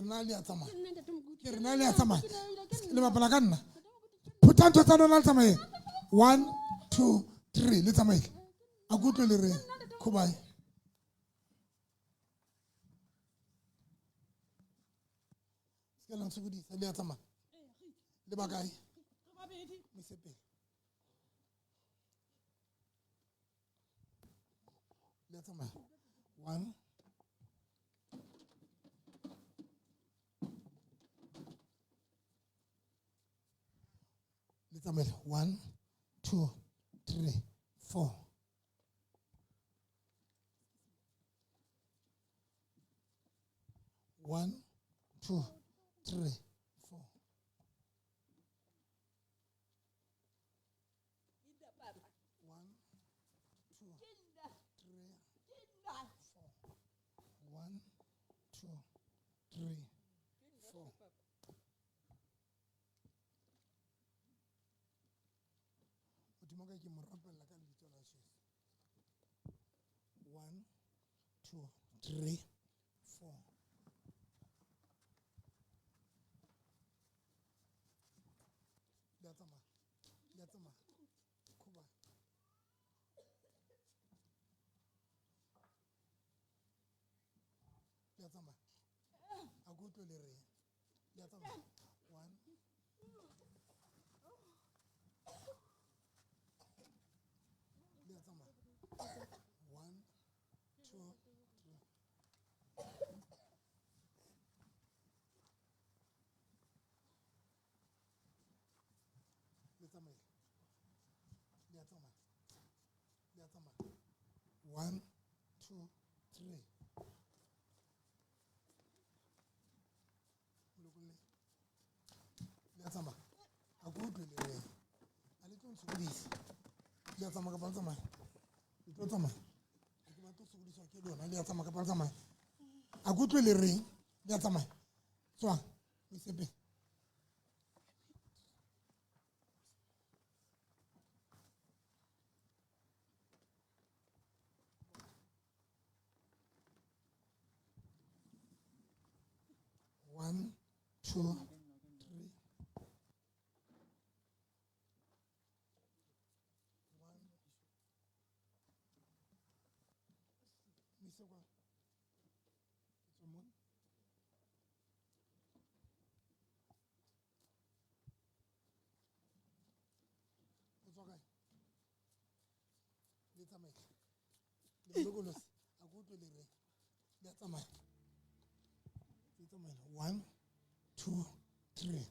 na le a tsamaya. Ke re na le a tsamaya. Le bapala ka nna. Phutha ntho tsa lona le tsamaye. 1 2 3 le tsamaile. A ke utlwe le reng. Khubae. Se ka la ntshokodisa le a tsamaya. Le ba kae? Mo ise pele. Le a tsamaya. 1 Le tsamaile. 1 2 3 4. 1 2 3 4. 1 2 3 4. 1 2 3 4. Modimo ka ke mo rapella ka lebitso la Jesu. 1 2 3 4. Le a tsamaya. Le a tsamaya. Khuba. Le a tsamaya. A ke utlwe le reng. Le a tsamaya. 1 Le a tsamaya. 1 2 3. Le tsamaile. Le a tsamaya. Le a tsamaya. 1 2 3. Molokolle. Le a tsamaya. A ke utlwe le reng. A le tlo ntshokodisa. Le a tsamaya kapa le tsamaya? Le tlo tsamaya. Ha ke batle ho sokodiswa ke lona. Le a tsamaya kapa le tsamaya? A ke utlwe le reng. Le a tsamaya. Tswang. Mo ise pele. 1 2 3. 1. Mo ise kwa. Tswa mona. O tswa kae? Le tsamaile. Le molokolose. A ke utlwe le reng. Le a tsamaya. Le tsamaile. 1 2 3.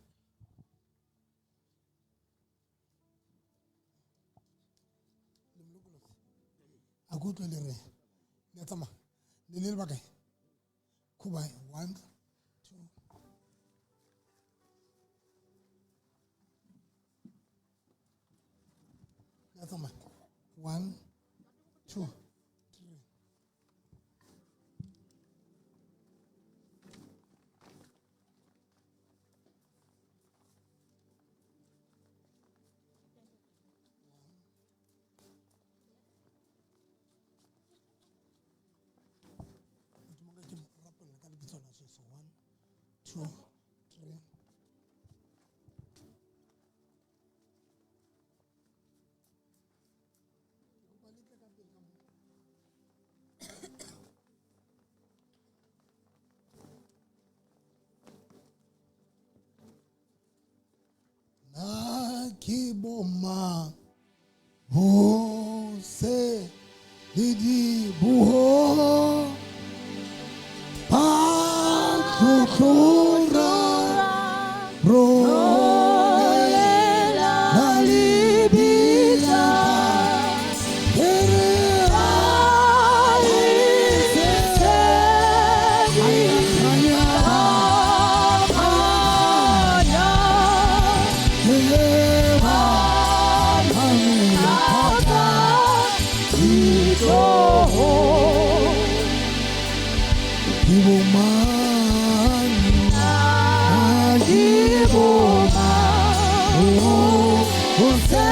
Le molokolose. A ke utlwe le reng. Le a tsamaya. Le le ba kae? Khubae. 1 2. Le a tsamaya. 1 2 3. Modimo ka ke mo rapella ka lebitso la Jesu. 1 2 3. Ke kopa le tle ka pele ka mo. Na ke bomang ho se le diboho ba tlotlora rolela lebitla ke re a kganya ke bomang na ke bomang ho se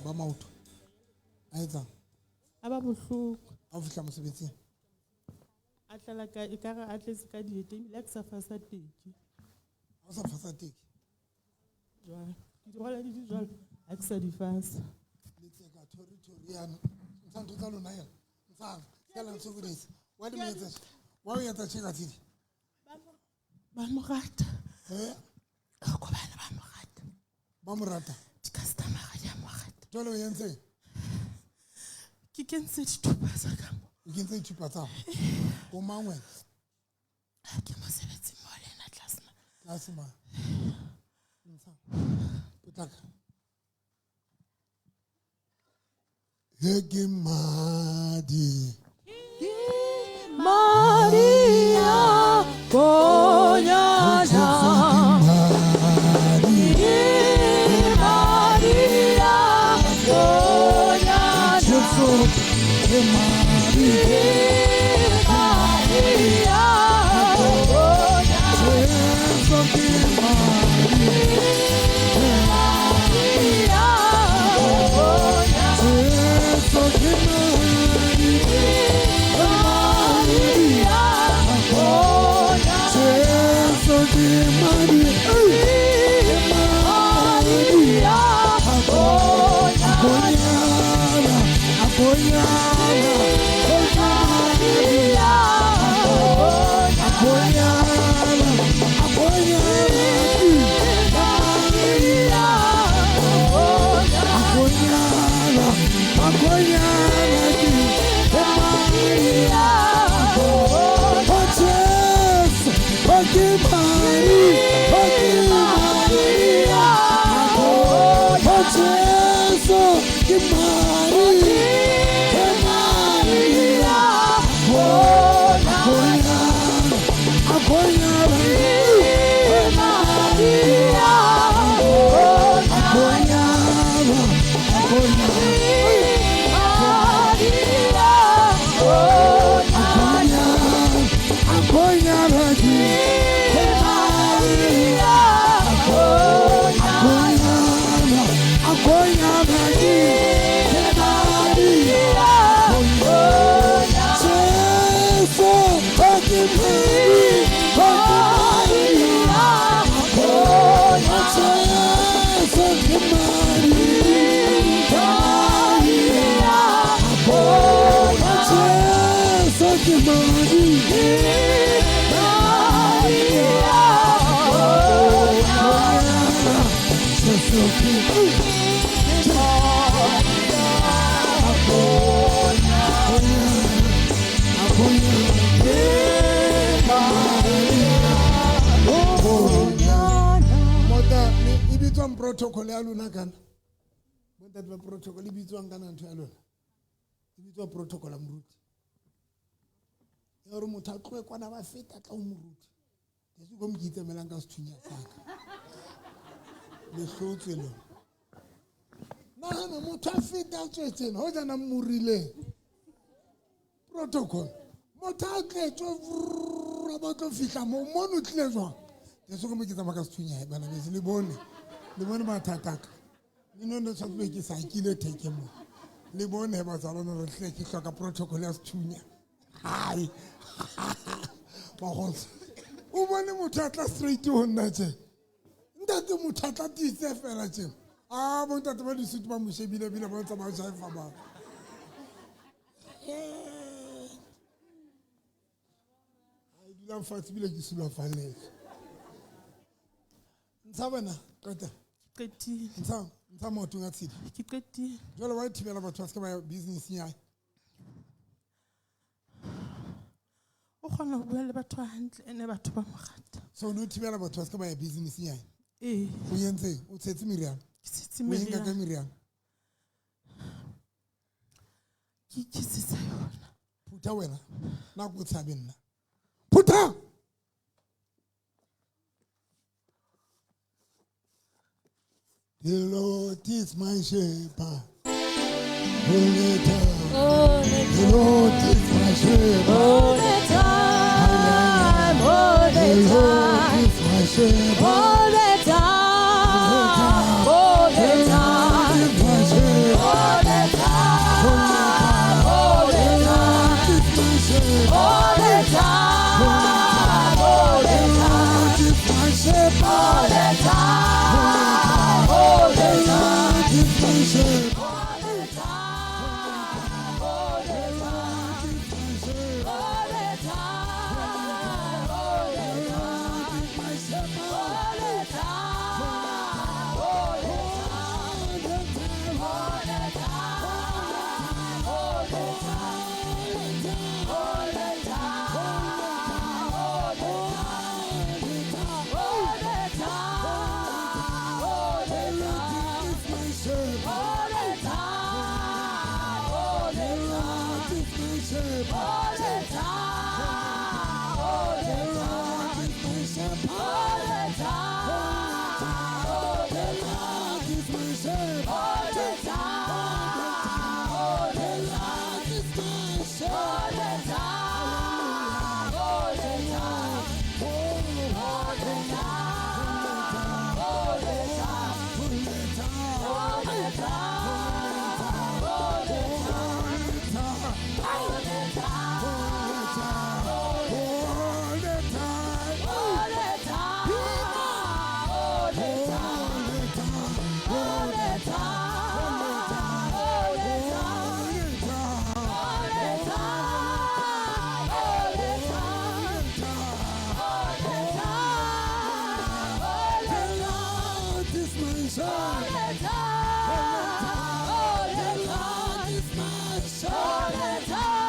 Ba maoto a etsang a ba bohloko a o fihla mosebetsing a tlala ka e kare a tletse ka diete ebile a ke sa fasa teki ha o sa fasa teki jwale ke di rwala di di jwalo ha ke sa di fasa le tseka thori thori yana ntsha ntho tsa lona yana ntshang ka la ntshokodisa wa di mo etsa wa o etsa tjhe ka tshedi ba mo rata eh ko bana ba mo rata ba mo rata di-customer-a di a mo rata jwale o entseng ke kentse dithupa tsa ka mo o kentse dithupa tsa o mang wena ke mosebetsi mo le ena tlase ma tlase ma ntsha potlaka he ke madi Maria Konyana madi Maria Konyana Jesu ke madi Maria Konyana Jesu ke madi Maria Konyana Jesu ke madi Maria Konyana Jesu ke madi Maria Konyana Akonyana akonyana Maria Konyana akonyana akonyana Maria Konyana akonyana akonyana ke Maria Konyana Oh Jesu oh ke madi oh ke madi Oh Jesu ke madi ke madi akonyana akonyana akonyana akonyana akonyana ke akonyana akonyana ke madi Jesu oh ke madi oh ke madi Jesu ke madi ke madi Jesu ke madi Jesu ke Mota e bitswang protocol ya lona kana bontate ba protocol e bitswang kana ntho ya lona e bitswa protocol ya moruti ya gore motho a tloe kwana ba feta tla o moruti jesu ko mo ke itsemelang ka sethunya saka le hlotswe lona nagana motho a feta a tswetseng ga o jana morileng protocol motho a tletswe vrrr, a ba tlo fitlha mo mono o tlile jwang jesu ko mo ke tsamaya ka sethunya bana bese le bone le bone mathataka le none tshwanetse be ke sa kile theke mo le bone batsalwana re tle ke hloka protocol ya sethunya hai bagotsi o bone motho a tla straight ho nna tje ntate motho a tla tiise fela tje a bontate ba disutu ba mo shebile bile ba ntse ba jaifa ba a dulang fatshe bile ke sulafaletswe ntsha bona qeta Ke qetile. Ntsha ntsha maotong a tshedi. Ke qetile. Jwale wa thibela batho ba se ke ba ya business-eng ya hae. O kgona ho bua le batho hantle ene batho ba mo rata. So o ne o thibela batho ba se ke ba ya business-eng ya hae. Ee. O entseng? O tshetse meriana? Ke tshetse O e nka ka meriana. meriana? Ke iketsetsa yona. Phutha wena. Nna ko tshabe nna. Phutha! The Lord is my shepherd. All the time. The Lord is my shepherd. All the time, all The the Lord time, is my shepherd. all the time, all the time, Is my shepherd. all the time, all the time, Is my shepherd. all the time, all the time, Is my shepherd. all the time, all the time. Is my shepherd. All the time, all the time, Is my shepherd. all the time, all the time, Is my shepherd. all the time, all the time, All the time. all the time, all the time, all the time, all the time, all the time, Is my shepherd. all the time, all the time. Is my shepherd. All the time, all the time, Is my shepherd. all the time, all the time, Is my shepherd. all the time, all the time, Is my shepherd. all the time, all the time, all the time, all the time, all the time, all the time, all the time, All the time. all the time, all the time. All the time. All the time, all the time, all the time, all the time, all the time, all the The Lord is my all shepherd. the time, all the time, Is my all shepherd. the time,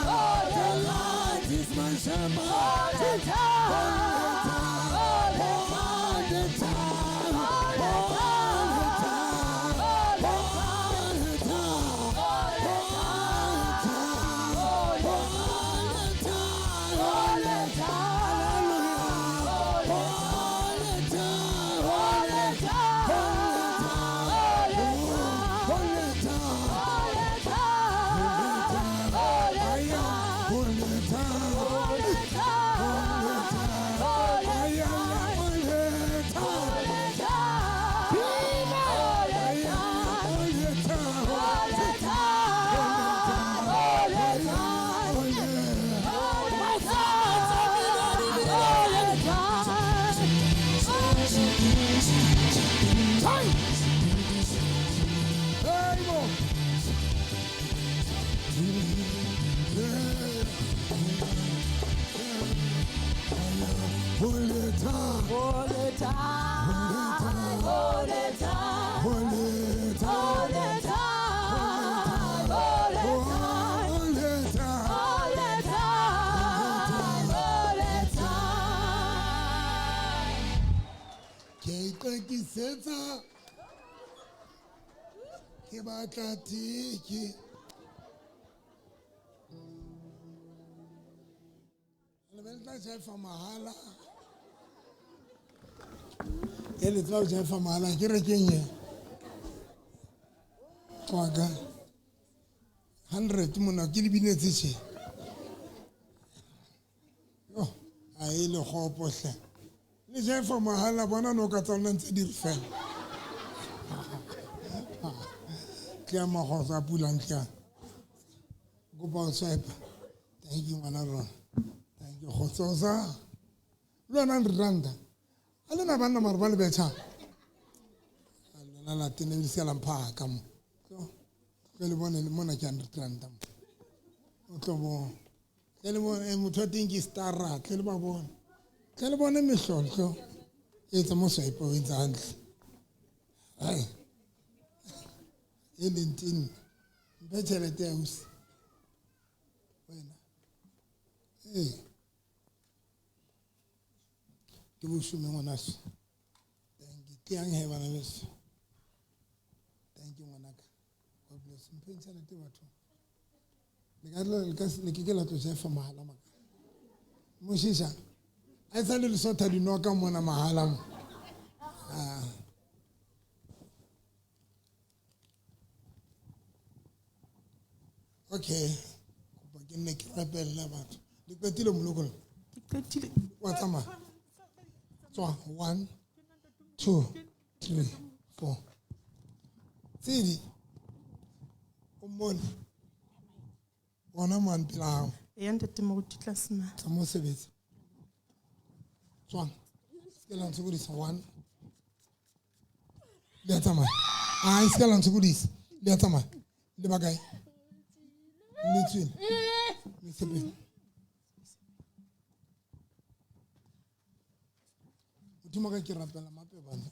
all The the Lord is my shepherd. all the time, all the All the time. all the time, all the All the time. all the time, all the All the time. all the time, all the All the time. all the time, all the All the time. all the time, all the time, All the time. all the time, all the I am all the time. all the time, all the I am time, all the time. all the time, all the time, All the all the time, all the time. Hey, Mo. All the time. All the time, all the time, All the time. all the time, all the time, All the time. all the time, all the time. Ke iqekisetsa ke batla tiki. Le be le tla jaifa mahala. E le tseba ho jaifa mahala ke re keng e? Tswaka. 100 mona ke le binetse tjhe. Yo, a e le kgopo hle. Le jaifa mahala bona noka tsa lona ntse di re fela. Tla makgotsa a pula ntla. Kopa ho swipe. Thank you ngwana rona. Thank you kgotsosa. Le wena 100 ranta. A lena banna mare ba le betjha. A lona la tene le se la mphaka mo. Tlo. Tlo le bone mona ke 100 ranta mo. O tlo bona. Tle le bone motho wa teng ke stara, tle le ba bone. Tle le bone mehlolo tlo. Etsa mo swipe o entse hantle. Hai. E leng teng. Mphe tjhelete ya ausi. Wena. Ee. Ke boshome ngwanaso. Thank you. Ke yang he bana beso. Thank you ngwanaka. God bless. Mphe tjhelete batho. Le ka le ka le ke ke la tlo jefa mahala maka. Moshisha. A e sale le sotha dinoka mona mahala mo. Ah. Okay. Kopa ke nne ke rapelle batho. Le qetile molokolo. Ke qetile. Wa tsamaya. Tswa 1 2 3 4. Tsedi. O mmone. Ona mane pela hao. Eya ntate moruti tlase mane. Tsamaya o sebetse. Tswang. Se ke la ntshokodisa 1. Le a tsamaya. Ai, se ke la ntshokodisa. Le a tsamaya. Le ba kae? Le tswile. Le sepele. Modimo ka ke rapela mape bana.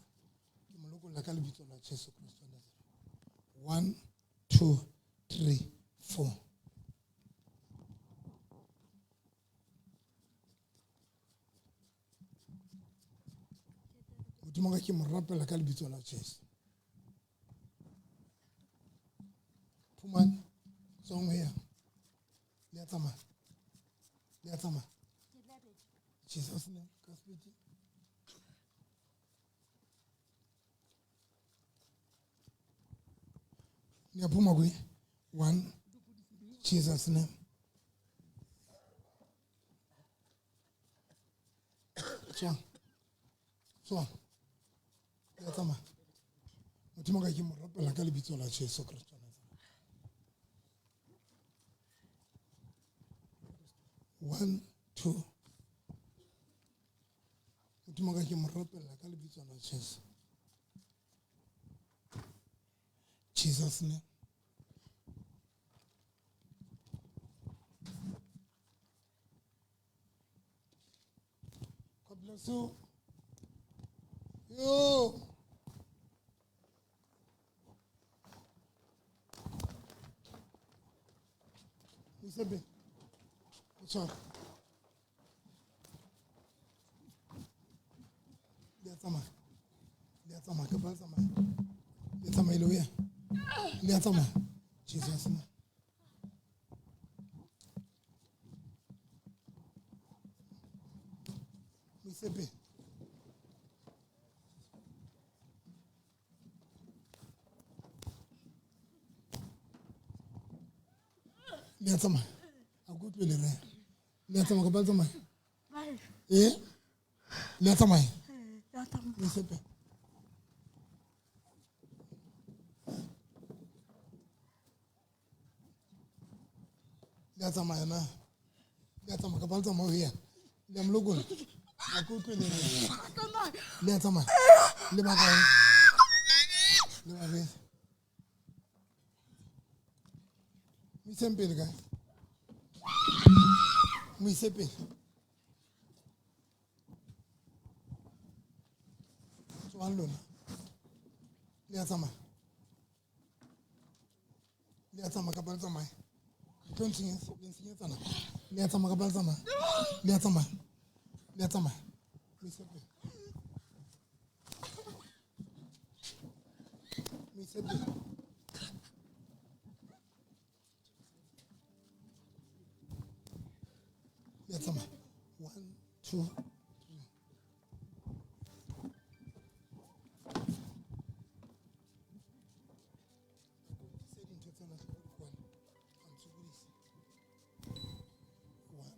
Ke mo lokolla ka lebitso la Jesu Kristo wa Nazareth. 1 2 3 4. Modimo ka ke mo rapela ka lebitso la Jesu. Phumane, tswang ho ya. Le a tsamaya. Le a tsamaya. Jesus name, ka speed. Niyaphuma kuye. 1 Jesus name. Tswang. Tswang. Le a tsamaya. Modimo ka ke mo rapela ka lebitso la Jesu Kristo wa Nazareth. 1 2. Modimo ka ke mo rapela ka lebitso la Jesu. Jesus name. God bless you. Yo. Isebe. Tshwara. Le a tsamaya. Le a tsamaya, kapa le tsamaya. Le tsamaile ho ya. Le a tsamaya. Jesus name. Mo ise pele. Le a tsamaya. A ke utlwe le re. Le a tsamaya kapa le tsamaya? Eh? Le a tsamaya? Mo ise pele. Le a tsamaya na? Le a tsamaya kapa le tsamaya ho ya? Le a mo lokolla? A ke utlwe le re. Le a tsamaya? Le ba kae? Le ba kae? Mo iseng pele kae? Mo ise pele. Tswang lona. Le a tsamaya. Le a tsamaya kapa le tsamaya? Le tlo ntshenyetsa, le ntshenyetsa nako. Le a tsamaya kapa le tsamaya? Le a tsamaya. Le a tsamaya. Mo ise pele. Mo ise pele. Le a tsamaya. 1 2 3. Se dintho tsena hle di kwana. A ntshokodisa. 1.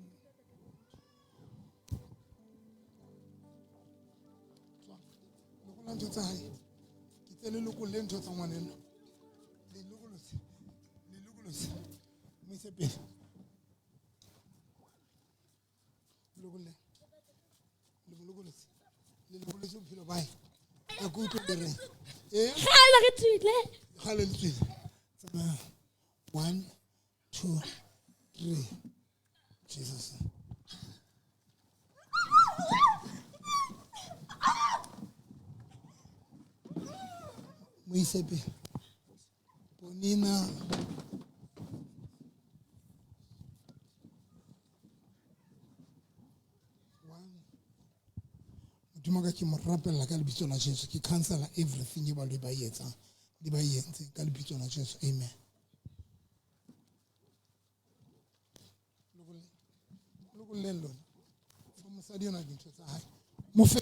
Tswang. Lokolla ntho tsa hae. Ke tse le lokolle ntho tsa ngwaneno. Le lokolotse. Le lokolotse. Mo ise pele. Lokolle. Le mo lokolotse. Le lokolotse bophelo ba hae. A ke utlwe le reng. Eh? Kgale re tswile. Kgale le tswile. Tsamaya. 1 2 3. Jesus. Mo ise pele. Ponina. One. Modimo ka ke mo rapella ka lebitso la Jesu. Ke cancela everything e ba le ba e etsang le ba e entseng ka lebitso la Jesu. Amen. Lokolleng lona. Fa mosadi yona dintho tsa hae. Mo fe.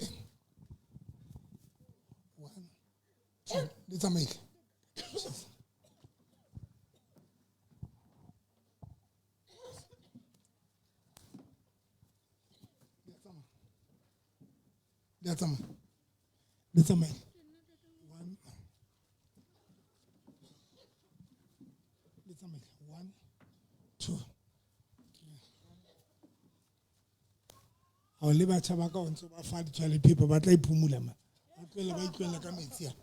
One, two, le tsamaile. Le a tsamaya. Le a tsamaya. Le tsamaile. One. Le tsamaile. One, two. Ha o le batjha ba ka o ntse ba fa di-toilet paper ba tla iphumula ma. Ba tlohele ba itlohele ka metsi a.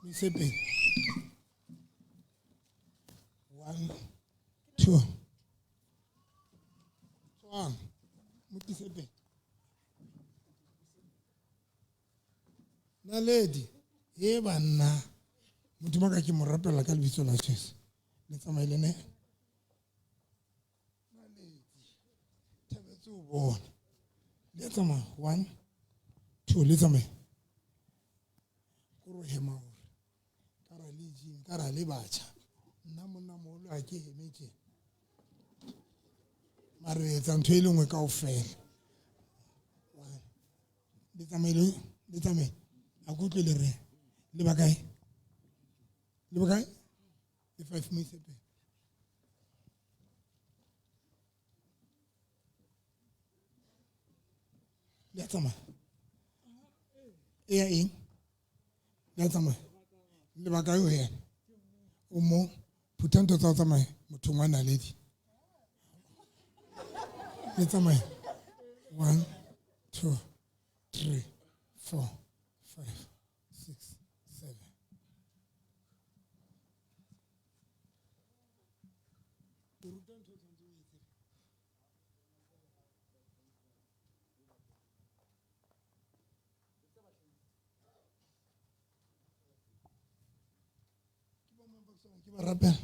Mo ise pele. One, two. Tswang. Mo tlise pele. Naledi, e banna. Modimo ka ke mo rapela ka lebitso la Jesu. Le tsamaile ne? Naledi, thabetse ho bona. Le tsamaya. One, two, le tsamaye. Ko ro hema hore. Ka ra le gym, ka ra le batjha. Nna monna moholo ha ke heme tje. Mare re etsa ntho e le nngwe kaofela. One. Le tsamaile, le tsamaye. Ha ke utlwe le reng. Le ba kae? Le ba kae? Le five mo ise pele. Le a tsamaya. E ya eng? Le a tsamaya. Le ba kae ho yena? O mo phutha ntho tsa ho tsamaya mothong wa naledi. Le tsamaye. One, two, three, four, five, six, seven. O ruta ntho o tshwanetse o e tsebe. Ke bo mang ba ke ke ba rapela?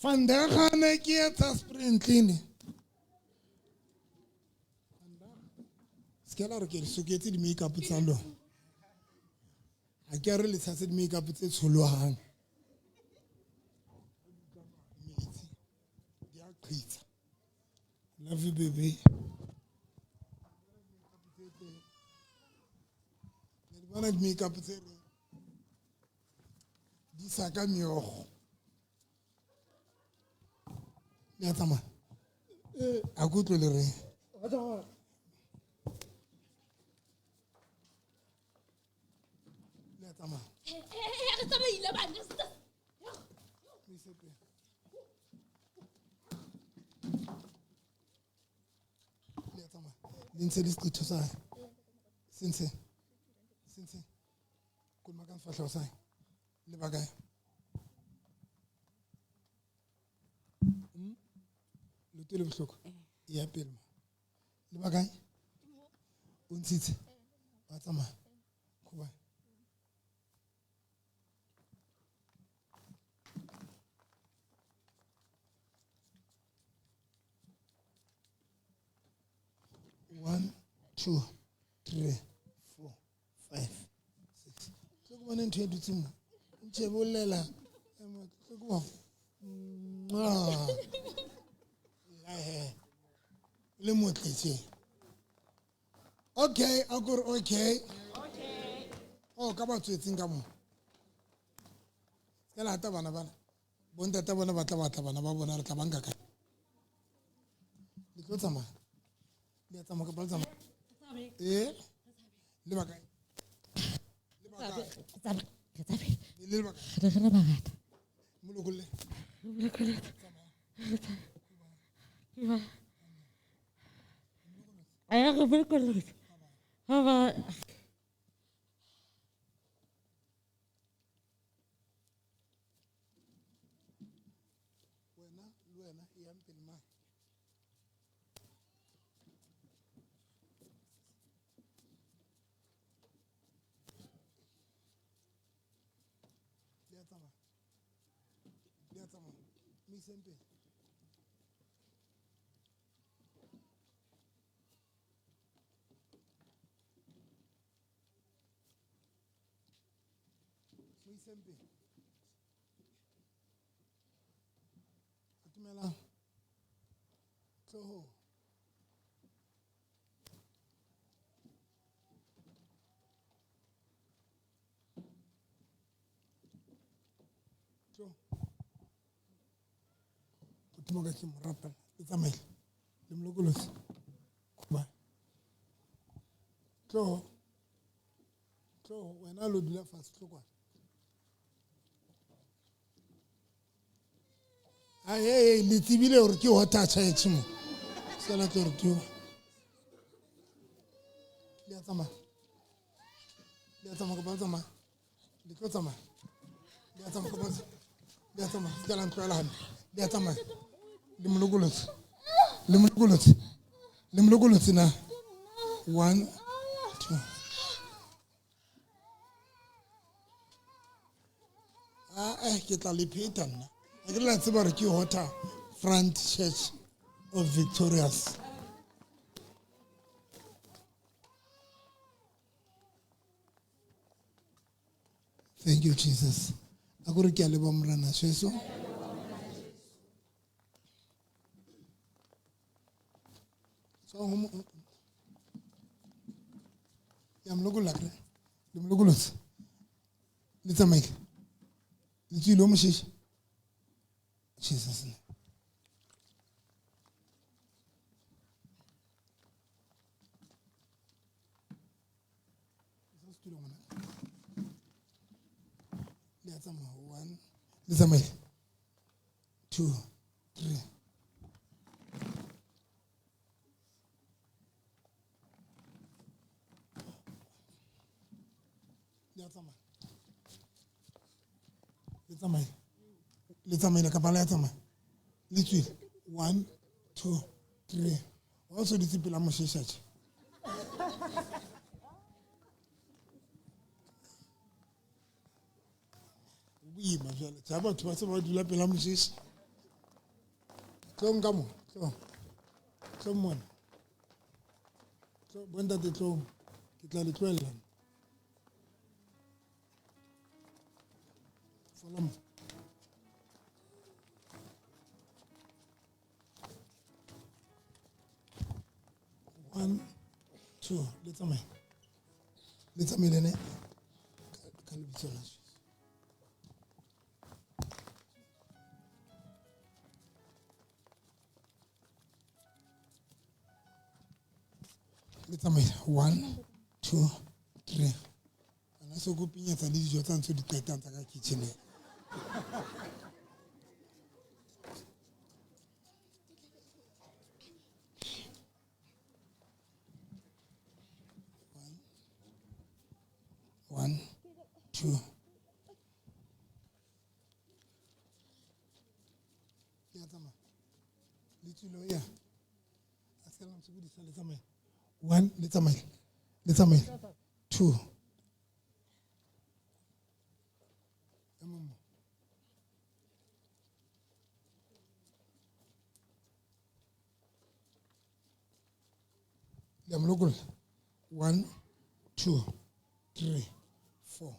Vandag ne ke etsa sprintline. Se ke la re ke le soketse di-makeup tsa lona. Ha ke a re le tshase di-makeup tse tsholohang. Metsi di a qhitsa. Love you baby. Le di bona di-makeup tse reng di sa ka meokgo. Le a tsamaya. Ha ke utlwe le reng. Le a tsamaya. Re tsamaile bana. Mo ise pele. Le a tsamaya. Le ntshe le seqetho sa hae. Se ntshe. Se ntshe. Kolomaka sefahleho sa hae. Le ba kae? Leoto le bohloko. E ya pele mo. Le ba kae? O ntshitse. Wa tsamaya. Khoba. One, two, three, four, five, six. Tlo ke bone ntho e dutseng mo. Ntše bolela. Ema, tlo ke bone. Mwah. Lahe. Le motle tje. Okay, a ko re okay. Oh, ka ba tswetseng ka mo. Se ka lata bana bana. Bontata bona ba tla batla bana ba bona re tla ba nka kae? Le tlo tsamaya. Le a tsamaya kapa le tsamaya? Eh? Le ba kae? Le ba kae? Le ba kae? Re re bangata. Mo lokolle. Re bolokolletse. Ba Wena le wena e yang pele mane. tsamaya. Le a tsamaya. Mo iseng pele. Mo iseng pele. Atumelang. Tloho. Tloho. Modimo ka ke mo rapela. Le tsamaile. Le mo lokolotse. Goodbye. Tloho. Tloho, wena lo dula fatshe tlo kwana. Ai, hey, le tsebile gore ke water church mo. Se la tlo re ke. Le a tsamaya. Le a tsamaya kapa le tsamaya. Le tlo tsamaya. Le a tsamaya kapa le a tsamaya. Se ka la ntlohela hampe. Le a tsamaya. Le mo lokolotse. Le mo lokolotse. Le mo lokolotse na. 1 2. Ah, ke tla le pheta nna. A ke la tseba gore ke Water Front Church of Victorious. Thank you, Jesus. A ko re ke a leboha Morena Jesu. So ya mo lokolla kere? Le mo lokolotse. Le tsamaile. Le tswile o mošeše. Jesus name. Le a tsamaya. 1. Le tsamaile. 2 3. Le a tsamaya. Le tsamaile. Le tsamaile kapa le a tsamaya. Le tswile. 1 2 3. Wa o dutse pela mošeša tje. Boima jwale. Tja batho ba se ba dula pela mošeša. Tlong ka mo. Tlong. Tlong mona. Tlo bontate tlong. Ke tla le tlohella. Follow mo. 1 2. Le tsamaye. Le tsamaile ne? Ka lebitso la Jesu. Le tsamaile. 1 2 3. Ana se ko pinyetsa le dijo tsa ntse di qetang tsa ka kitcheneng. 1 2. Le a tsamaya. Le tswile ya. A se ka la ntshokodisa, le tsamaile. 1 le tsamaile. Le tsamaile. 2. Le a mo lokolla. 1 2 3 4.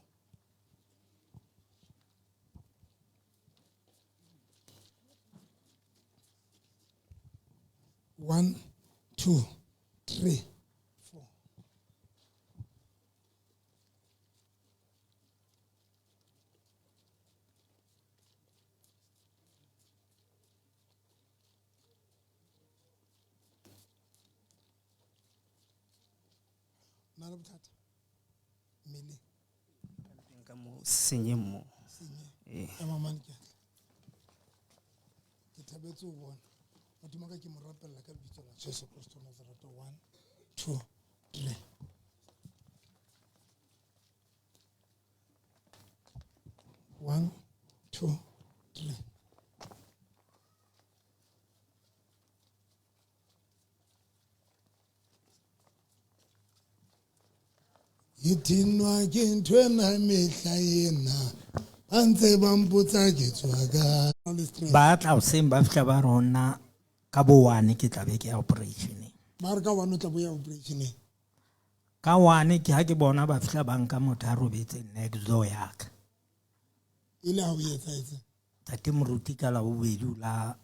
1 2 3 4. Na le bothata mmeleng? Ka mo senye mo. Senye. Eh. Ema mane ke atle. Ke thabetse ho bona. Modimo ka ke mo rapella ka lebitso la Jesu Kristo wa Nazareth. 1 2 3. 1 2 3. Ithinwa ke nthwena mehla ena. Ba ntse ba mpotsa ke tswa ka le stress. Ba tla hoseng ba fihla ba rona ka bo 1 ke tla be ke ya operation. Ba re ka 1 o tla bo ya operation. Ka 1 ke ha ke bona ba fihla ba nka motho a robetseng next door ya ka. E le ha o etsahetse. Ntate Moruti ka la bobedi o la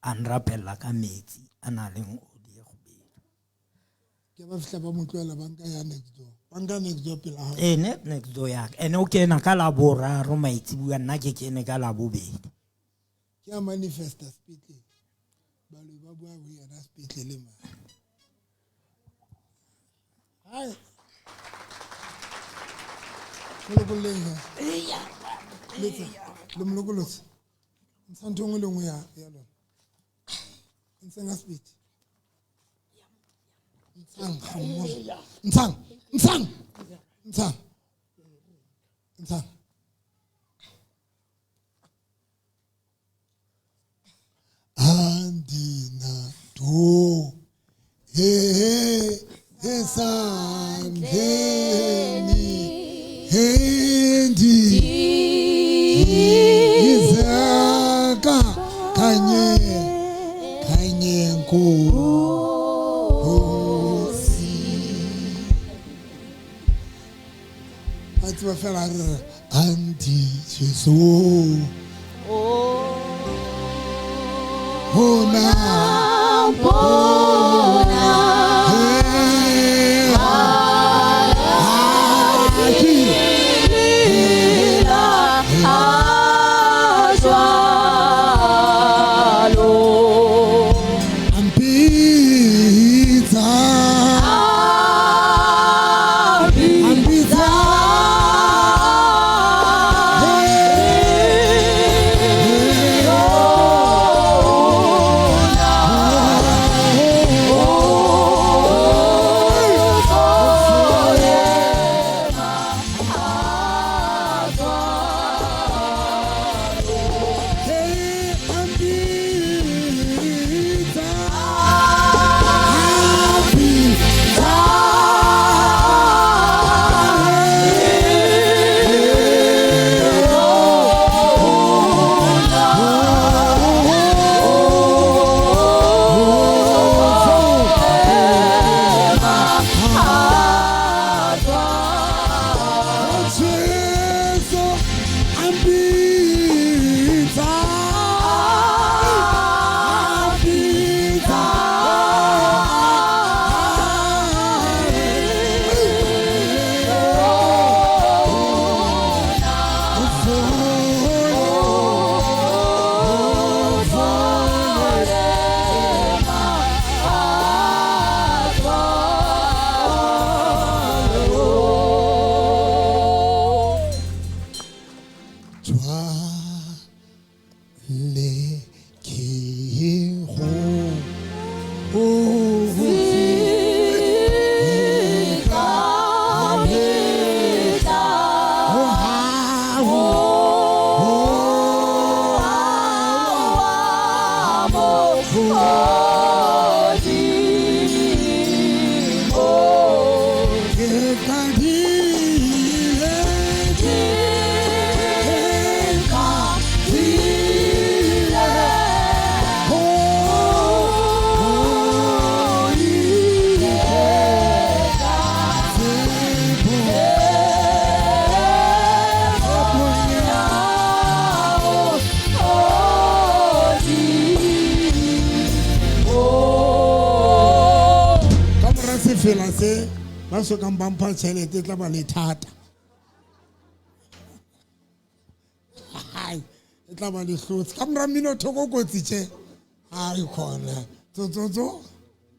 a nrapella ka metsi a nang le oli e kgubedu. Ke ba fihla ba mo tlohela ba nka ya next door. Ba nka next door pela hao. E ne next door ya ka. Ene o kena ka la boraro maitsebua nna ke kene ka la bobedi. Ke a manifesta sepetlele. Baloi ba bua ho yena sepetlele ma. Hai. Mo lokolleng he. Letsa, le mo lokolotse. Ntsha ntho e nngwe le nngwe ya lona. Ntshang ka sebete. Ntshang, ga Ntshang, ntshang, ntshang, ntshang. Andina do he he esandleni hendi izaka kanye kanye nkosi bathi ba fela re andi Jesu hona bona So kang ba mpha tjhelete e tla ba le thata. Hai, e tla ba le hlotse. Ka mora mmino thoko kotsi tje. Hai khona. Tso.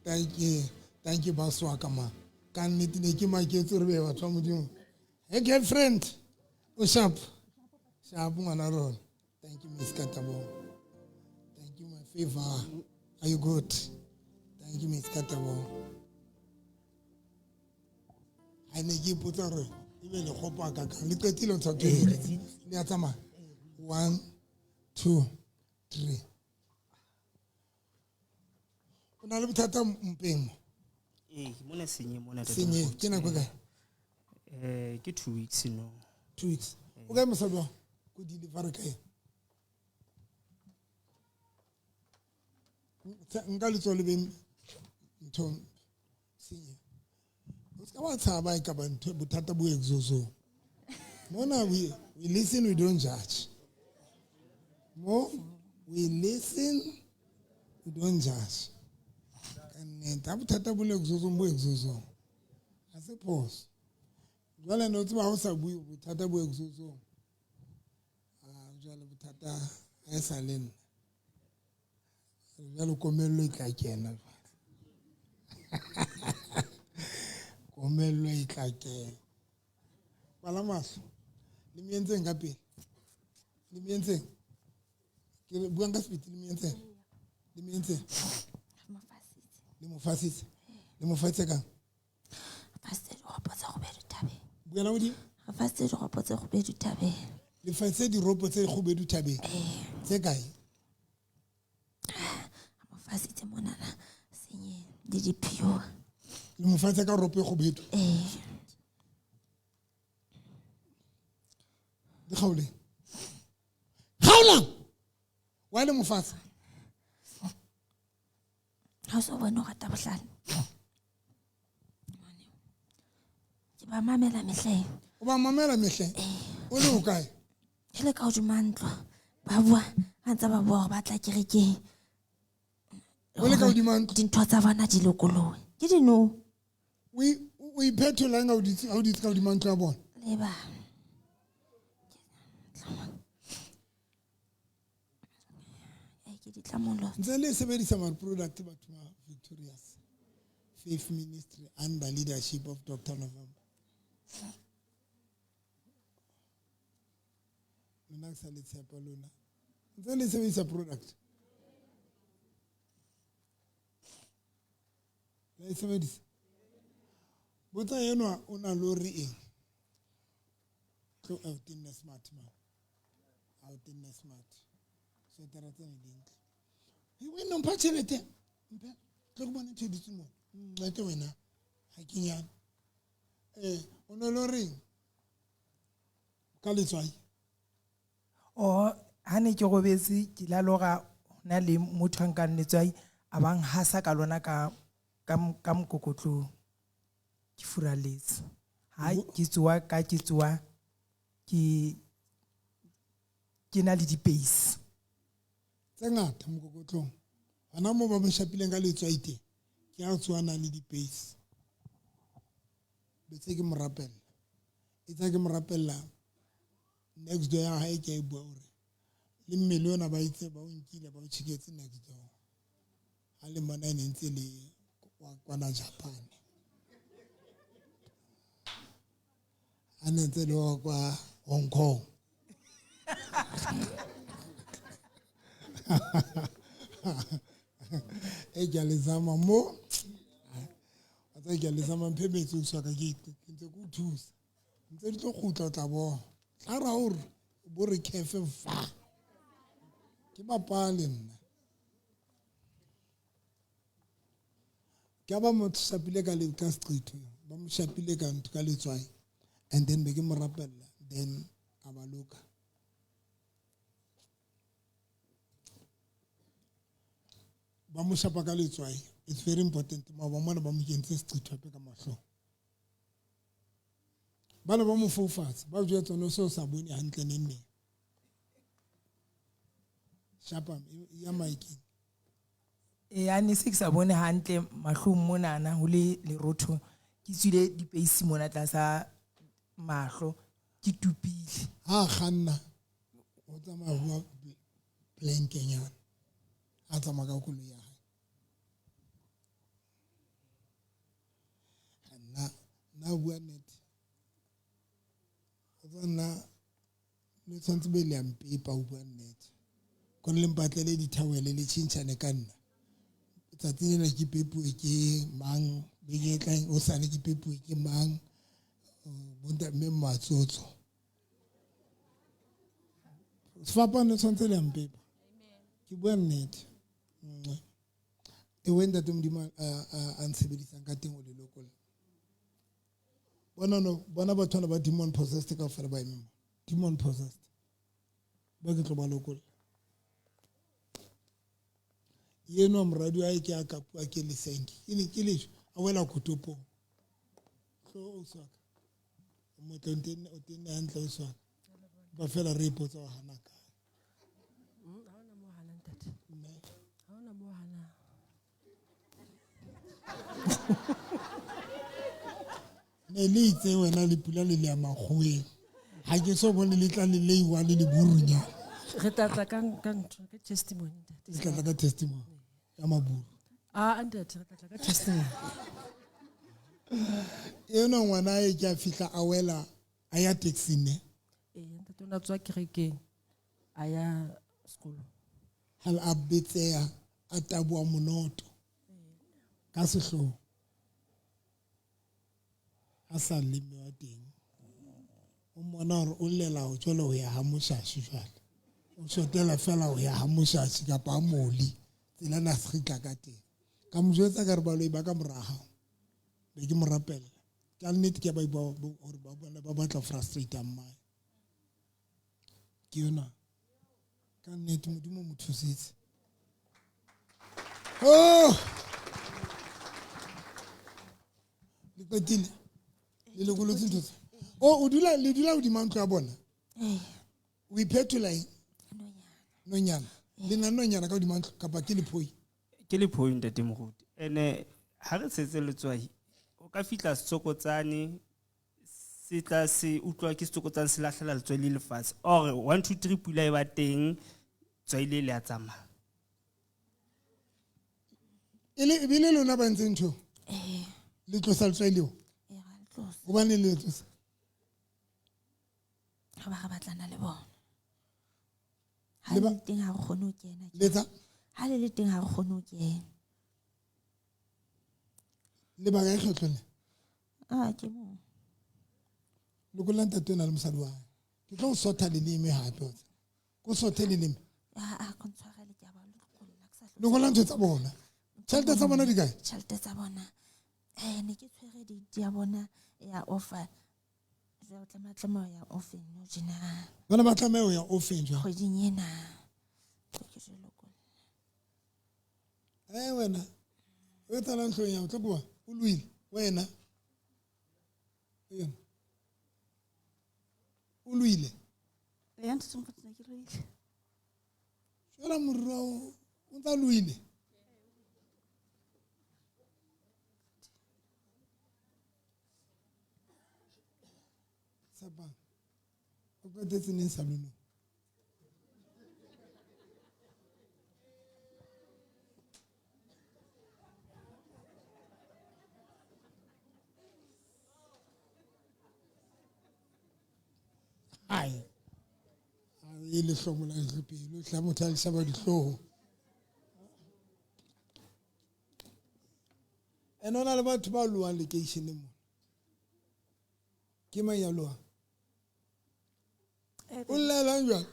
Thank you. Thank you baswa ka ma. Ka nnete ne ke maketse re be batho ba Modimo. Hey girlfriend. O sharp. Sharp ngwana rona. Thank you Miss Katabo. Thank you my favor. Are you good? Thank you Miss Katabo. I ne ke ipotsa hore ebe le kgopo ka kang le qetile ho ntsha le a tsamaya 1 2 3 o na le bothata mpeng mo mona senye mona senye ke nako kae ke 2 weeks no 2 weeks o kae mosadi wa Ko deliver ka ena. Nka letsoho le be ntho senye. O ska wa tshaba e ka ba ntho bothata bo exozong. Mona we listen, we don't judge. Mo we listen, we don't judge. Ka nnete ha bothata bo le exozong bo exozong. Ha se phoso. Jwale no tseba ha o sa bue bothata bo exozong. Ah jwale bothata ha e sa le nna. Jwale komello e tla kena jwale. Komello e tla kena. Kwala mahlo. Le me entseng ka pele. Le me entseng. Ke buang ka sepiti le me entseng. Le me entseng. Le mo fasitse. Le mo fasitse kang? Fasitse diropo tse kgubedu thabeng. Buela hodimo. Re fasitse diropo tse kgubedu thabeng. Le fasitse diropo tse kgubedu thabeng. Tse kae? Re mo fasitse monana senyeng le diphio. Le mo fasitse ka ropo e kgubedu. Di kgaoleng. Kgaolang! Wa le mo fasa? Ha o so bone o rata bohlale. Ke ba mamela mehleng. O ba mamela mehleng? O le hokae? Ke le ka hodima ntlo. Ba bua, ba ntse ba bua hore ba tla kerekeng. O le ka hodima ntlo? Dintho tsa bona di lokolohe. Ke dino. O iphethola eng ha o ditse ka hodima ntlo ya bona? Le ba. Ke ditlamolo. Ntse le sebedisa mare product batho ba Victorious Faith Ministry under leadership of Dr. November. Lona ke sa le tshepa lona. Ntse le sebedisa product. La e sebedisa. Botsa enwa o na le hore eng? Tlo a tenne smart man. A tenne smart. Sweatera tsena di ntle. He wena mpha tjhelete. Mphe tlo ke bone ntho e dutse mona. Nqete wena. Ha ke nyane. O no le reng? Ka letswai. O ha ne ke robetse ke la lora na le motho a nkang letswai a bang hasa ka lona ka ka mokokotlong. Ke furaletse. Ha ke tsoa ka ke tsoa ke na le dipeisi. Tse ngata mokokotlong. Hona moo ba mo shapileng ka letswai teng. Ke a tsoana le dipeisi. Betse ke mo rapella. Etsa ke mo rapella. Next door ya hae ke a e bua hore le mmele ona ba itse ba o nkile ba o tjheketse next door. Ha le mona e ne ntse le kwana Japan. A ne ntse le kwa Hong Kong. E ke a le zama mo. A tsa ke a le zama mphe metsi o swa ka ke ntse ke o thusa. Ntse di tlo kgutla o tla bona. Tla ra hore bo re kefe fa. Ke bapale nna. Ke ba mo shapile ka le ka seqetho. Ba mo shapile ka ntho ka letswai. And then be ke mo rapella. Then a ba loka. Ba mo shapa ka letswai. It's very important. Maoba mona ba mo kentse seqetho hape ka mahlong. Ba ne ba mo foufatsa. Ba jwetsa no se o sa bone hantle neng neng. Shapa ya maikeng. E a ne se ke sa bone hantle mahlong monana ho le lerotho. Ke tswile dipeisi mona tlasa mahlo ke tupile. Ha kganna o tsamaya ho blankenyana. A tsamaya ka koloi ya hae. Nna bua nnete. O tswa nna le tshwantse be le a mpepa ho bua nnete. Kone le mpatlele dithawele le tjhentjhane ka nna. Tsatsi lena ke pepuwe ke mang, beke e tlang hosane ke pepuwe ke mang, bontate mme Matsotso. Sefapano tshwantse le a mpepa. Ke bua nnete. The way ntate Modimo a ntshebedisang ka teng o le lokolla. Bona no, bona batho ba demon possessed kaofela ba eme mo. Demon possessed. Ba ke tlo ba lokolla. Yenwa moradi wa hae ke a kapuwa ke lesenke. Ke ne ke lejwe, a wela kotopong. Tlo ausi wa ka. O motle o tenne, o tenne hantle ausi wa ka. Ba fela re ipotsa o hana kae. Ha hona moo hanang, ntate. Mme. Ha hona moo hanang. Ne le itse wena le pula le le ya makgoweng. Ha ke so bone le tla le leiwa le le burunyana. Re tla tla ka ka ntho, ka testimony, ntate. Le tla tla ka testimony ya maburu. Ah, ntate, re tla tla ka testimony. Enwa ngwana e ke a fihla a wela a ya taxi ne. Ee, ntate o na tswa kerekeng a ya sekolong. Ha a betseha a taboha monoto ka sehloho. A sa leme wa teng. O mmona hore o llela ho jwale ho ya ha Moshashi jwale. O shotela fela ho ya ha Moshashi kapa ha Moli. Tsela na se kgitla ka teng. Ka mo jwetsa ka re baloi ba ka mora hao. Be ke mo rapella. Ka nnete ke ba hore ba bona ba batla frustrate mmae. Ke yona. Ka nnete Modimo o mo thusitse. Oh! Le qetile? Le lokolotse ntho tse? Oh, o dula, le dula hodima ntlo ya bona? Ee. O iphetola eng? Nonyana. Le na nonyana ka hodima ntlo kapa ke lephoi? Ke lephoi ntate moruti. Ene ha re tshetse letswai, o ka fihla setsokotsane se tla se utlwa ke setsokotsane se lahlela letswai le lefatshe. Or 1 2 3 pula e ba teng, tswai le le a tsamaya. E le ebile lona ba ntseng ntho? Ee. Le tlosa letswai leo? Ee, ra le tlosa. Hobane le tlosa? Re ba re batlana le bona. Ha Le le ba- teng ha re kgone ho kena. Le tsa? Ha le le teng ha re kgone ho kena. Le ba kae kgetlo le? Ah, ke moo. Lokolla ntate o na le mosadi wa hae. Ke tlo o sotha leleme hape wa tseba. Ko sothe leleme. Ah, ah, ko ntshwarele ke a ba lokolla, ke sa hloke. Lokolla ntho tsa bona. Tjhelete tsa bona di kae? Tjhelete tsa bona. Ne ke tshwere date ya bona ya offer. Jwale tlameha tlameha ho ya offeng no tjena. Bana ba tlameha ho ya offeng jwang? Kgweding ena. Ke tlo lokolla. Wena. O etsahalang hloohong ya hao? Tlo kopa, o loile wena. Ena. O loile. Ee, ntate moruti, ne ke loile. Jwale moriri wa hao o ntsa loile. Tshepang, o qetetse neng salonong? Ai. E le hlomola pelo, tla motho a le sheba dihlooho. Ene hona le batho ba loang lekeisheneng mona. Ke mang ya loang? O llelang jwang?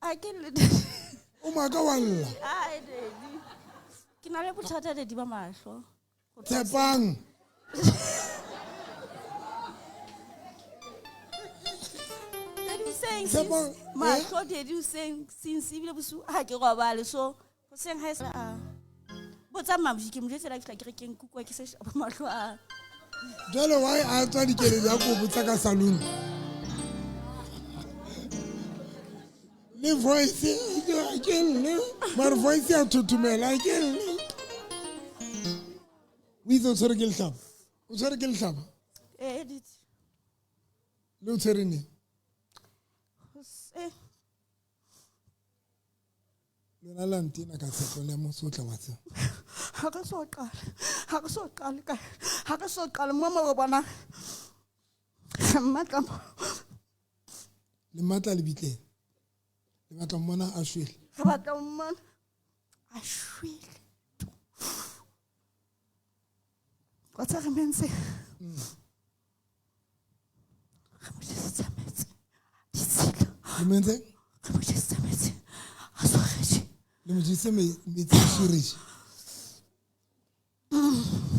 A ke lle. O maka wa lla. Ai, daddy. Ke na le bothata daddy ba mahlo. Tshepang. Daddy hoseng Tshepang, since mahlo daddy hoseng since ebile bosiu ha ke robale, so hoseng ha e sa a. Botsa mma ke mo jwetse la ke fihla kerekeng ke utlwa ke se shapa mahlo a. Jwale why a tswa dikeledi a ko botsa ka saloon? Le voice ke lle, mare voice ya thothomela ke lle. O itse o tshwere ke lehlaba? O tshwere ke lehlaba? Ee, daddy. Le o tshwere neng? Hoseng. Lona la ntena ka tshepo le motho o tla wa tseba. Ha re so qale, ha re so qale ka, ha re so qale mo mo re bonang. Mmatla mo. Le mmatla lebitleng. Le batla mmona a shwele. Re batla mmona a shwele. Wa tseba re mentse. Re mo jesitse metsi. Ditshila. Le mentse? Re mo jesitse metsi. A swaretse. Le mo jesitse metsi a swaretse.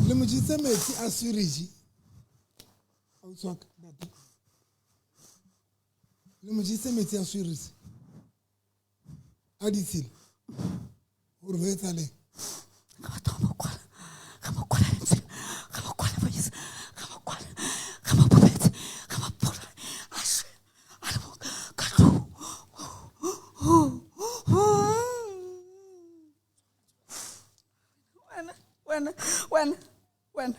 Le mo jesitse metsi a swaretse. Ausi wa ka, ntate. Le mo jesitse metsi a swaretse. A ditshila gore go etsahaleng? Re batla go mo kwala, re mo kwala lentswe, re mo kwala voice, re mo kwala, re mo bobetse, re mo bolaye, a shwe a le mo ka tlung. Wena, wena, wena, wena,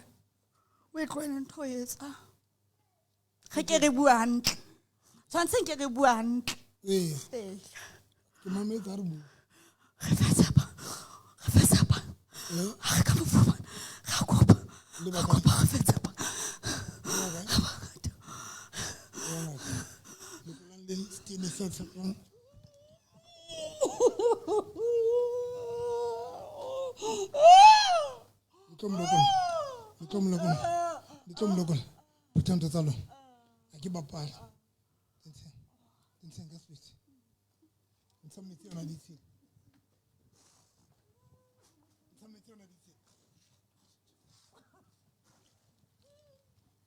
o e tlohele ntho o e etsang. Ge ke re bua hantle, tshwantseng ke re bua hantle. Ee. Ee. Ke mametse, ha re bua. Re fa tshepa, re fa tshepa. Ha re ka mo fumana, re a kopa, Le re a ba kae? kopa, re fe tshepa. Le ba kae? Le ba ngata. Lokolang le stene sa tshepang. Le tlo mo lokolla. Le tlo mo lokolla. Le tlo mo lokolla. Phutha ntho tsa lona. Ha ke bapale. Ntsheng. Ntsheng ka sebete. Ntsha metsi ona ditshila. Ntsha metsi ona ditshila.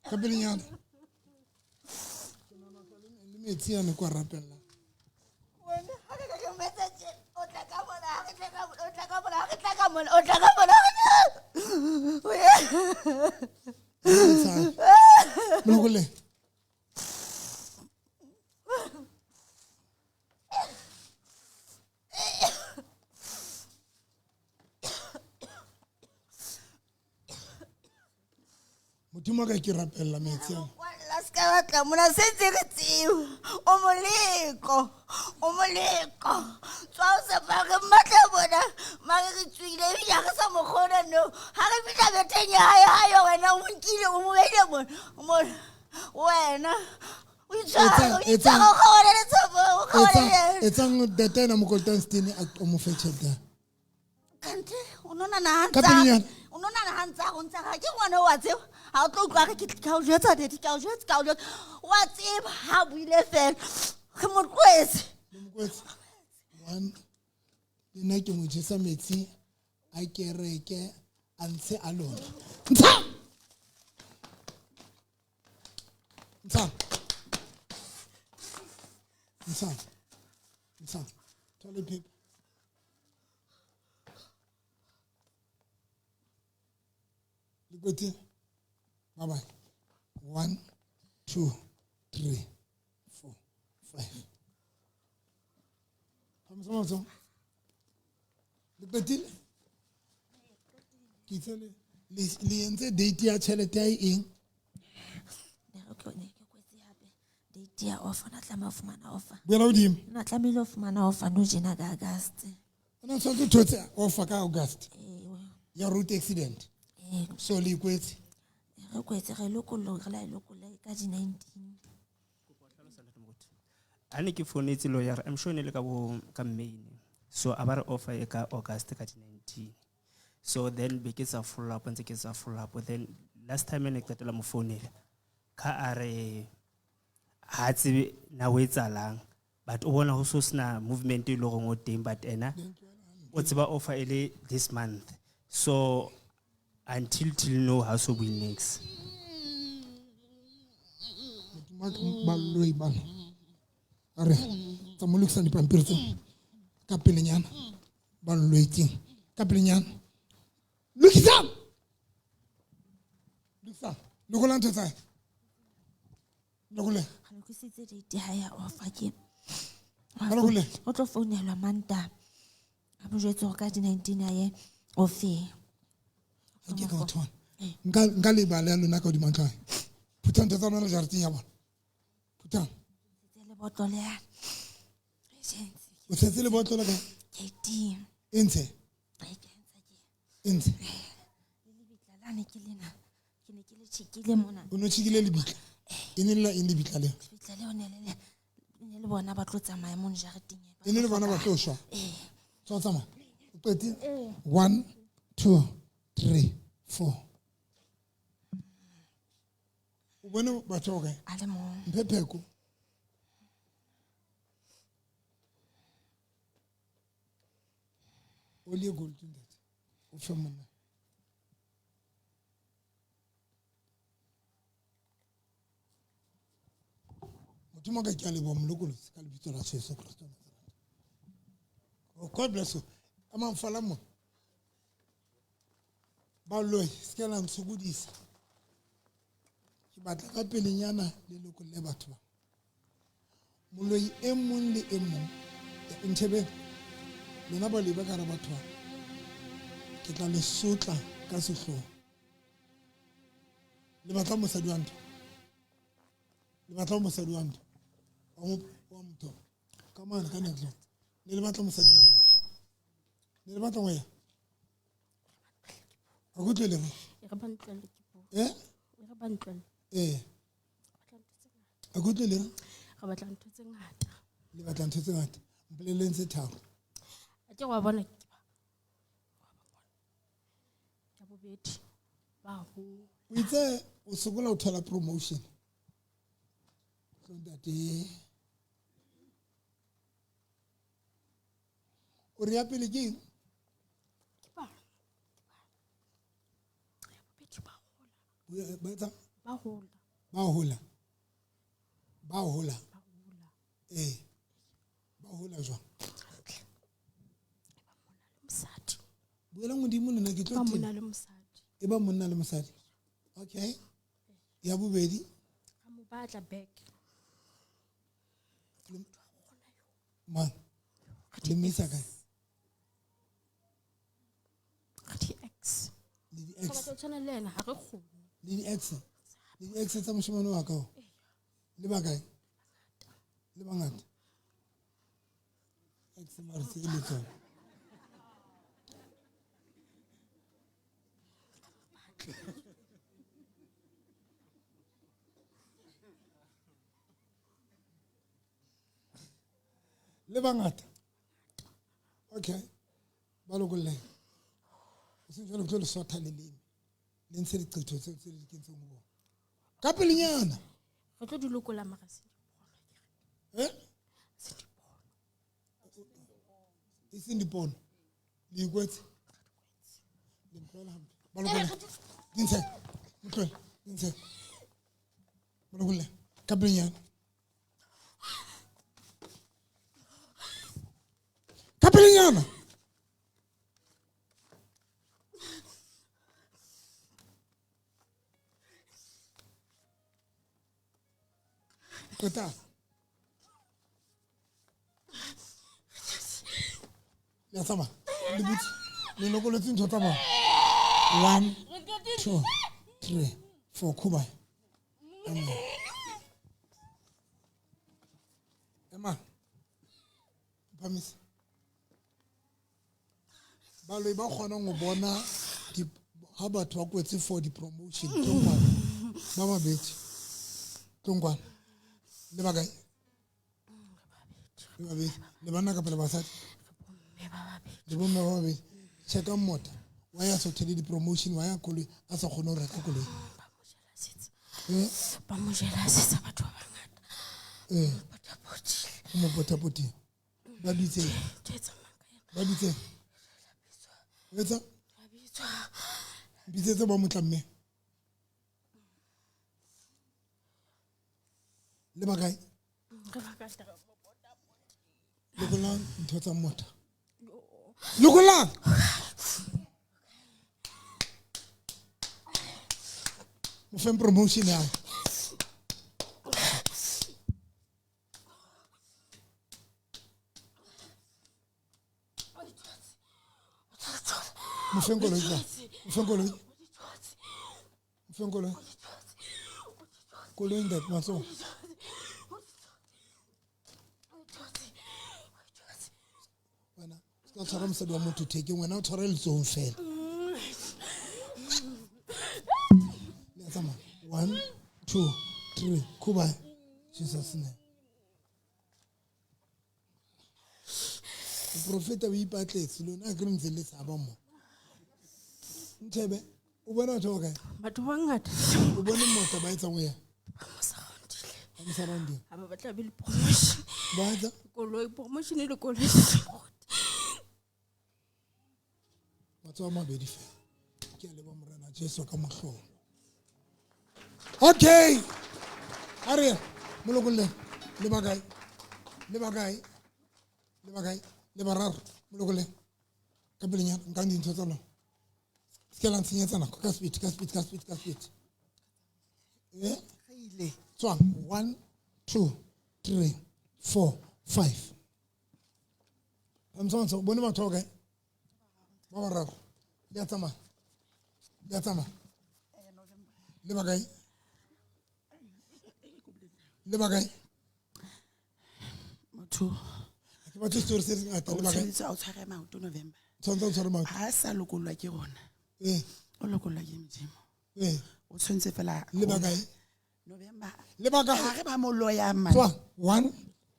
Ka pelenyana. Ke nahana ka le metsi ane ko a rapellang. Wena, ha re ka ke metsa tje, o tla ka mona, ha re tla ka mona, o tla ka mona, ha re tla ka mona, o tla ka mona, ha re tla- O ye- Mo lokolle. Modimo wa ka, ke rapella metsi ana. Kwalla se ka batla mona, sentse re tseba. O moleko, o moleko. Tswa o sa ba re mmatla bona, mare re tswile ebile ha re sa mo kgona no. Ha re fihla betheng ya hae, hae wena o mo nkile, o mo beile mona, mona. Wena, o itshware, o itshware, o kgaohane le tshepo, o kgaohane le yena. Etsang data ena mokolotang stene a o mo fe tjhelete ya. Kante o no nahana ha Ka ntsa- pelenyana. o no nahana ha ntsa re o ntsa re, ha ke ngwana o wa tseba. Ha o tlo utlwa re ke ka o jwetsa daddy, ka o jwetsa, ka o jwetsa. Wa tseba ha buile fela. Re mo tlohetse. Le mo kwetse. One, le nna ke mo jesa metsi a kereke a ntshe a lona. Ntsha! Ntsha! Ntsha! Ntsha! Toilet paper. Le kwetse? Bye bye. 1, 2, 3, 4, 5. Phamisa matsoho. Le qetile? Ke itse le entse date ya tjhelete ya eng? Ne re tlo- ne ke kwetse hape. Date ya offer, na tlameha ho fumana offer. Buela hodimo. Na tlamehile ho fumana offer nou tjena ka August. O na tshwanetse o thotse offer ka August. Ee, Ya road accident. ee. So le ikwetse. Re kwetse, re lokolla, re la e lokolla ka di-19. Ha ne ke founetse lawyer, I'm sure ne le ka bo ka May ne. So a ba re offer e ka August ka di-19. So then be ke sa follow up, ntse ke sa follow up. Then last time ne ke qetela mo founela, ka a re ha tsebe na ho etsahalang, but o bona ho so sena movement e leng hore o teng, but ena o tseba offer e le this month. So until till now ha so bue niks. Modimo wa ka, baloi bana. A re, tsa mo lokisa dipampiri tseo. Ka pelenyana. Ba nloetseng. Ka pelenyana. Lokisang! Lokisang. Lokola ntho tsa hae. Lokole. Re lokisitse date ha ya offer ke. Ba lokole. O tlo founelwa Mantaha. A mo jwetse hore ka di-19 a ye offeng. Ha ke ka o thola. Nka lebala ya lona ka hodima ntlo ya hae. Phutha ntho tsa lona jareteng ya bona. Phuthang. Tse lebotlolo ya agency. O tshetse lebotlolo kae? Gating. E ntshe. E ke ntsha ke. E ntshe. Le lebitla lane ke lena. Ke ne ke le tjhekile mona. O no tjhekile lebitla. E ne le la eng lebitla leo? Lebitla leo ne le ne le bona ba tlo tsamaya mono jareteng e. E ne le bona ba tlo shwa. Ee. Tswa tsamaya. O qetile? 1, 2, 3, 4. O bone batho ba kae? A le mong. Mphe pheko. Oli e gold ntate. O fe monna. Modimo wa ka, ke a leboha molokolotsi ka lebitso la Jesu Kreste wa Nazareth. Oh, God bless you. Emang fala mo. Baloi, se ke la ntshokodisa. Ke batla ka pelenyana le lokolle batho ba. Moloi e mong le e mong, ntshebeng, lona baloi ba ka hara batho ba, ke tla le sotla ka sehloho. Le batla mosadi wa ntho? Le batla mosadi wa ntho? Wa motho. Ka mane ka netlo. Ne le batla mosadi wa ntho? Ne le batla ngwaya? A go tlele mo? E re ba ntlwelle ke bue. Eh? E re ba ntlwelle. Eh. A go tlele? Re batla ntho tse ngata. Le batla ntho tse ngata. Mpolelleng tse tharo. A ke wa bona ke ba. Ya bobedi ba ho. O itse o sokola ho thola promotion. Tlo ntate. O re ya pele ke eng? Ke ba. Ya bobedi ba hola. Ba etsa? Ba hola. Ba hola. Ba hola. Ba hola. Eh. Ba hola jwang? Hantle. E ba monna le mosadi. Buelang modimo lena ke tlo Ba tena. monna le mosadi. E ba monna le mosadi. Okay. Ya bobedi. Ka mo batla back. Mang? Le mmisa kae? Re di ex. Le di Re ex. batla ho tshwana le yena ha re kgone. Le di ex. Le di ex tsa moshemane wa ka o. Le ba kae? Le bangata. Ex mare se le tsona. Le bangata. Okay. Ba lokolleng. O seng jwale ke tlo le sotha leleme. Le ntshe diqetho tseo tse le di kentseng ho bona. Ka pelenyana. Re tlo di lokola mara se di pono. Eh? Se di pono. E seng dipono. Le ikwetse. Le ntlohela hampe. Ba lokolle. Di ntshe. Mo tlohele. Di ntshe. Ba lokolle. Ka pelenyana. Ka pelenyana. Qeta. Le a tsamaya. Le butse. Le lokolotse ntho tsa bona. 1 2 3 4 khuba. Ema. Ema. Phamisa. Baloi ba kgonang ho bona di ha batho ba kwetse for di promotion tlongwana. Ba babedi. Tlongwana. Le ba kae? Le babedi. Le banna kapa le basadi? Le bomme ba babedi. Checka mota. Wa ya sa thole di promotion wa ya koloi a sa kgone ho reka koloi. Ba mo jela setsa. Eh? Ba mo jela setsa batho ba bangata. Eh. Potapotile. O mo potapotile. Ba bitse. Ntho e tsamayang ka yena. Ba bitse. O etsa? Ba bitswa. Bitsetse ba mo tlammeng. Le ba kae? Re ba ka tla mo potapotile. Lokollang ntho tsa mota. Lokollang. Mo feng promotion ya hae. Mo feng koloi tla. Mo feng koloi. Mo feng koloi. Koloi ntate matsoho. Wena o ska tshwara mosadi wa motho thekeng, wena o tshwara letsohong fela. Le a tsamaya. 1 2 3 khuba. Jesus name. Moprofeta o ipatletse lona a ke re ntse le tshaba mo. Nthebe, o bona batho ba kae? Batho ba bangata. O bone mota ba etsang ho yena? Ba mo surroundile. Ba mo surroundile. Ha ba batla be le promotion. Ba etsa? Koloi, promotion le koloi. Matsoho a mabedi fela. Ke a leboha Morena Jesu ka mohlolo. Okay. A re mo lokolleng. Le ba kae? Le ba kae? Le ba kae? Le bararo. Molokole ka pelenyana nkang dintho tsa lona se ke la ntshenyetsa nako ka speed ka speed ka speed ka speed e tswang 1 2 3 4 5 phamisa matsogo bone batho ba kae ba bararo le a tsamaya le a tsamaya le ba kae le ba kae motho ke batho story se se ngata o le ba kae tshwanetse a o tshware maoto November tshwanetse o tshware maoto ha a sa lokollwa ke rona ee o lokollwa ke Modimo ee o tshwanetse fela le ba kae November le ba kae ha re ba mo loyang man tswa 1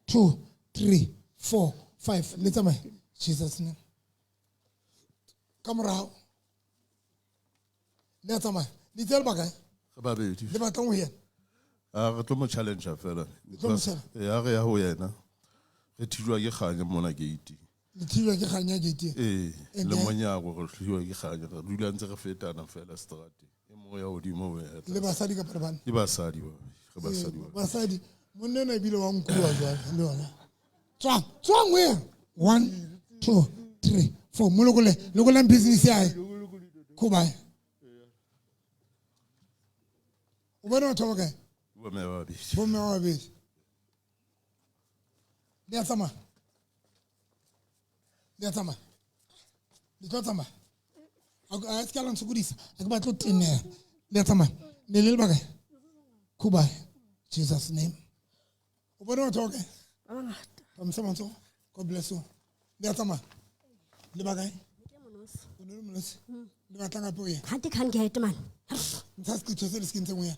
2 3 4 5 le tsamaye Jesus name ka morago le a tsamaya le itse le ba kae Re babedi. le batlang ho yena A re tlo mo challenge fela. tlo mo challenge? Ya re ya ho yena. Re thijwa ke kganya mona gate. le thijwa ke kganya gate Ee, And le then- monyako re thijwa ke kganya. Re dula ntse re fetana fela seterateng. E mong ya hodimo o ya le tlase. basadi kapa le banna Ke basadi ba. Re basadi ba. basadi monna ena ebile wa nkuwa jwale le yona tswang tswang wena 1 2 3 4 mo lokole lokolang business ya hae khubae o bone batho ba kae Bomme ba babedi. bomme ba babedi le a tsamaya le a tsamaya le tlo tsamaya a se ka la ntshokodisa a ke batlo teneha le a tsamaya ne le le bakae khubae Jesus name o bone batho ba kae Ba bangata. phamisa matsogo God bless you le a tsamaya le bakae o ne le monosi le batlang gape o yena Kgante kgang ke a ete mane. ntsha seqitho se le se kentseng o yena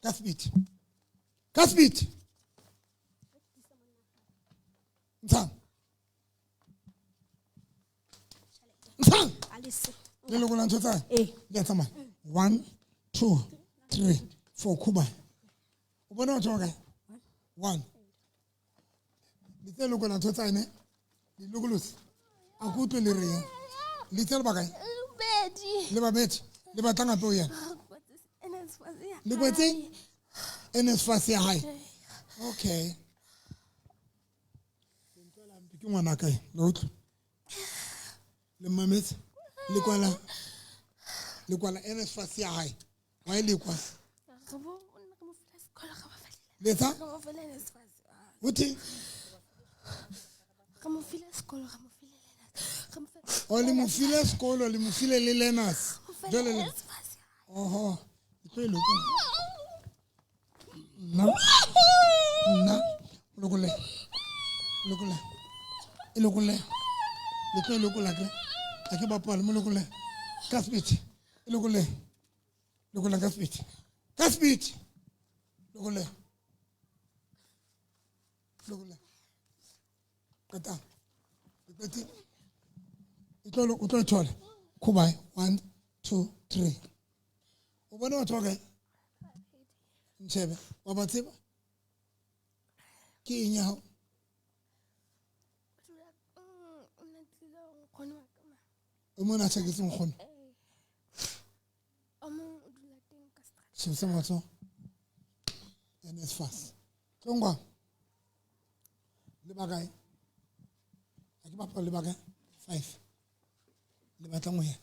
ka speed ka speed ntshang ntshang Alice. le lokola ntho tsa le a tsamaya 1 2 3 4 khuba o bona batho ba kae one le tse lokola ntho tsa ene le lokolotse a ke utlwe le reng le tse le bakae Bedi. le babedi le batlang gape o yena le kwetseng NSFAS ya hae okay ke ngwana kae le utlwe le mmametse le kwala le kwala NSFAS ya hae wa e lekwa letsa uthi o le mo file sekolo le mo file le learners jwale le oho e tlo e lokola nna nna o lokole lokole e lokole le tlo e lokola kere a ke bapale mo lokole ka speed e lokole lokola ka speed ka speed lokole lokole qeta qetile o tlo e thola khubae 1 2 3 o bone batho ba kae ntšhebe wa ba tseba ke eng ya gago o mongwe a tšhaketse nkgono shebisa matsogo NSFAS tlongwa le bakae a ke bapala le bakae 5 le batlang ho yena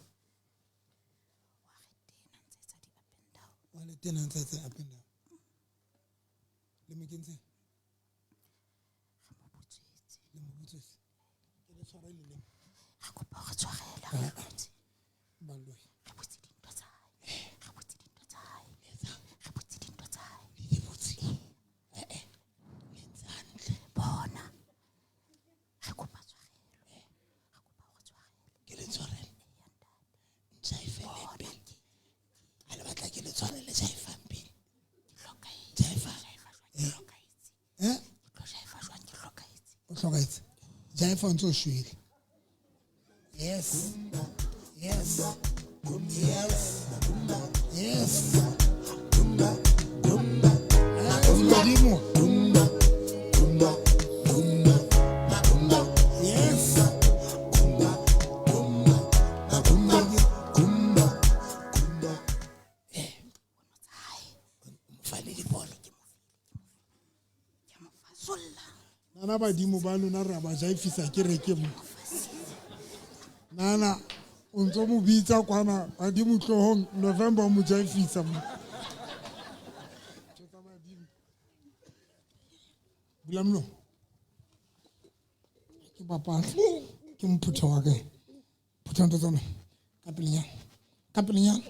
wa le tena ntse tse up and down le mo kentseng le mo butswetse ke le tshware leleme Re kopa hore tshwarelo re botse. baloi Re botse dintho tsa hae. Re botse dintho tsa hae. Re botse dintho tsa hae. Le botse. Eh eh. Le ntse hantle. Bona. Re kopa tshwarelo. Re kopa hore tshwarelo. Ke le tshwarele. Njaifele pele. A le batla ke le tshwarele jaifang pele. Jaifa. Eh? O hlokahetse. Jaifa o ntse o shwele. Yes. Yes. Yes. Yes. Modimo. Yes. Nana badimo ba lona re a ba jaifisa ke reke mo. Nana o ntso mo bitsa kwana badimo tlohong November o mo jaifisa mo. Bula molomo. Ke bapala. Ke mophutha wa ka. Phutha ntho tsona. Ka pelenyana. Ka pelenyana.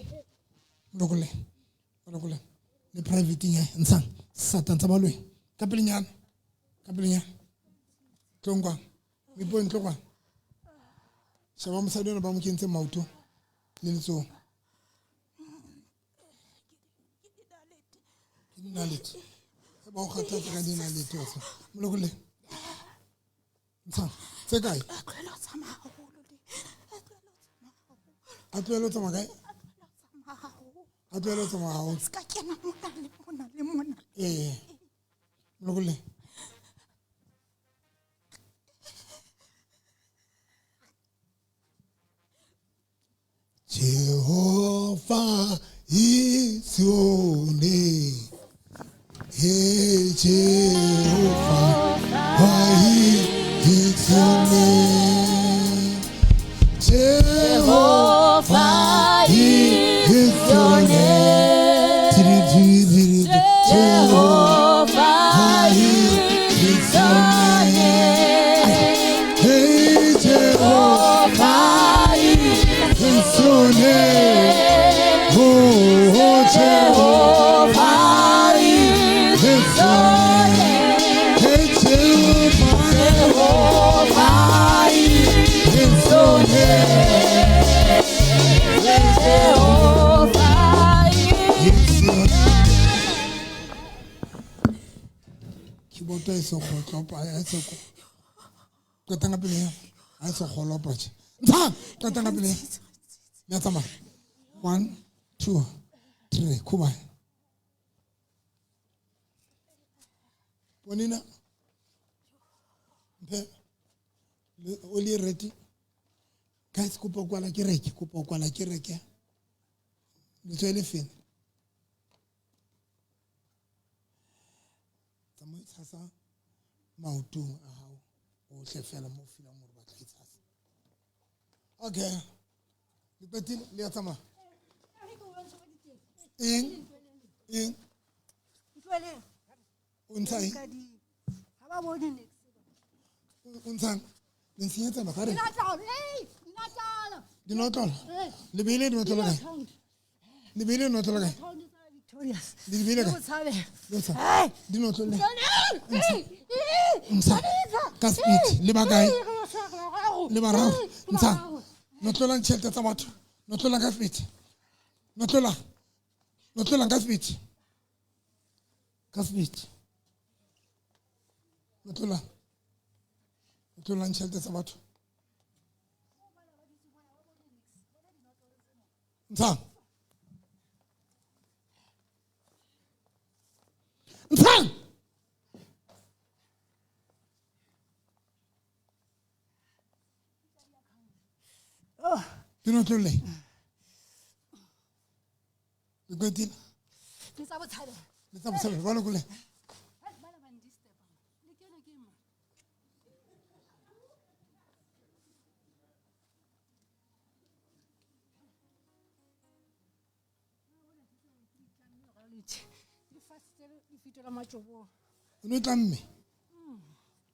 Molokole. Molokole. Le private ya ntshang. Satan tsa baloi. Ka pelenyana. Ka pelenyana. Tlong kwa. Mipone tlo kwa. Sheba mosadi ona ba mo kentse maoto le letsoho. Ke dinalete. E ba o kgathatsa ka dinalete wa tseba. Molokole. Ntshang. Tse kae? A tlohele ho tsamaya haholo le. A tlohele ho tsamaya kae? Tsamaya haholo. A tlohele ho tsamaya haholo. Se ka kena mona le mona le mona. Ee. Molokole. Jehovah is your name. Hey, Jehovah is your name. Jehovah is your name. Jehovah is your name. Hey, Jehovah is your name. Oh, Jehovah is your name. Hey, Jehovah is your name. Jehovah is your name. Keyboard e se kgotlopa, e se qetang ka pele ya, ha e se kgolopa tje. Ntshang, qetang ka pele. Le a tsamaya. 1 2 3 khuba. Ponina. Mpe. Le o le ready. Guys, kopa kwala kereke, kopa kwala kereke. Le tswele feng? Tsamaya tshasa maotong a hao ohle fela mo feelang hore batla e tshasa. Okay. Le qetile le a tsamaya. Eng? Eng? Ntlohele. O ntsha eng? Ha ba bone niks. O ntshang? Le ntshenyetsa nako, a re. Dinotlolo, hey, dinotlolo. Dinotlolo? Eh. Le beile dinotlolo kae? Le beile dinotlolo kae? Victorious. Le di beile Le kae? botshabelo. Le botshabelo. Hey. Dinotlolo. Hey, Ntsha. Ka speed. Le ba kae? Le bararo. Ntsha. Notlolang tjhelete tsa batho. Notlolang ka speed. Notlolang. Notlolang ka speed. Ka speed. Notlolang. Notlolang tjhelete tsa batho. Ntshang. Ntshang. Dinotlolo. Le qetile? Le tsa botshabelo. Le tsa botshabelo, ba lokole. Hey, bana ba ndisturb. Le kene ke mang? Lefito la matjobong. O no tlamme.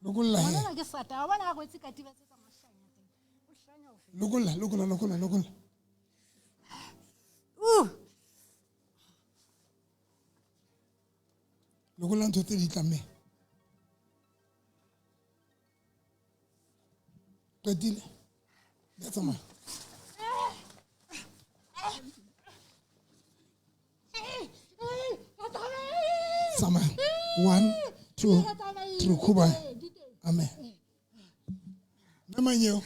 Lokolla he. Ngwanana ke sata, wa bona ha kwetse katiba tse tsa mahlanya teng. O hlanya ho feta. Lokolla, lokolla, lokolla, lokolla. Lokolla ntho tse di tlamme. Qetile. Le tsamaya. Tsamaya. 1 2 3 khuba. Amen. Mme Manyeo,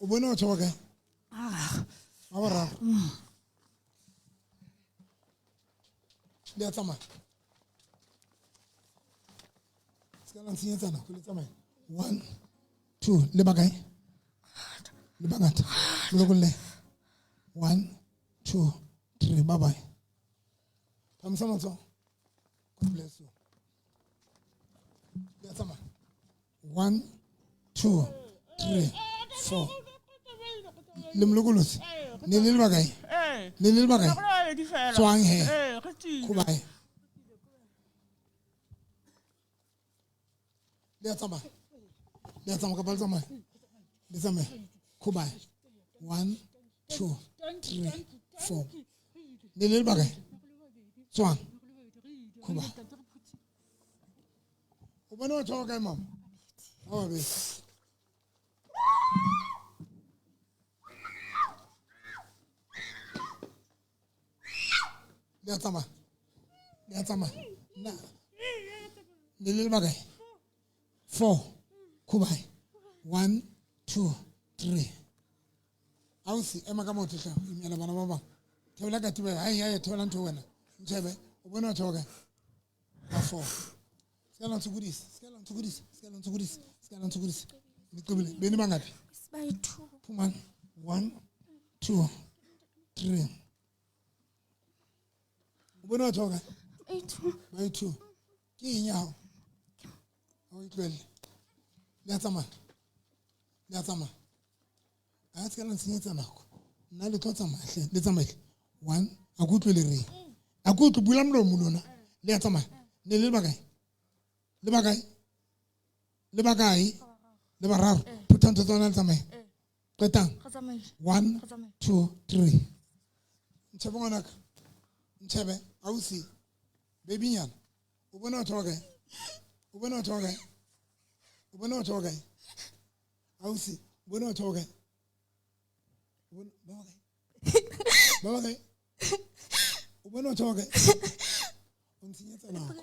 o bone batho ba kae? Ba bararo. Le a tsamaya. Se ka la ntshenyetsa nako, le tsamaya. 1 2 le ba kae? Le bangata. Le lokolle. 1 2 3 bye bye. Phamisa matsoho. God bless you. Le a tsamaya. 1 2 3 4. Le mo lokolotse? Ne le le bakae? Ee. Ne le le bakae? Re le babedi fela. Tswang he. Ee, re tswile. Goodbye. Le a tsamaya. Le a tsamaya kapa le tsamaya? Le tsamaya. Goodbye. 1 2 3 4. Ne le le bakae? Tswang. Goodbye. O bone batho ba bakae mama? Ba babedi. Le a tsamaya. Le a tsamaya. Na. Le le bakae? 4. Goodbye. 1 2 3. Ausi ema ka maoto hle, imela bana ba bang. Theola katiba, hai hai theola ntho wena. Ntshebe, o bone batho ba bakae? Ba 4. Se ka la ntshokodisa, se ka la ntshokodisa, se ka la ntshokodisa, se ka la ntshokodisa. Le qobile, bene bangapi? Bayi-two. Phumani. 1 2 3. O bone batho ba bakae? Bayi-two. Bayi-two. Ke eng ya hao? Ha o e tlohelle. Le a tsamaya. Le a tsamaya. A se ka la ntshenyetsa nako. Nna le tlo tsamaya hle, le tsamaile. 1, a ke utlwe le reng. A ke utlwe, bula molomo lona. Le a tsamaya. Ne le le bakae? Le bakae? Le bakae? Le bararo. Phutha ntho tsa lona le tsamaye. Qetang. Re tsamaile. 1 Re tsamaile. 2 3. Ntshebe ngwanaka. Ntshebe, ausi. Babynyana. O bone batho ba bakae? O bone batho ba bakae? O bone batho ba bakae? Ausi, o bone batho ba bakae? O bone ba bakae? Ba bakae? O bone batho ba bakae? O ntshenyetsa nako.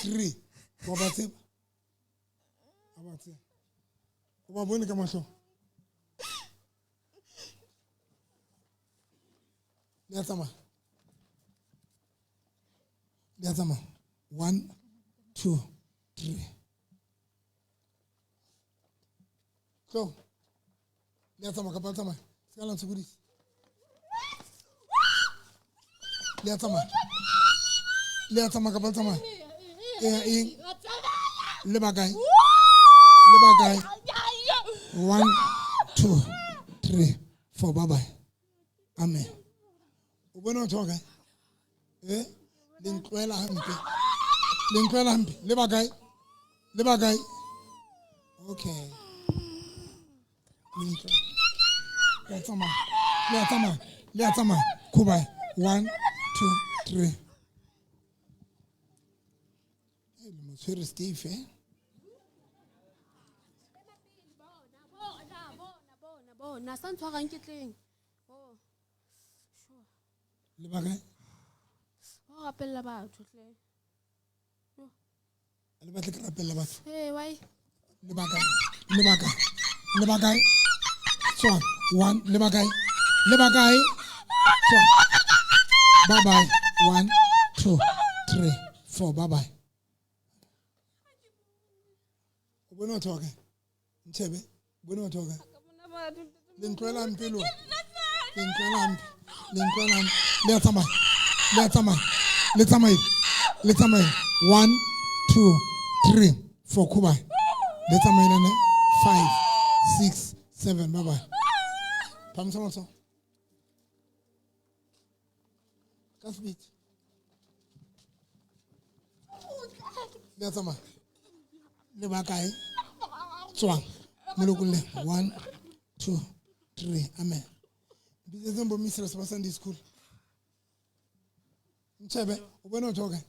3. Wa ba tseba? Wa ba tseba. O ba bone ka mahlong? Le a tsamaya. Le a tsamaya. 1 2 3. Tlo. Le a tsamaya kapa le tsamaya? Se ka la ntshokodisa. Le a tsamaya. Le a tsamaya kapa le tsamaya? Ee, eng? Le bakae? Le bakae? 1 2 3 4. Bye bye. Amen. O bone batho ba bakae? Eh? Le ntlohela hampe. Le ntlohela hampe. Le bakae? Le bakae? Okay. Le ntlohela. Le a tsamaya. Le a tsamaya. Le a tsamaya. Goodbye. 1 2 3. Eh, le mo tshwere stiff, eh? Bona, bona, sa ntshwarang ke tleng. Oh. Le bakae? Wa rapella batho hle. Le batle ke rapella batho. Hey, why? Le bakae? Le bakae? Le bakae? Tswang. 1. Le bakae? Le bakae? Tswang. Bye bye. 1 2 3 4. Bye bye. O bone batho ba bakae? Ntshebe, o bone batho ba bakae? Le ntlohela hampe lona. Le ntlohela hampe. Le ntlohela hampe. Le a tsamaya. Le a tsamaya. Le tsamaile. Le tsamaile. 1 2 3 4. Goodbye. Le tsamaile ne? 5 6 7. Bye bye. Phamisa matsoho. Ka speed. Le a tsamaya. Le bakae? Tswang. Mo lokolleng. 1 2 3. Amen. Bitsetseng bo mistress ba Sunday school. Ntshebe, o bone batho ba bakae?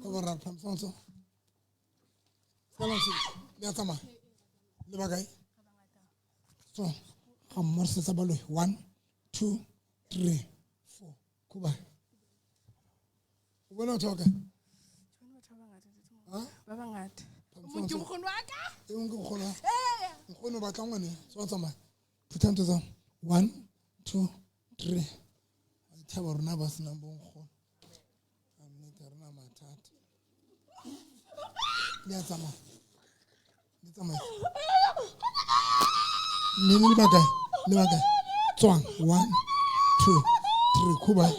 Ba bararo, phamisa matsoho. Se ka la ntshe- Le a tsamaya. Le bakae? Tswang. Ga mmorisetsa baloi. 1 2 3 4. Goodbye. O bone batho ba bakae? Ha? Ba bangata. Phamisa Mong ke matsoho. nkgono wa ka. E mong ke nkgono wa Nkgono o batla ngwane. Tswa tsamaya. Phutha ntho tsa 1 2 3. Wa ithaba rona ba senang bo nkgono. A nnete ha rena mathata. Le a tsamaya. Le tsamaya. Le le bakae? Le bakae? Tswang. 1 2 3. Goodbye.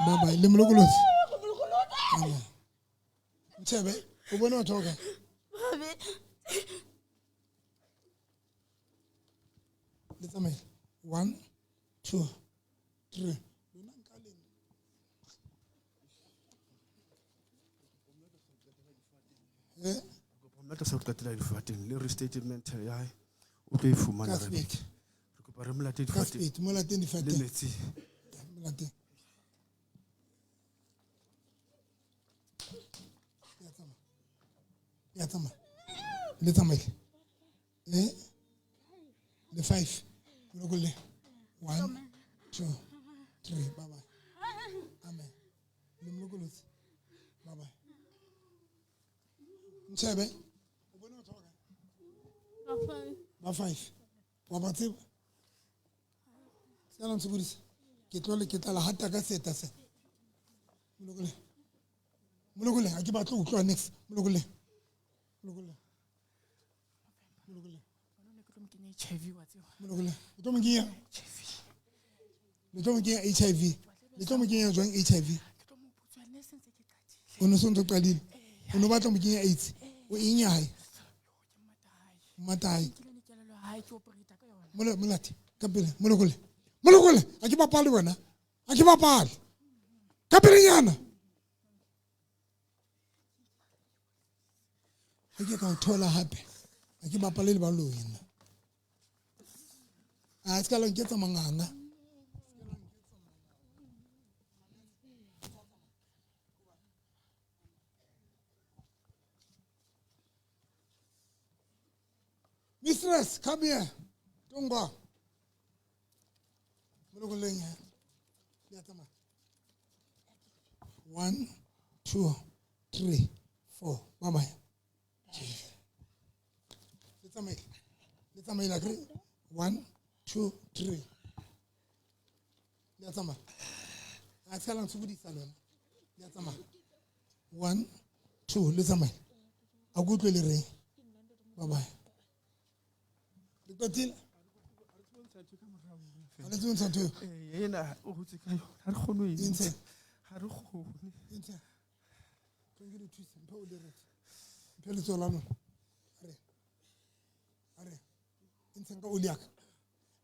Bye bye. Le mo lokolotse? Amen. Ntshebe, o bone batho ba bakae? Le tsamaile. 1 2 3. Lona nka le Eh? Kopa mme a tla sa ho qetela difateng le restatement ya hae o tlo e fumana Ka re speed. re kopa re mo late Ka difateng speed, mo lateng difateng. le metsing. Mo lateng. Ya tsamaya. Ya tsamaya. Le tsamaile. Eh? Le 5. Molokolle. 1 2 3. Bye bye. Amen. Le molokolotse. Bye bye. Ntshebe. O bone batho ba kae? Ba five. Ba 5. Wa ba tseba? Se la ntshokodisa. Ke tlo le ke tla le hata ka seeta se. Molokole. Molokole, ha ke batle ho utlwa niks. Molokole. Molokole. Molokole. HIV wa tseba. Molokole. O tlo mo kenya? Le tlo mo kenya HIV. Le tlo mo kenya jwang HIV? O no se ntse o qadile. O no batla ho mo kenya AIDS. O eng ya hae? Mmata hae. Hae ke operate ka yona. Mole molate ka pele molokole. Molokole, ha ke bapale wena. Ha ke bapale. Ka pelenyana. Ha ke ka o thola hape. Ha ke bapale le baloi nna. A se ka la nketsa manganga. Mistress, come here. Don't go. Molokoleng ya. Le a tsamaya. 1 2 3 4. Bye bye. Le tsamaile. Le tsamaile akere? 1 2 3. Le a tsamaya. A se ka la ntshokodisa lona. Le a tsamaya. 1 2 le tsamaile. A ke utlwe le reng. Bye bye. Le qetile? Ha le tsebe ho ntsha ntho eo? Eh, ena o hotse ka yona ha re kgone ho e E ntshe. ntsha. Ha re kgone. E ntshe. Tlo ke le thuse, mphe o le rete. Mphe letsoho la lona. Are. Are. E ntsheng ka oli ya ka.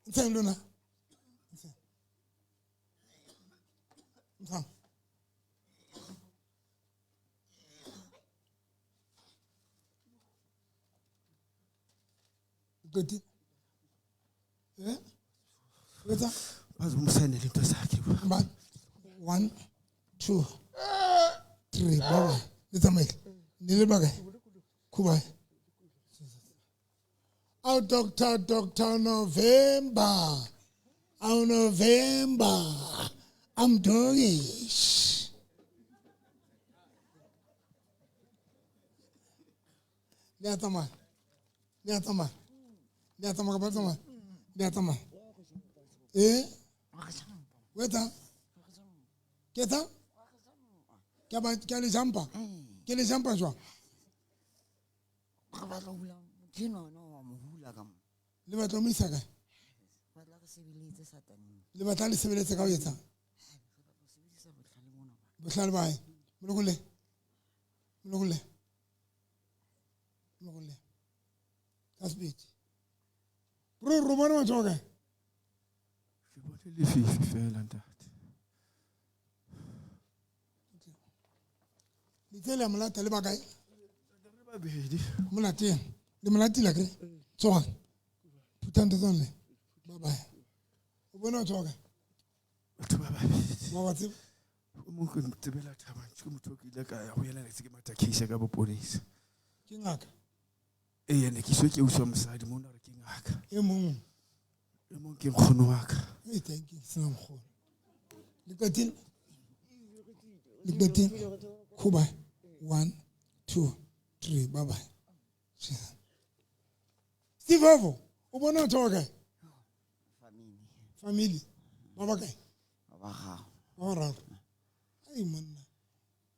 E ntsheng lona. Ntsheng. Ntshang. Le qetile? Eh? O etsa? Baze mo saenele ntho tsa hae. Ba 1 2 3 ba ba le tsamaile. Ne le ba kae? Khuba. Ao Doctor Doctor November. Ao November. I'm doggish. Le a tsamaya. Le a tsamaya. Le a tsamaya kapa le tsamaya? Le a tsamaya. Eh? O etsang? Ke etsang? Ke a ba- ke a le jumpa? Ke le jumpa jwang? Re batla ho hula motho enwa wena wa mo hula ka mo. Le batla ho mo isa kae? Batla re sebeletse sataneng. Le batla le sebeletse ka ho etsang? Sebedisa bohlale bona ba. Bohlale ba hae. Molokole. Molokole. Molokole. Ka sebete. Bro, ro bone batho ba kae? Ke bone lefifi fela ntate. Le tsele ya molata le ba kae? Re babedi. Molateng. Le molatile akere? Tsogang. Phuthang ntho tsa lona le. Bye bye. O bone batho ba kae? Batho ba babedi. Wa ba tseba? O mong ke mo tsebela Thabantse, ke motho o ke ile ka ya ho yena ne se ke matha case ya ka boponesa. Ke ngaka. Ee, ne ke iswe ke ausi wa mosadi mona re ke ngaka. E mong. E mong ke nkgono wa ka. E thank you, sena nkgono. Le qetile? Le qetile? Khuba. 1 2 3. Bye bye. Steve Ovo, o bona batho ba kae? Family. Family. Ba ba kae? Ba bararo. Ba bararo. Ai monna.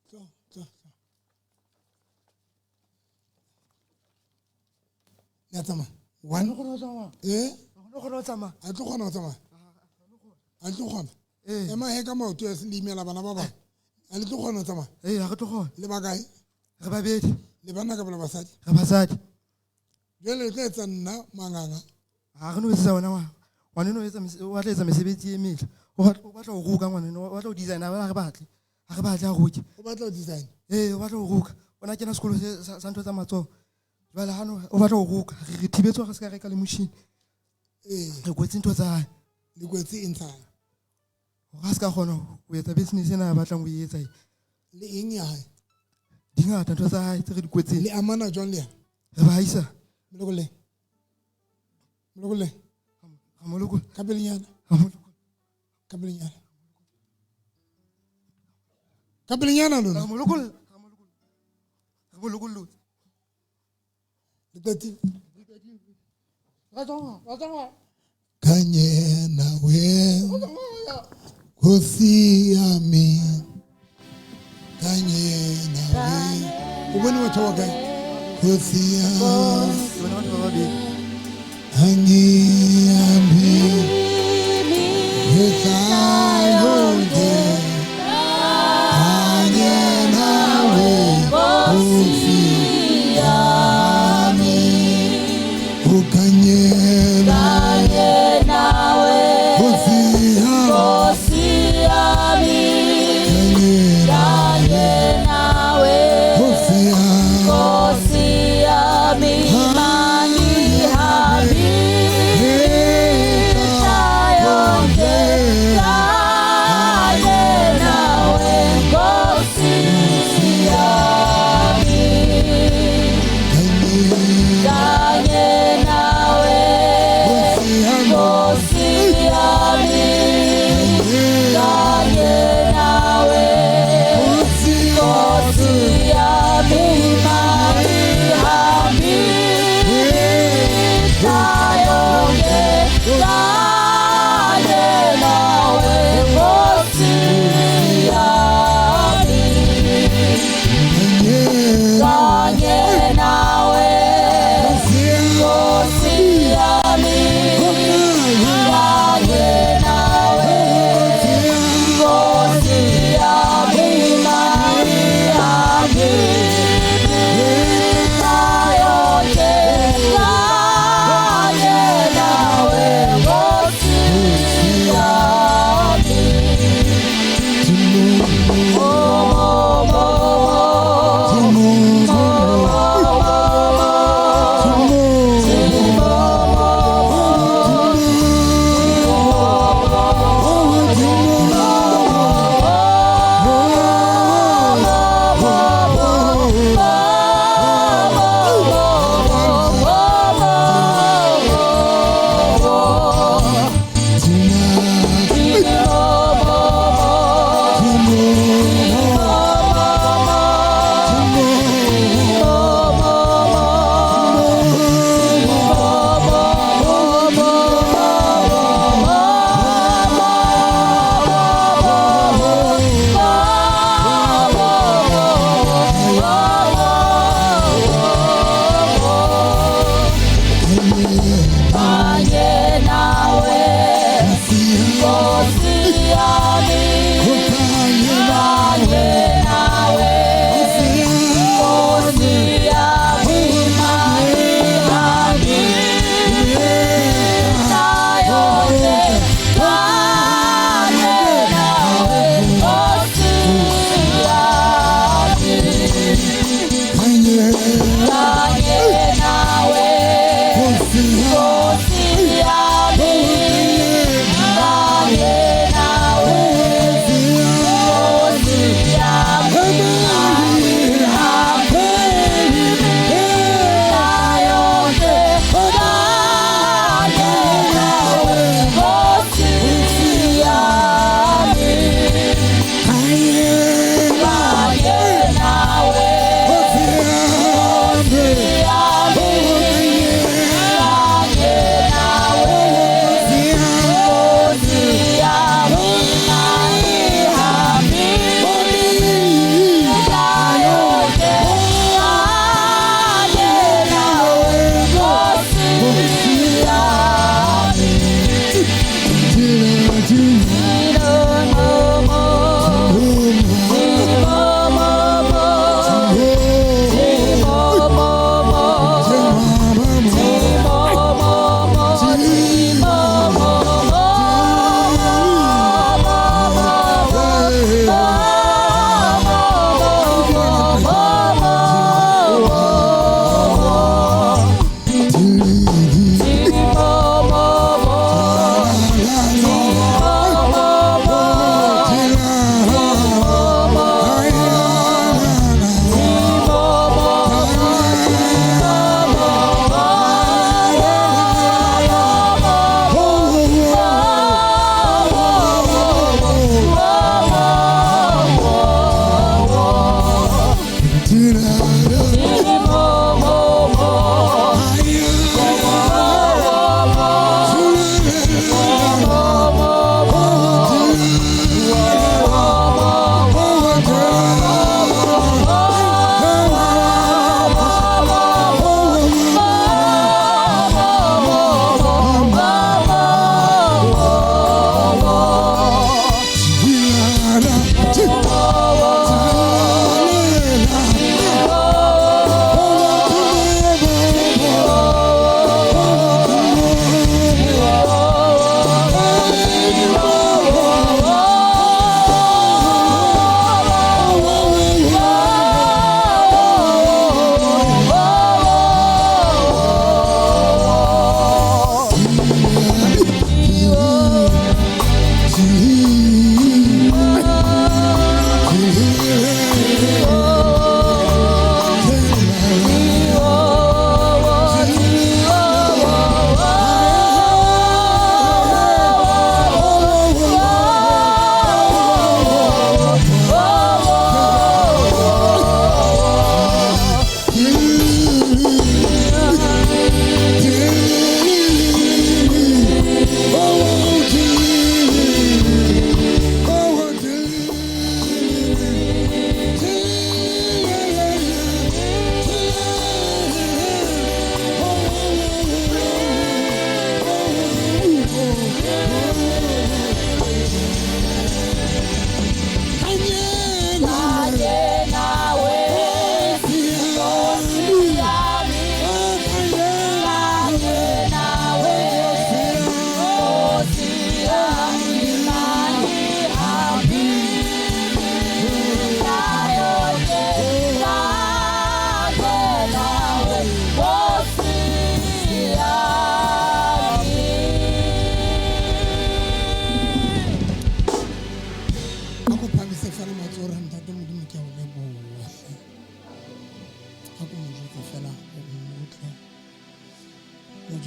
Tlo, tlo, tlo. Le a tsamaya. 1 Eh? A tlo kgona ho tsamaya? A tlo kgona? Ema he ka maoto a se le imela bana ba bang. A le tlo kgona ho tsamaya? Ee, ha re tlo kgona. Le ba kae? Re babedi. Le banna kapa le basadi? Re basadi. Jwale le tlo etsa nna manganga. Ha re no etsetsa wena wa. Ngwaneno o batla etsa mesebetsi e metle. O batla ho roka ngwaneno, o batla ho designer, ha re batle. Ha re batle a roke. O batla ho design? Ee, o batla ho roka. O na kena sekolo se sa ntho tsa matsoho. Jwale ha no o batla ho roka, re thibetse hore re se ka reka le motjhini. Ee. Re kwetse ntho tsa hae. Le kwetse eng tsa hae? Hore a se ka kgona ho etsa business ena a batlang ho e etsa e. Le eng ya hae? Di ngata ntho tsa hae tse re di kwetseng. Le amana jwang le yena? Re ba isa. Molokolle. Molokolle. Ra mo lokolla. Ka pelenyana. Ra mo lokolla. Ka pelenyana. Ka pelenyana lona. Ra mo lokolla. Ra mo lokollotse. Le qetile? Ra tsamaya, ra tsamaya. Kanye nawe Nkosi yami kanye nawe. O bone batho ba kae? Nkosi yami. Ke bone batho ba babedi. Angihambi mihla yonke kanye nawe Nkosi yami. Ukanye nawe Nkosi yami. Nkosi yami kanye nawe Nkosi yami. Nkosi yami mangihambi mihla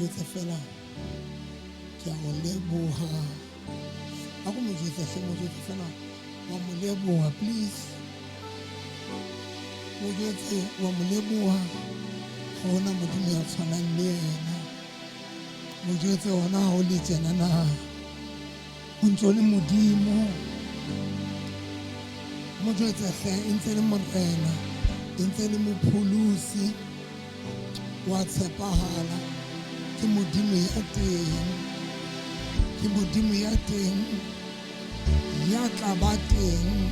jwetse fela ke a o leboha. A ko mo jwetse hle, mo jwetse fela wa mo leboha, please. Mo jwetse wa mo leboha, ha hona Modimo ya tshwanang le yena. Mo jwetse hona ha o le tjena na o ntso le Modimo. Mo jwetse hle, e ntse le Morena, e ntse le Mopholosi, wa tshepahala. Ke Modimo ya teng, ke Modimo ya teng, ya tla ba teng.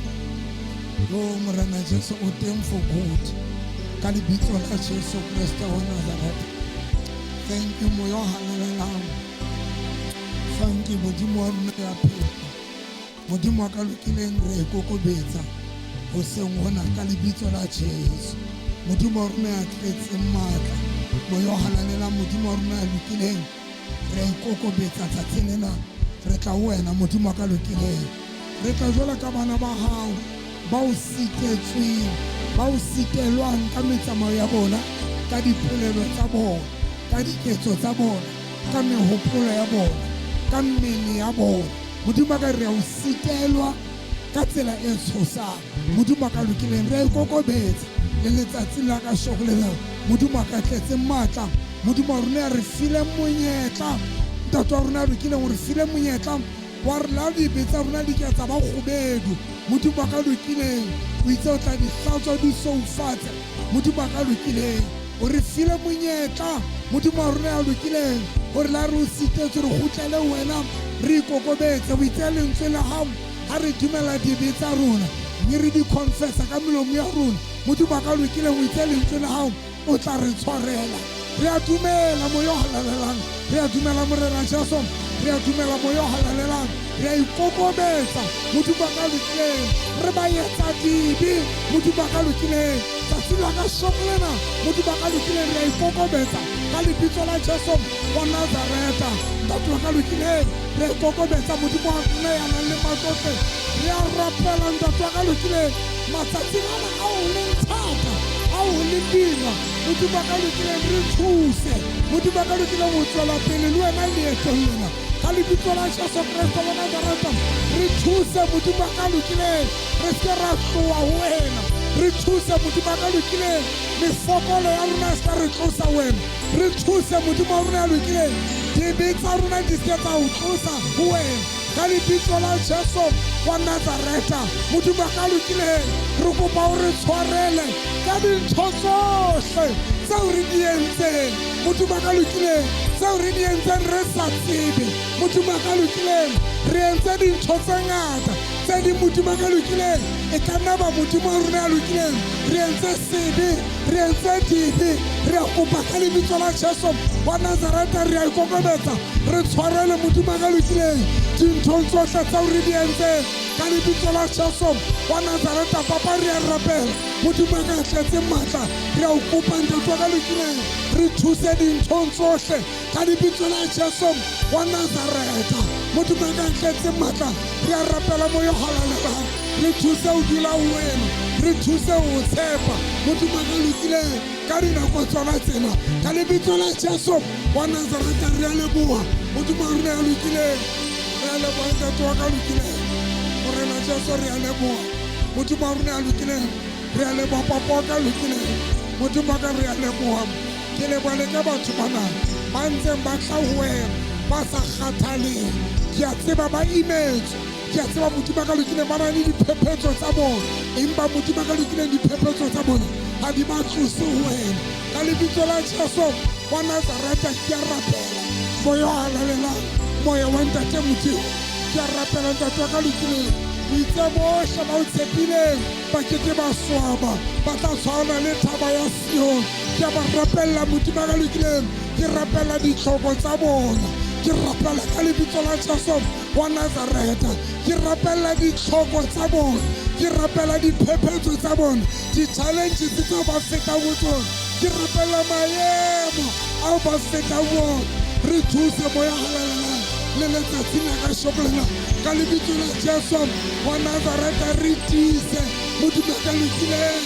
Yo Morena Jesu o teng for good. Ka lebitso la Jesu Kreste wa Nazareth. Thank you Moya o halalelang. Thank you Modimo wa rona ya phela. Modimo wa ka lokileng, re ikokobetsa hoseng hona ka lebitso la Jesu. Modimo wa rona ya tletseng matla, Moya o halalelang, Modimo wa rona ya lokileng, re ikokobetsa tsatsing lena. Re tla ho wena Modimo wa ka lokileng. Re tla jwalo ka bana ba hao ba o sitetsweng, ba o sitelwang ka metsamao ya bona, ka dipolelo tsa bona, ka diketso tsa bona, ka mehopolo ya bona, ka mmele ya bona. Modimo wa ka, re a o sitelwa ka tsela e tshosang. Modimo wa ka lokileng, re a ikokobetsa le letsatsing la kasheko lena. Modimo wa ka tletseng matla, Modimo wa rona ya re file monyetla, Ntate wa rona ya lokileng o re file monyetla wa re la dibe tsa rona di ke tsa ba kgubedu. Modimo wa ka lokileng o itse o tla di hlatswa di soufatse. Modimo wa ka lokileng o re file monyetla, Modimo wa rona ya lokileng, hore la re o sitetswe re kgutlele ho wena, re ikokobetse. O itse lentswe la hao ha re dumela dibe tsa rona mme re di confessa ka melomo ya rona, Modimo wa ka lokileng o itse lentswe la hao o tla re tshwarela. Re a dumela Moya o halalelang, re a dumela Morena Jesu, re a dumela Moya o halalelang, re a ikokobetsa Modimo wa ka lokileng, re ba etsa dibe Modimo wa ka lokileng. Tsatsi la kasheko lena Modimo wa ka lokileng, re a ikokobetsa ka lebitso la Jesu wa Nazareta. Ntate wa ka lokileng, re a ikokobetsa Modimo wa rona ya nang le matlotle. Re a rapela Ntate wa ka lokileng, matsatsing ana ao ho leng thata, ao ho leng boima, Modimo wa ka lokileng re thuse. Modimo wa ka lokileng ho tswela pele le wena leetong lena ka lebitso la Jesu Kreste wa Nazareta. Re thuse Modimo wa ka lokileng, re se ke ra tloha ho wena. Re thuse Modimo wa ka lokileng, mefokolo ya rona e se ka re tlosa wena. Re thuse Modimo wa rona ya lokileng, dibe tsa rona di se ke tsa o tlosa ho wena ka lebitso la Jesu wa Nazareta. Modimo wa ka lokileng, re kopa o re tshwarele ka dintho tsohle tseo re di entseng. Modimo wa ka lokileng, tseo re di entseng re sa tsebe. Modimo wa ka lokileng, re entse dintho tse ngata tse ding. Modimo wa ka lokileng, e ka nna ba Modimo wa rona ya lokileng, re entse sebe, re entse dibe. Re a kopa ka lebitso la Jesu wa Nazareta, re a ikokobetsa, re tshwarele Modimo wa ka lokileng dinthong tsohle tseo re di entseng ka lebitso la Jesu wa Nazareta. Papa, re a rapela Modimo wa ka tletseng matla, re a o kopa Ntate wa ka lokileng, re thuse dinthong tsohle ka lebitso la Jesu wa Nazareta. Modimo wa ka tletseng matla, re a rapela Moya o halalelang, re thuse ho dula ho wena, re thuse ho tshepa Modimo wa ka lokileng ka dinako tsona tsena ka lebitso la Jesu wa Nazareta. Re a leboha Modimo wa rona ya lokileng, re a leboha Ntate wa ka lokileng, Morena Jesu, re a leboha Modimo wa rona ya lokileng, re a leboha Papa wa ka lokileng, Modimo wa ka, re a leboha. Ke leboha le ka batho bana ba ntseng ba tla ho wena ba sa kgathaleng. Ke a tseba ba imetswe, ke a tseba Modimo wa ka lokileng ba na le diphephetso tsa bona, empa Modimo wa ka lokileng diphephetso tsa bona ha di ba tlose ho wena ka lebitso la Jesu wa Nazareta. Ke a rapela Moya o halalelang, Moya wa Ntate Modimo, ke a rapela Ntate wa ka lokileng, o itse bohle ba o tshepileng ba ke ke ba swaba, ba tla tshwana le thaba ya Sion. Ke a ba rapella Modimo wa ka lokileng, ke rapela ditlhoko tsa bona, ke rapela ka lebitso la Jesu wa Nazareta, ke rapela ditlhoko tsa bona, ke rapela diphephetso tsa bona, di-challenges tseo ba fetang ho tsona, ke rapela maemo ao ba fetang ho ona. Re thuse Moya halalelang le letsatsing la kasheko lena ka lebitso la Jesu wa Nazareta. Re tiise Modimo wa ka lokileng,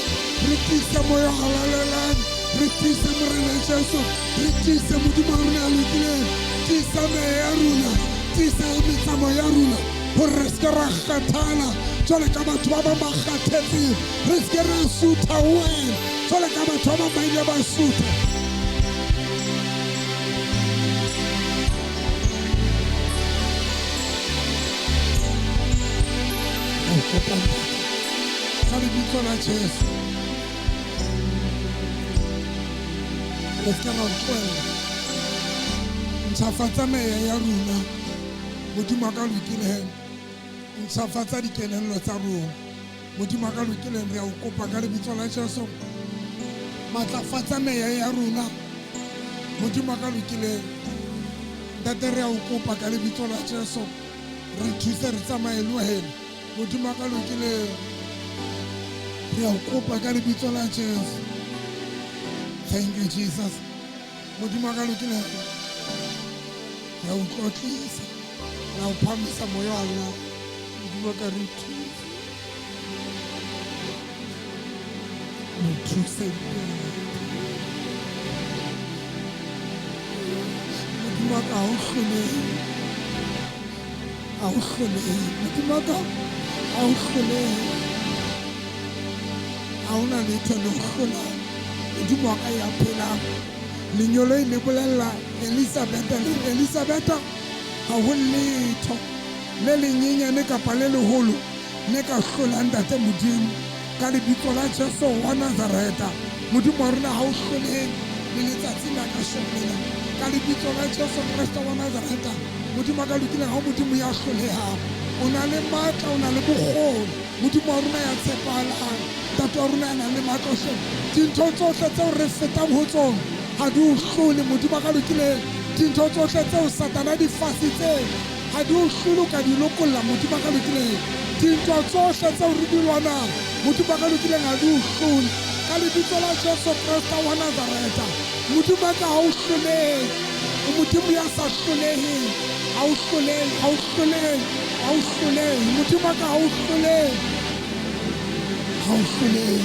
re tiise Moya halalelang. Re tiise Morena Jesu, re tiise Modimo wa rona ya lokileng. Tiisa meya ya rona, tiisa metsamao ya rona hore re se ke ra kgathala jwale ka batho ba bang ba kgathetseng. Re se ke ra sutha ho wena jwale ka batho ba bang ba ile ba sutha. Re o kopa Ntate ka lebitso la Jesu. Re se ke ra o tlohella. Ntjhafatsa meya ya rona, Modimo a ka lokileng. Ntjhafatsa dikelello tsa rona, Modimo a ka lokileng. Re a o kopa ka lebitso la Jesu. Matlafatsa meya ya rona, Modimo a ka lokileng. Ntate, re a o kopa ka lebitso la Jesu. Re thuse re tsamaye le wena, Modimo a ka lokileng. Re a o kopa ka lebitso la Jesu. Thank you, Jesus. Modimo a ka lokileng. Re a o tlotlisa, re a o phamisa moya wa rona. Modimo a ka re thuse. Re thuse Ntate. Modimo a ka ha o hlolehe. Ha o hlolehe. Modimo a ka ha o hlolehe. Ha hona letho le o hlolang. Modimo wa ka ya phelang. Lenyoloi le bolella Elizabetha le Elizabetha ha ho letho le lenyenyane kapa le leholo le ka hlolang Ntate Modimo ka lebitso la Jesu wa Nazareta. Modimo wa rona ha o hlolehe le letsatsi la ka lena ka lebitso la Jesu Kreste wa Nazareta. Modimo a ka lokileng, ha o Modimo ya hlolehang, o na le matla, o na le bokgoni. Modimo wa rona ya tshepahalang, Ntate wa rona ya nang le matla ohle. Dintho tsohle tseo re fetang ho tsona ha di o hlole. Modimo a ka lokileng, dintho tsohle tseo Satana di fasitseng ha di o hlole, o ka di lokolla. Modimo a ka lokileng, dintho tsohle tseo re di lwanang, Modimo a ka lokileng ha di o hlole ka lebitso la Jesu Kreste wa Nazareta. Modimo a ka ha o hlolehe, o Modimo ya sa hloleheng. Ha o hlolehe, ha o hlolehe, ha o hlolehe. Modimo a ka ha o hlolehe, ha o hlolehe,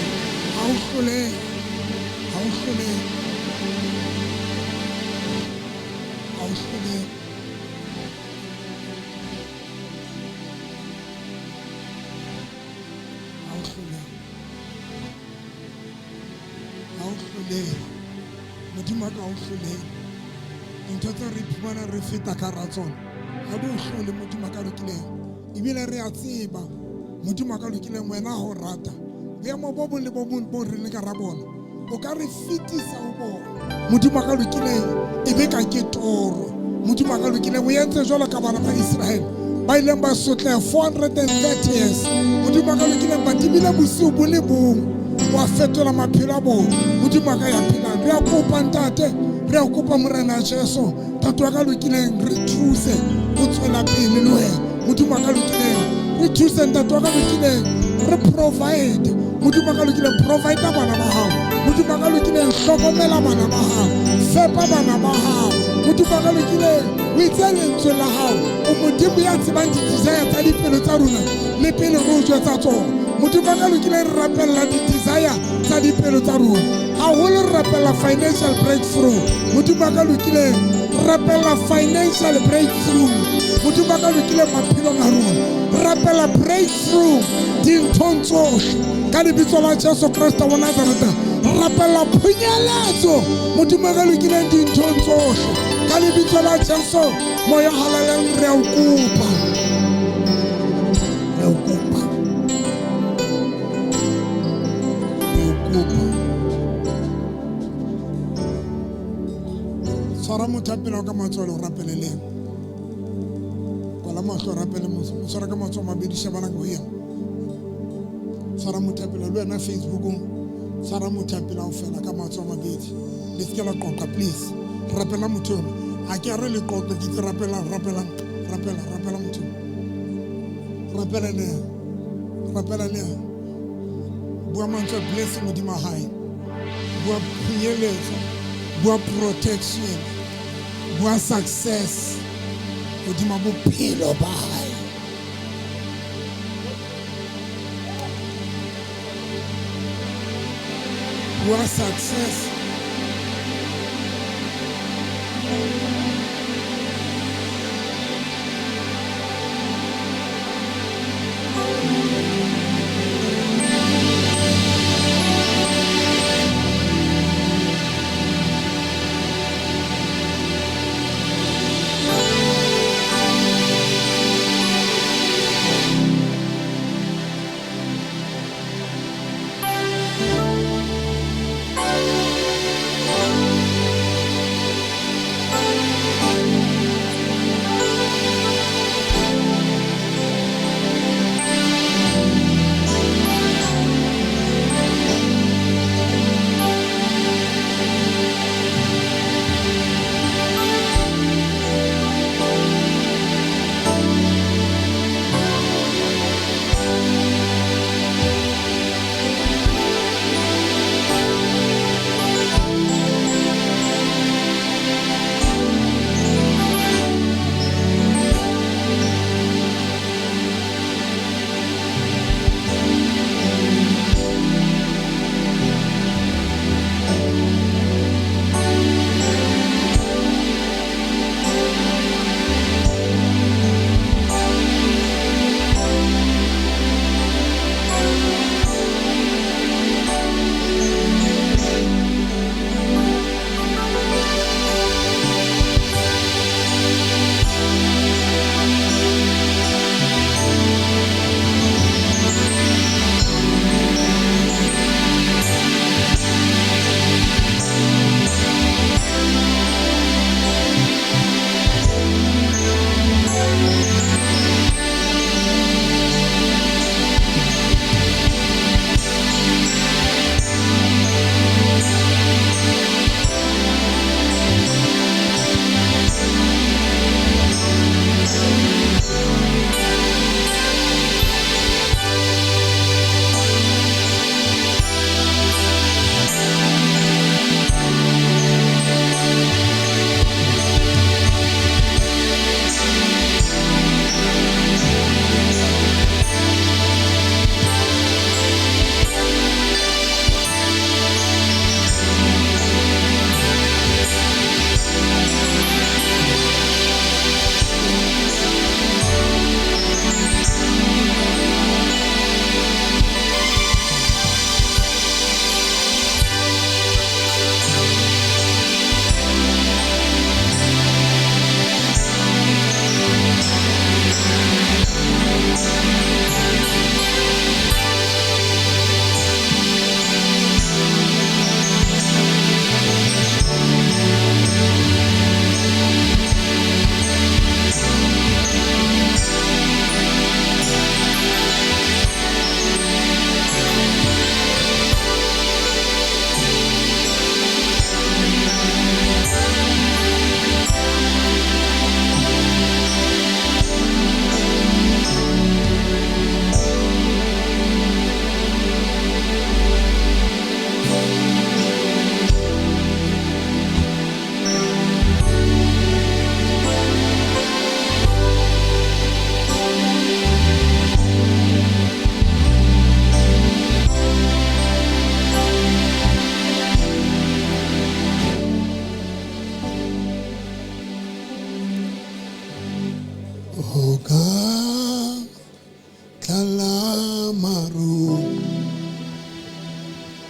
ha o hlolehe, ha o hlolehe, ha o hlolehe. Ha o hlolehe, ha o hlolehe. Modimo a ka ha o hlolehe. Dintho tseo re iphumanang re feta ka hara tsona ha di o hlole. Modimo a ka lokileng, ebile re a tseba Modimo a ka lokileng wena ha o rata boemo bo bong le bo bong bo re leng ka hara bona o ka re fetisa ho bona. Modimo a ka lokileng e be ka ke toro. Modimo a ka lokileng o entse jwalo ka bana ba Israele ba ileng ba sotleha 430 years. Modimo a ka lokileng ba tibile bosiu bo le bong wa fetola maphelo a bona. Modimo a ka ya phelang, re a kopa Ntate, re a kopa Morena Jesu, Ntate wa ka lokileng re thuse ho tswela pele le wena. Modimo wa ka lokileng re thuse, Ntate wa ka lokileng re provide. Modimo wa ka lokileng provide bana ba hao. Modimo wa ka lokileng hlokomela bana ba hao, fepa bana ba hao. Modimo wa ka lokileng o itse lentswe la hao, o Modimo ya tsebang di-desire tsa dipelo tsa rona le pele re o jwetsa tsona. Modimo wa ka lokileng re rapella di-desire tsa dipelo tsa rona, haholo re rapella financial breakthrough. Modimo wa ka lokileng re rapella financial breakthrough. Modimo wa ka lokileng maphelong a rona re rapella breakthrough dinthong tsohle ka lebitso la Jesu Kreste wa Nazareta. Re rapella phunyeletso Modimo wa ka lokileng dinthong tsohle ka lebitso la Jesu. Moya o halalelang re a o kopa, re a o kopa, re a o kopa. Tshwara motho a pela ka matsoho o rapele le yena. Kwala mahlo o rapele motho, mo tshwara ka matsoho a mabedi, shebana ho yena. Tshwara motho a pela le wena Facebookong, tshwara motho a pela fela ka matsoho a mabedi. Le se ke la qoqa please. Rapela motho yona. Ha ke re le qoqe, ke itse rapelang, rapelang, rapela, rapela motho. Rapela le yena. Rapela le yena. Bua mantswe a blessing hodima hae. Bua phunyeletso, bua protection, bua success hodima bophelo ba hae. Bua success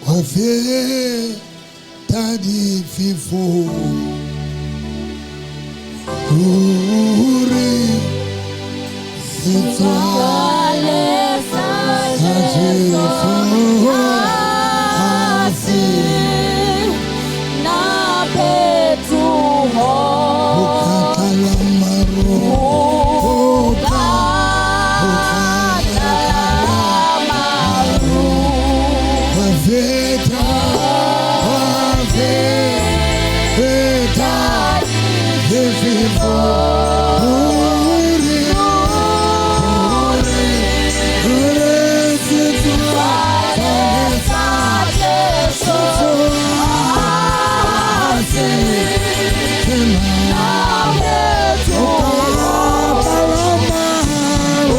Wa feta difefong. Ruri setswalle sa Jesu ha se na phetoho. Ho maru. Ho ka tlala maru. Wa feta, wa feta difefong. Ruri, ruri, ruri setswalle Sa Jesu ha se na phetoho. Ho ka tlala maru.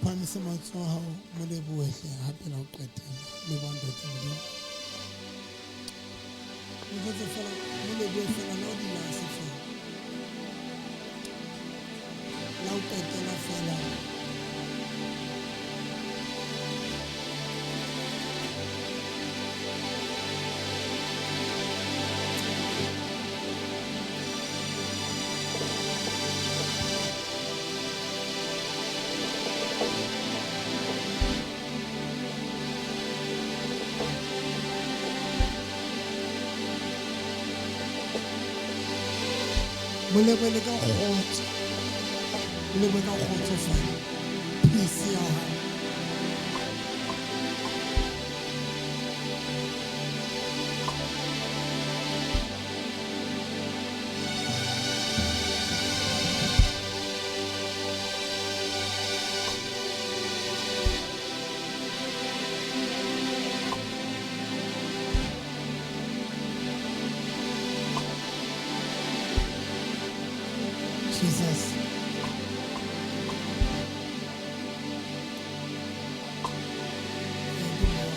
Phahamisa matsoho a hao, mo lebohe hape la ho qetela le bo ntate Modimo. Mo jwetse feela, mo lebohe feela le ho di lase feela. La ho qetela feela. Mo lebohe ka kgotso. Mo lebohe ka kgotso fela. Peace ya hae. Jesus. Thank you, Lord.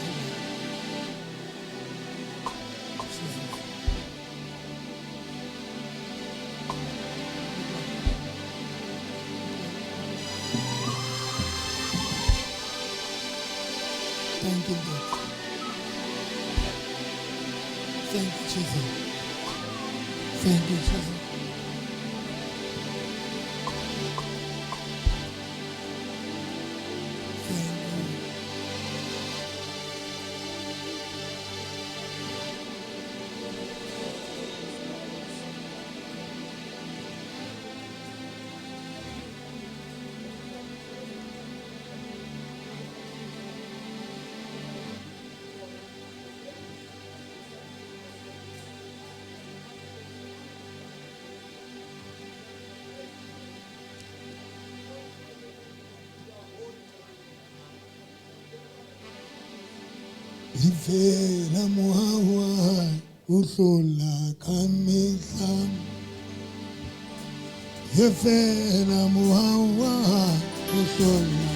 Jesus. Thank you, Lord. Thank you, Jesus. Thank you, Jesus. Thank you. Ifela mohawa o hlola ka mehla. Ifela mohawa o hlola.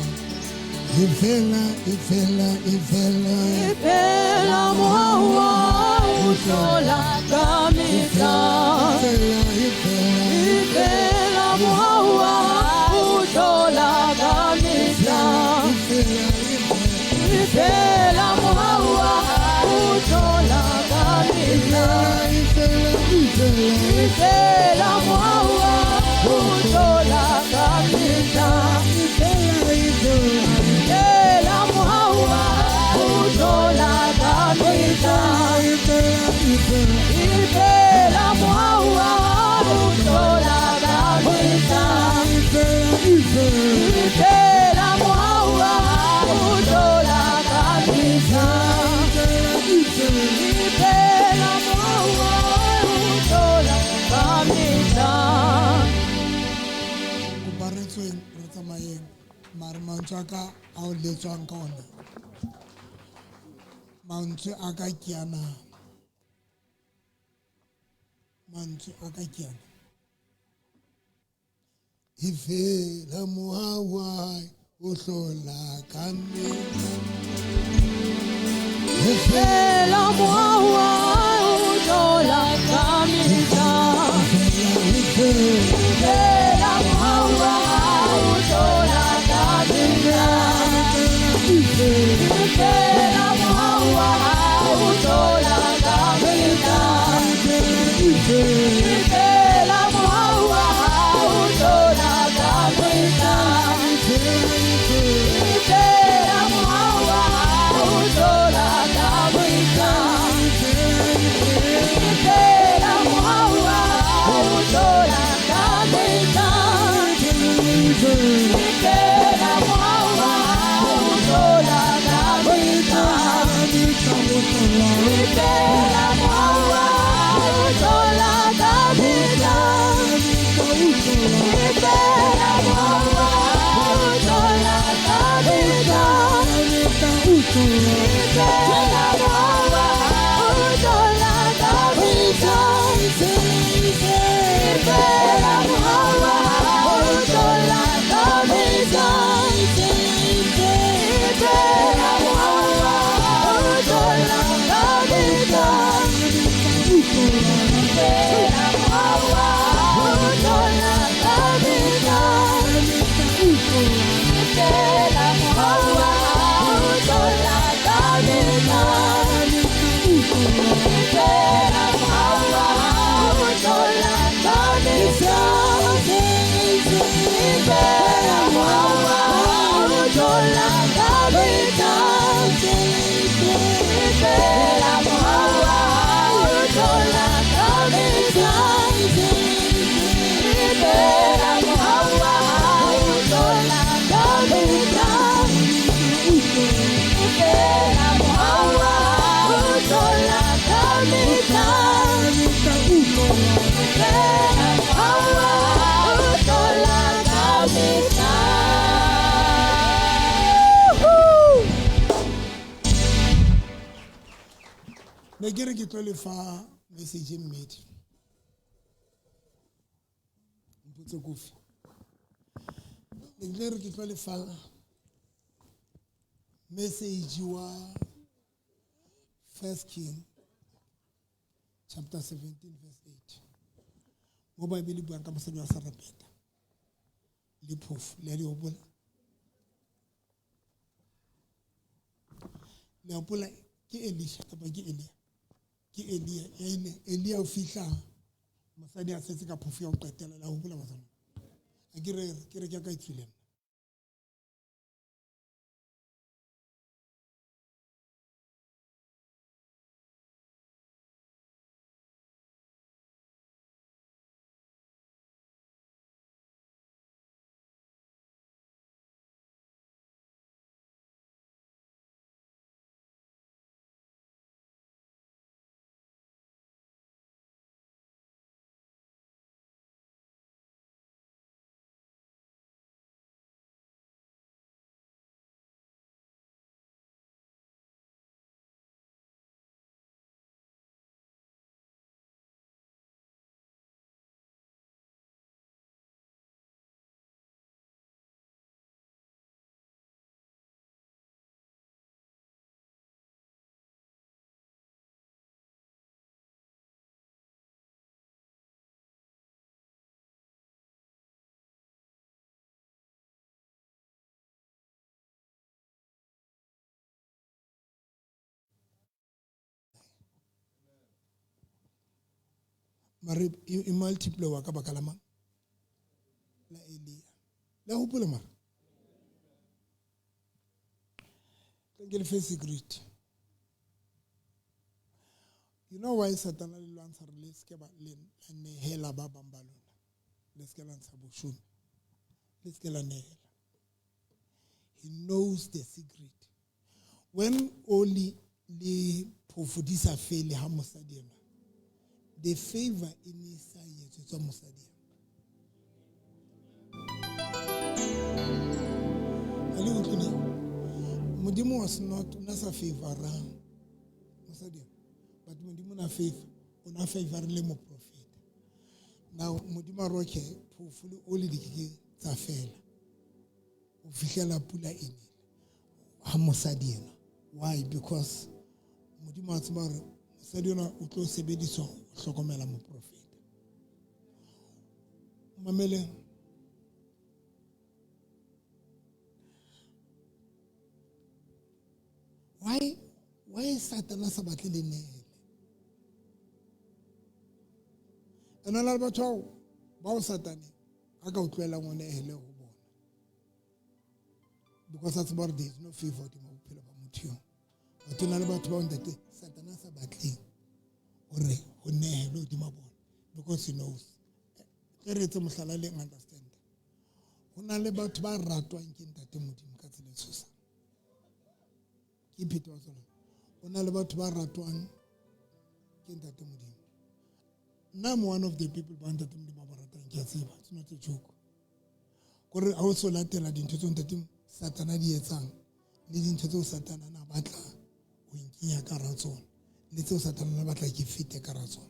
Ifela, ifela, ifela. Ifela mohawa o hlola ka mehla. Ifela, ifela. Ifela mohawa o hlola ka mehla. Ifela, Ifela mohawa o hlola ka mehla. ifela, ifela. Ifela mohawa o hlola ka mehla. Ifela, ifela. Ifela mohawa o hlola ka mehla. Ifela, ifela. Ifela mohawa o hlola ka mehla. Ifela, ifela. Ifela mohawa o hlola ka mehla. Ifela, ifela. Ifela mohawa o hlola ka mehla. Kopa re tsweng re tsamayeng mare mantswe a ka ao letswang ka ona mantswe a ka ke ana mantswe a ka ke ana Ifela mohawa o hlola ka mehla. Ifela mohawa o hlola ka mehla. Ifela mohawa o hlola ka mehla. Ifela mohawa o hlola ka mehla. Ifela mohawa o hlola ka mehla. Ifela mohawa o hlola ka mehla. Ifela mohawa o hlola ka mehla. Ifela mohawa o hlola ka mehla. Ifela mohawa o hlola ka mehla. Ifela mohawa o hlola ka mehla. Ifela mohawa o hlola ka mehla. Ifela mohawa o hlola ka mehla. Ifela mohawa o hlola ka mehla. Ne ke re ke tlo le fa message e mmedi. Mpotse kofi. Ne ke re ke tlo le fa message wa First King chapter 17 verse 8. Mo Bible e buang ka mosadi wa Sarepeta le phofu le a di hopola. Le hopola ke Elisha kapa ke Elia? Ke Elia ya ile Elia o fihla mosadi a setse ka phofu ya ho qetela la hopola bazalwane. A ke re ke re ke ka e tswile nna. Mare e multiply wa ka baka la mang? La Elia. La hopola mara. Thank you for secret. You know why Satan le lwantsha re le se ba le nehela ba bang ba lona. Le se la ntsha boshome. Le se la nehela. He knows the secret. When only le phofu di sa fele ha mosadi enwa, the favor e ne sa etsetswa mosadi enwa. A le utlwile? Modimo was not, o na sa favora mosadi enwa, but Modimo na favor, o na favor le moprofeta. Now Modimo a re okay, phofu le oli di ke tsa fela ho fihlela pula e nele ha mosadi enwa. Why? Because Modimo a tseba hore mosadi enwa o tlo sebediswa ho hlokomela moprofeta. Mamele, why Satan a sa batle le nehele? Ena le batho bao Satane a ka utlwelang o nehele ho bona, because a tseba hore there is no favor hodima bophelo ba motho eo. Batho na le batho bao ntate Satan a sa batleng hore ho nehelwe hodima bona, because he knows. Tle re etse mohlala le understand. Ho na le batho ba ratwang ke ntate Modimo ka tsela e tshosang. Ke phetho wa tsona. Ho na le batho ba ratwang ke ntate Modimo. Nna I'm one of the people ba ntate Modimo ba ratang, ke a tseba. It's not a joke. Kore ha o so latela dintho tseo ntate Satana di etsang le dintho tseo Satana na batla ho nkenya ka hara tsona le tseo Satana na batla ke fete ka hara tsona,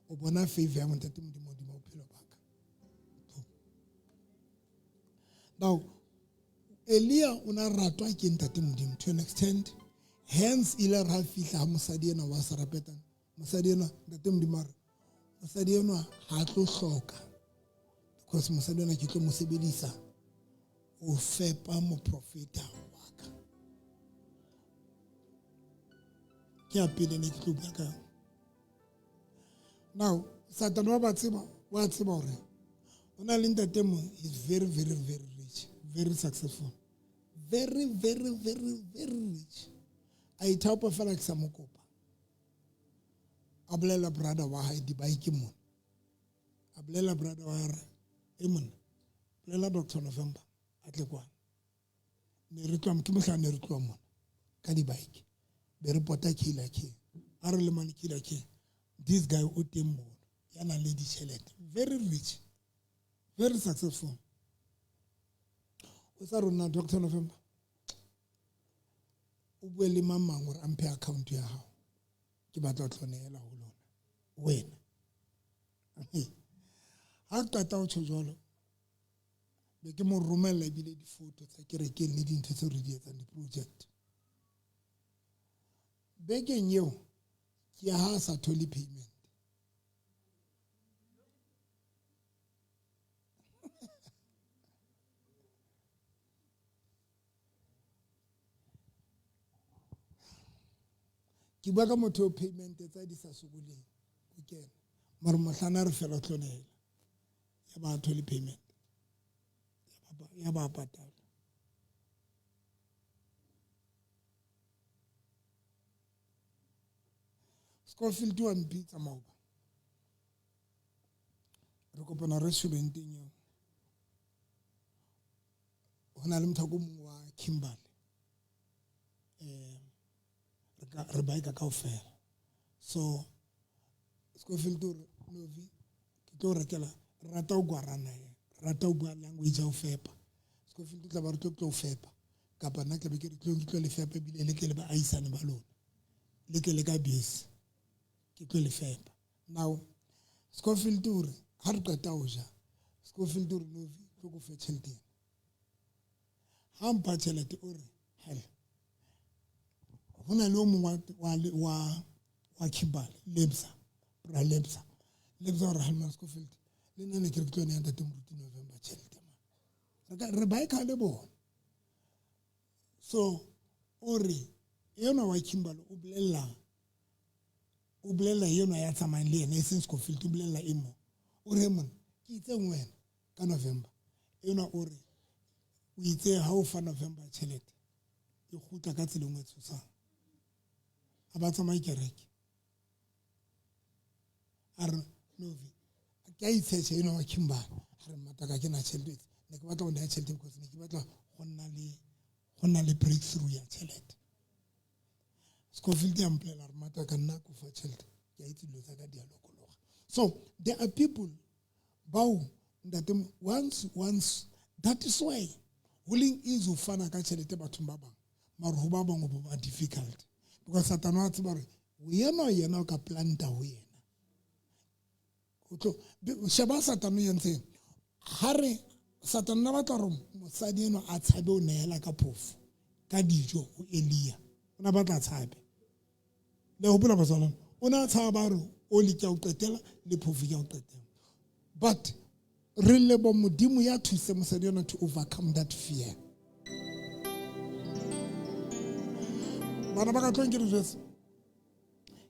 o bona favor ya ntate Modimo hodima bophelo ba ka. Now Elia o na ratwa ke ntate Modimo to an extent, hence ile ra fihla ha mosadi ena wa Sarepeta. Mosadi ena ntate Modimo a re mosadi enwa ha tlo hloka, because mosadi ena ke tlo mo sebedisa ho fepa moprofeta wa ka. Ke ya pele ne ke tlo bua ka yona. Now Satan wa ba tseba, wa tseba hore o na le ntate mong, he's very very very rich, very successful, very very very very rich. A ithaopa fela ke sa mo kopa. A bolela brother wa hae dibike mona. A bolela brother wa hae re, e monna, bolela Dr. November a tle kwana. Ne re tloha, ke mohla ne re tloha mona ka dibike. Be re pota Killer King. A re le mane Killer King. This guy o teng mono, ya nang le ditjhelete, very rich, very successful. O sa rona Dr. November, o bue le mang mang hore a mphe account ya hao. Ke batla ho tlo nehela ho lona. Wena. Ha qeta ho tjho jwalo, be ke mo romella ebile difoto tsa kerekeng le dintho tseo re di etsang di-project. Bekeng eo ke ha a sa thole payment. Ke bua ka motho eo payment tsa di sa sokoleng ho kena, mare mohlana re fela tlonela ya ba thole payment ya ba patala. Scofield wa mpitsa maoba, re kopana restauranteng eo, ho na le motho o mongwe wa Kimberley, re bike kaofela. So Scofield o re, Novi, ke tlo rekela, re rata ho gwarana, re rata ho bua language ya ho fepa. Scofield o tla ba re tlo fepa, kapa nna ke tla be ke re tlo le fepa, ebile le tle le baahisane ba lona, le tle le ka bese, ke tlo le fepa. Now Scofield o re ha re qeta ho ja, Scofield o re, Novi, tlo ko fe tjhelete ena. Ha mpha tjhelete o re, hele, ho na le o mongwe wa Kimberley, Lebza, bra Lebza. Lebza o re, Halman Scofield, le nna ne ke re ke tlo neha ntate Moruti November tjhelete man. Re bike le bona. So o re enwa wa Kimberley o bolella enwa ya tsamayang le yena, e seng Scofield, o bolella e mong. O re, monna, ke itseng wena ka November. Enwa o re, o itse ha o fa November tjhelete, e kgutla ka tsela e nngwe e tshosang. A ba tsamaye kereke. A re, Novi, ke a itshetjhe enwa wa Kimberley. A re, Mataka, ke na tjhelete. Ne ke batla ho neha tjhelete because ne ke batla ho nna le breakthrough ya tjhelete. Scofield ya mpolela, re Mataka, nna ko fa tjhelete. Ke a itse dilo tsa ka di a lokoloha. So there are people bao ntate once that is why ho leng easy ho fana ka tjhelete bathong ba bang, mare ho ba bang ho ba difficult, because Satane wa tseba hore yena o ka planta ho yena. O tlo sheba Satane o entseng. Ha re Satane na batla hore mosadi enwa a tshabe ho nehela ka phofo, ka dijo ho Elia. O na batla tshabe. Le hopola batswalana, o na tshaba hore oli ke a o qetela le phofo ke a o qetela. But re lebo Modimo ya thuse mosadi enwa to overcome that fear. Bana ba ka tlong ke re jwetse,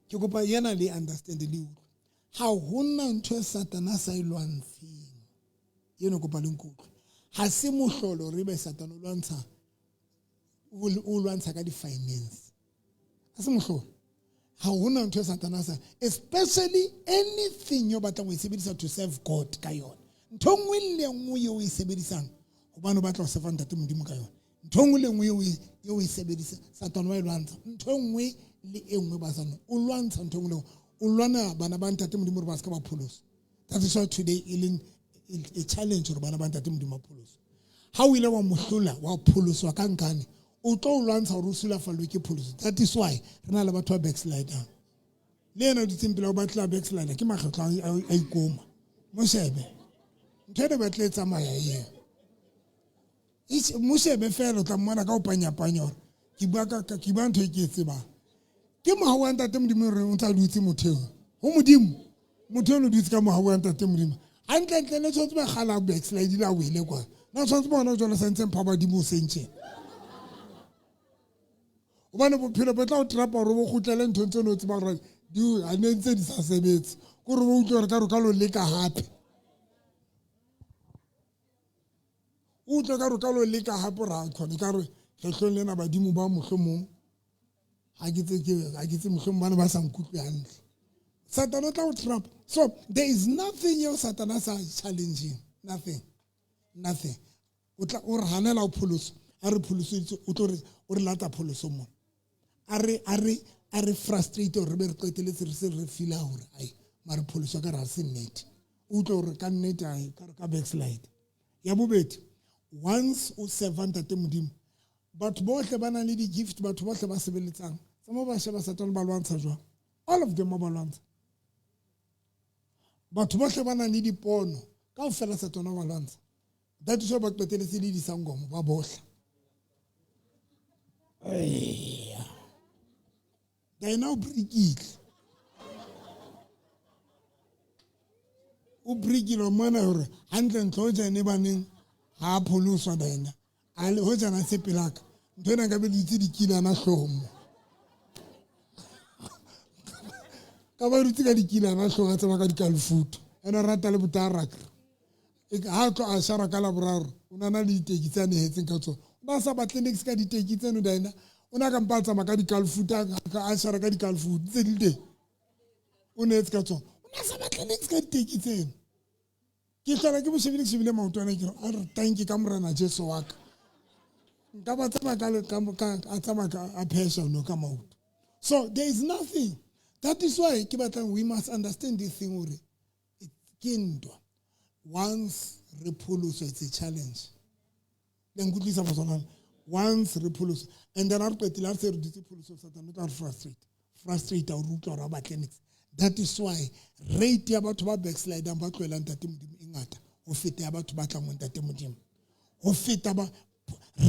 ke kopa yena le understand le utlwe. Ha hona ntho e Satane a sa e lwantsheng. Eno kopa le nkutlwe. Ha se mohlolo re be Satane o lwantsha ka di-finance. Ha se mohlolo. Ha hona ntho e Satane a sa, especially anything yo batlang ho e sebedisa to serve God ka yona. Ntho nngwe le nngwe eo o e sebedisang hobane o batla ho serve Ntate Modimo ka yona. Ntho nngwe le nngwe eo o e sebedisa, Satane wa e lwantsha. Ntho nngwe le e nngwe ba sane, o lwantsha ntho nngwe le nngwe. O lwana bana ba Ntate Modimo hore ba se ka ba pholoswa. That is why today e leng a challenge hore bana ba Ntate Modimo ba pholoswe. Ha o ile wa mo hlola, wa pholoswa ka nkane, o tlo o lwantsha hore o sulafallwe ke pholoso. That is why re na le batho ba backslidang. Le yena o dutseng pele o batla backslider ke makgetlo a ikoma. Mo shebe. Ntho ena ba tle tsamaya eo. Mo shebe fela o tla mmona ka o panyapanya hore ke bua ka ke bua ntho e ke e tsebang. Ke mohau wa Ntate Modimo re o ntsa dutse motho eo. Ho Modimo, motho eno dutse ka mohau wa Ntate Modimo. Hantle-ntle le tshwanetse ba kgala backslide la wele kwa. Na tshwanetse bona jwale sa ntseng pha badimo o sentse. Hobane bophelo bo tla o trapa hore bo kgutlele nthong tseno o tsebang hore di ha ne ntse di sa sebetse. Ke hore o utlwe hore ka re ka lo leka hape. O utlwe ka re ka lo leka hape hore ha khone ka re kgetlong lena badimo ba mohlomong ha ke tse mohlomong bana ba sa nkutlwe hantle. Satane o tla o trap. So there is nothing eo Satane a sa challenging. Nothing. Nothing. O tla o re hanela ho pholoso. A re pholoseditse, o tlo re o re lata pholoso mona. A re frustrate hore re be re qeteletse re se re feela hore ai mare pholoso ka re ha se nnete. O utlwe hore ka nnete ai ka re ka backslide. Ya bobedi, once o serve Ntate Modimo, batho bohle ba nang le di-gift, batho bohle ba sebeletsang, tsa mo ba sheba Satane ba lwantsha jwang? All of them ba ba lwantsha. Batho bohle ba nang le dipono kaofela Satane wa ba lwantsha. That is why ba qeteletse le disangomo ba bohla. Eya. Yena o brikile. O brikile mona hore hantle ntlo ho jane baneng ha a pholoswa yena. A le ho jana se pelaka. Ntho ena nka be di itse dikilana hloohong mo. Ka ba dutse ka dikilana hloohong a tseba ka dikalofuto. Ene rata le botarak. Ha tlo a shara ka laboraro o na na le diteki tse a nehetseng ka tsona. O na sa batle niks ka diteki tseno Diana. O na ka mpa a tsamaya ka dikalofuto a shara ka dikalofuto tse di teng. O nehetse ka tsona. O na sa batle niks ka diteki tseno. Ke hlola ke mo shebile ke shebile maotwana ke re a re tanki ka Morena Jesu wa ka. Nka ba tsamaya ka a tsamaya ka a phesha no ka maoto. So there is nothing. That is why ke batlang we must understand this thing hore ke ntwa. Once re pholoswa, it's a challenge. Le nkutlwisa motswana. Once re pholoswa and then a re qetile a re se re dutse pholoso Satan o tla re frustrate. Frustrate o re utlwa hore a batle niks. That is why rate ya batho ba backslidang ba tlohelang Ntate Modimo e ngata ho feta ya batho ba tlang ho Ntate Modimo. Ho feta ba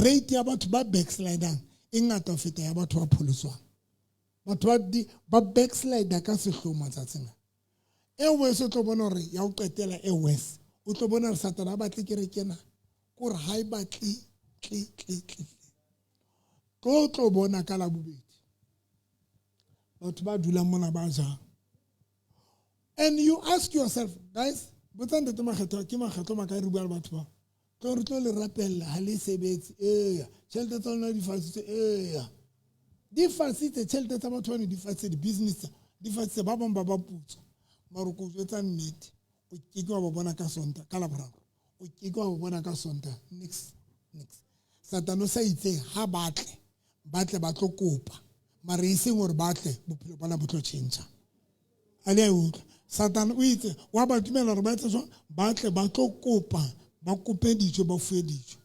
rate ya batho ba backslidang e ngata ho feta ya batho ba pholoswang. Batho ba backslider ka sehloho matsatsing a. E worse o tlo bona hore ya ho qetela e worse. O tlo bona hore Satane a batle kereke ena. Kore ha e batle tle tle tle. Tlo tlo bona ka Labobedi. Batho ba dulang mona ba jang. And you ask yourself, guys, botsa ntate Makgetho, ke Makgetho makae re bua le batho ba. Tlo re tlo le rapella ha le sebetse. Eya, tjhelete tsa lona di fasitse. Eya. Di fasitse tjhelete tsa batho bane di fasitse di-business di fasitse ba bang ba ba putswa. Mara ko jwetsa nnete, o ke ke wa ba bona ka Sontaha, ka Laboraro. O ke ke wa ba bona ka Sontaha. Nix, nix. Satane o sa itse ha batle, batle ba tlo kopa. Mara e seng hore batle bophelo bona bo tlo tjhentjha. A le a utlwa. Satane o itse wa ba dumela hore ba etse jwang? Batle ba tlo kopa, ba kope dijo, ba fuwe dijo.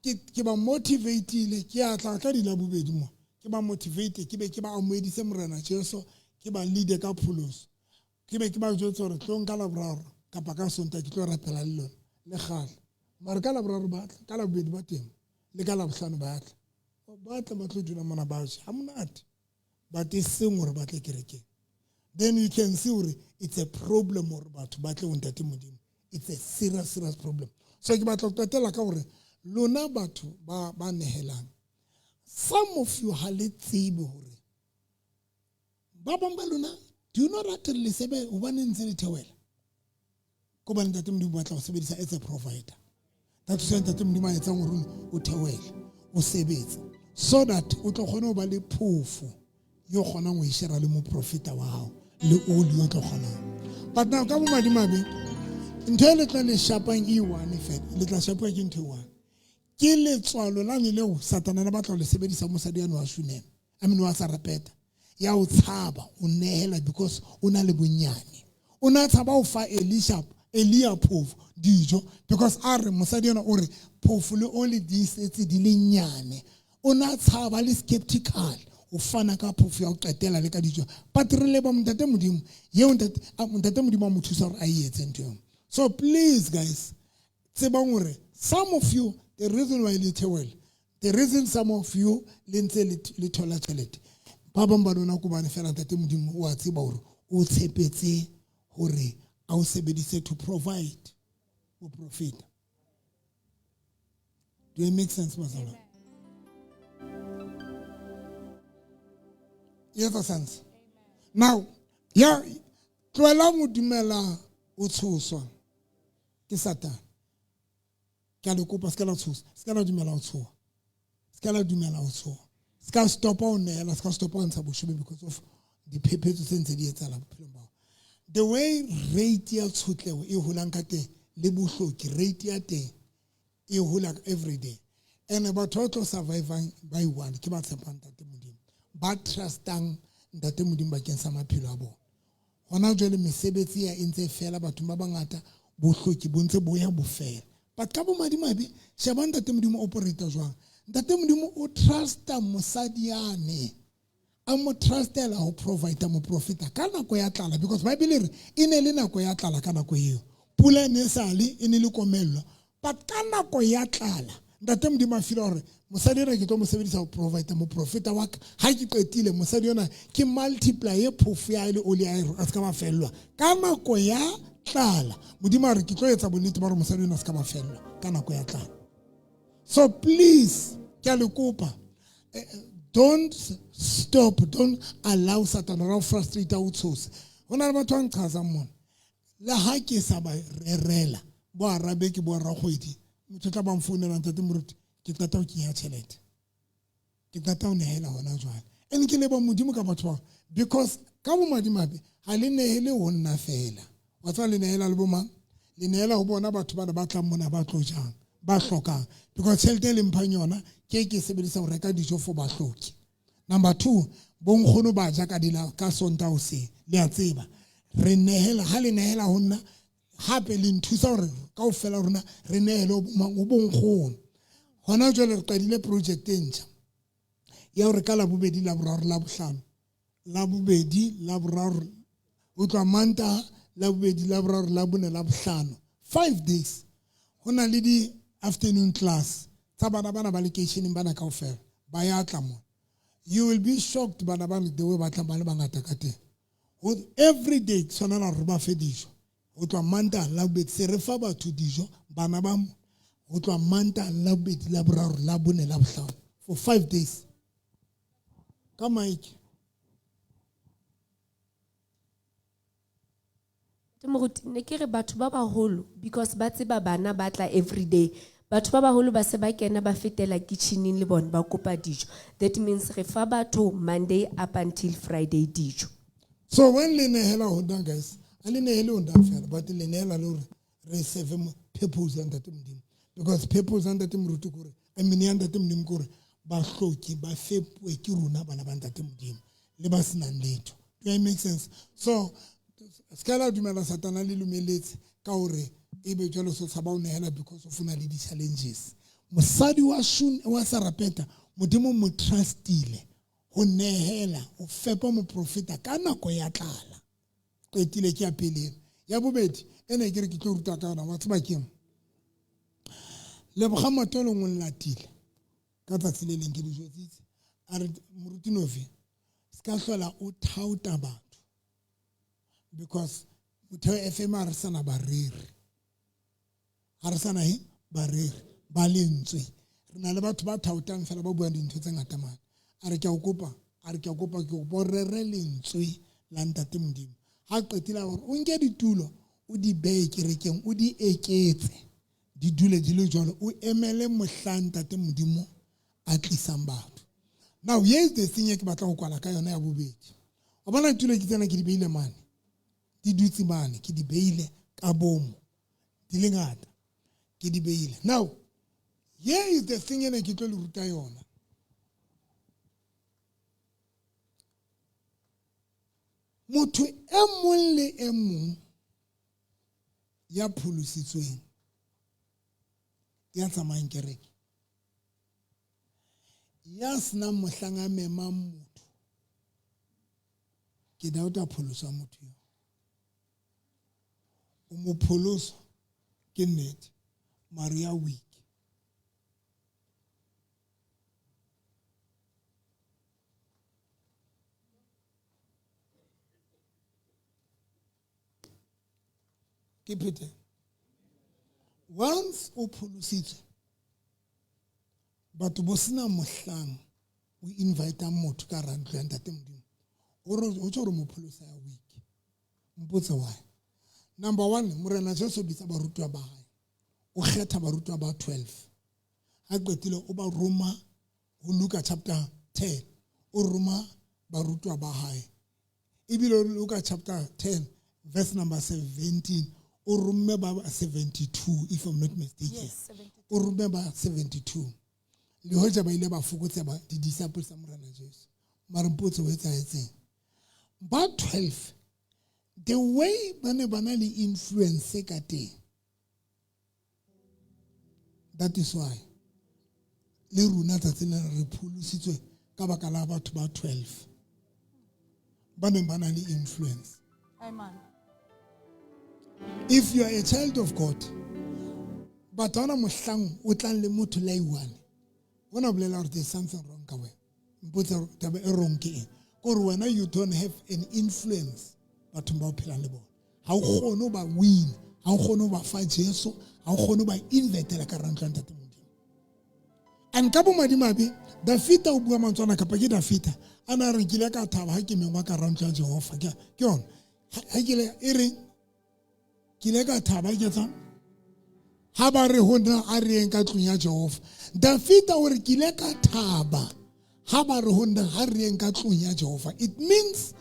Ke ba motivateile, ke a tla ka di Labobedi mo. Ke ba motivate, ke be ke ba amohedise Morena Jesu, ke ba lead ka pholoso. Ke be ke ba jwetse hore tlo nka Laboraro kapa ka Sontaha ke tlo rapela le lona le kgale. Mara ka Laboraro ba tla, ka Labobedi ba teng, le ka Labohlano ba tla. Ba tla ba tlo dula mona ba ja ha monate. But e seng hore ba tle kerekeng. Then you can see hore it's a problem hore batho ba tle ho Ntate Modimo. It's a serious, serious problem. So ke batla ho qetela ka hore lona batho ba ba nehelang, some of you ha le tsebe hore ba bang ba lona do you know that le sebe hobane ntse le theohela. Ko bane Ntate Modimo batla ho sebedisa as a provider. That is why Ntate Modimo a etsang hore o theohele, o sebetse so that o tlo kgona ho ba le phofo yo kgonang ho e share le moprofeta wa hao le oli o tlo kgonang. But now ka bomadimabe ntho e le tla le shapang e one fela, le tla shapuwa ke ntho e one. Ke letswalo lane leo Satana a batla ho le sebedisa mosadi yane wa Shuneme. I mean wa Sarepeta. Ya o tshaba o nehela because o na le bonyane. O na tshaba ho fa Elisha Elia phofo dijo because a re mosadi yena o re phofo le oli di setse di le nyane. O na tshaba le skeptical o fana ka phofo ya ho qetela le ka dijo. But re leba Ntate Modimo yeo Ntate Modimo a mo thusa hore a e etse ntho eo. So please guys, tsebang hore some of you the reason why le theohela, the reason some of you le ntse le thola tjhelete, ba bang ba lona ko bane fela Ntate Modimo o a tseba hore o tshepetse hore a o sebedise to provide boprofeta. Do it make sense, bazalwane? E etsa sense? Now, ya tlohelang ho dumela o tshoswa ke Satane. Ke a le kopa, se ka la tshosa, se ka la dumela ho tshoha. Se ka la dumela ho tshoha. Se ka stopa ho nehela, se ka stopa ho ntsha boshome because of diphephetso tse ntse di etsahala bophelong ba hao. The way rate ya tshotleho e holang ka teng le bohloki, rate ya teng e hola every day. And batho ba tlo survivang ba i-one ke ba tshepang Ntate Modimo, ba trustang Ntate Modimo bakeng sa maphelo a bona. Hona jwale mesebetsi ya e ntse fela, bathong ba bangata bohloki bo ntse bo ya bo fela. But ka bomadimabe, sheba Ntate Modimo operate jwang. Ntate Modimo o trusta mosadi yane. A mo trustela ho provide moprofeta ka nako ya tlala because Bible e re e ne le nako ya tlala ka nako eo. Pula e ne e sale e ne le komello. But ka nako ya tlala ntate Modimo a feel hore mosadi ena ke tlo mo sebedisa ho provide moprofeta wa ka. Ha ke qetile mosadi ona ke multiply e phofo ya hae le oli ya hae a se ka ba fellwa. Ka nako ya tlala Modimo a re ke tlo etsa bonnete ba hore mosadi ona a se ka ba fellwa ka nako ya tlala. So please ke a le kopa don't stop, don't allow Satan hore a o frustrate a o tshose. Ho na le batho ba nqhazang mona. Le ha ke sa ba rerela bo arabe ke bo rakgwedi motho tla ba mfounela ntate moruti ke qeta ho kenya tjhelete ke qeta ho nehela hona jwale and ke leboha Modimo ka batho bao because ka bomadimabe ha le nehele ho nna fela wa tseba le nehela le bomang le nehela ho bona batho bana ba tlang mona ba tlo jang ba hlokang because tjhelete e le mphang yona ke ke sebedisa ho reka dijo for bahloki. Number 2, bonkgono ba ja ka dila ka Sontaha hoseng. Le a tseba. Re nehela ha le nehela ho nna hape le nthusa hore kaofela rona re nehele ho bomang ho bonkgono. Hona jwale re qadile project e ntjha ya hore ka Labobedi, Laboraro, Labohlano, Labobedi, Laboraro, ho tloha Mantaha, Labobedi, Laboraro, Labone, Labohlano, 5 days. Ho na le di afternoon class tsa bana bana ba lekeisheneng bana kaofela ba ya tla mona. You will be shocked bana bana the way ba tlang ba le bangata ka teng. Ho every day tshwanela hore ba fe dijo. Ho tloha Mantaha, Labobedi se re fa batho dijo bana ba mo. Ho tloha Mantaha, Labobedi, Laboraro, Labone, Labohlano for 5 days. Ka mic. Ke moruti ne ke re batho ba baholo because ba tseba bana ba tla every day. Batho ba baholo ba se ba kena ba fetela kitcheneng le bona ba kopa dijo. That means re fa batho Monday up until Friday dijo. So when le nehela ho nna guys, a le nehele ho nna fela but le nehela le hore re serve purpose ya Ntate Modimo. Because purpose ya Ntate Moruti ke hore, I mean ya Ntate Modimo ke hore bahloki ba fepuwe ke rona bana ba Ntate Modimo le ba senang letho. Do I make sense? So se ka la dumela Satana le lumeletse ka hore ebe jwale so tshaba ho nehela because o funa le di-challenges. Mosadi wa Shun wa Sarapeta Modimo mo trustile ho nehela ho fepa moprofeta ka nako ya tlala. Qetile ke ya pele. Ya bobedi ene ke re ke tlo ruta ka yona wa tseba keng. Leboga Matolo o nlatile ka tsatsi le leng ke le jwetsitse a re moruti Novi se ka hlola o thauta batho because Motheo FM ha re sana bareri, ha re sana he bareri ba lentswe, re na le batho ba thaotang fela ba buang dintho tse ngata mane. A re ke a o kopa, a re ke a kopa, ke kopa o rere lentswe la Ntate Modimo. Ha qetile hore o nke ditulo o di behe kerekeng, o di eketse di dule di le jwalo, o emele mohlang Ntate Modimo a tlisang batho. Now here is the thing e ke batla ho kwala ka yona ya bobedi. Wa bona ditulo ke tsena ke di beile mane, di dutse mane, ke di beile ka bomo, di le ngata, ke di beile. Now here is the thing ene ke tlo le ruta yona. Motho e mong le e mong ya pholositsweng ya tsamayang kereke ya senang mohlang a memang motho, ke doubt a pholosa motho eo. O mo pholosa ke nnete, mare ya weak. Ke phete. Once o pholositswe, batho bo sena mohlang o invite motho ka hara ntlo ya Ntate Modimo, o tjho hore mo pholosa ya weak. Mpotse why. Number 1, Morena Jesu o bitsa barutwa ba hae, o kgetha barutwa ba 12. Ha qetile o ba roma ho Luka chapter 10, o roma barutwa ba hae. Ebile Luka chapter 10 verse number 17, o romme ba 72 if I'm not mistaken. Yes, 72. O romme ba 72. Le hoja ba ile ba fokotsa ba di disciples tsa Morena Jesu. Mara mpotse ho etsahetseng. Ba 12, the way ba ne ba na le influence ka teng. That is why le rona tsatsing lena re pholositswe ka baka la batho ba 12. ba neng ba na le influence. Amen. If you are a child of God, but ha hona mohlang o tlang le motho le a i-one, ona bolela hore there's something wrong ka wena. Mpotse hore taba e wrong ke eng? Ke hore wena you don't have an influence bathong ba o phelang le bona. Ha o kgone ho ba win, ha o kgone ho ba fa Jesu, ha o kgone ho ba invitela ka hara ntlo ya Ntate Modimo. And ka bomadimabe, Dafita o bua mantswe ana kapa ke Dafita, a na re ke ile ka thaba ha ke mengwa ka hara ntlo ya Jehova. Ke yona. Ha ke ile e reng? Ke ile ka thaba ke etsang? Ha ba re ho nna a re yeng ka tlung ya Jehova. Dafita o re ke ile ka thaba ha ba re ho nna ha re yeng ka tlung ya Jehova. It means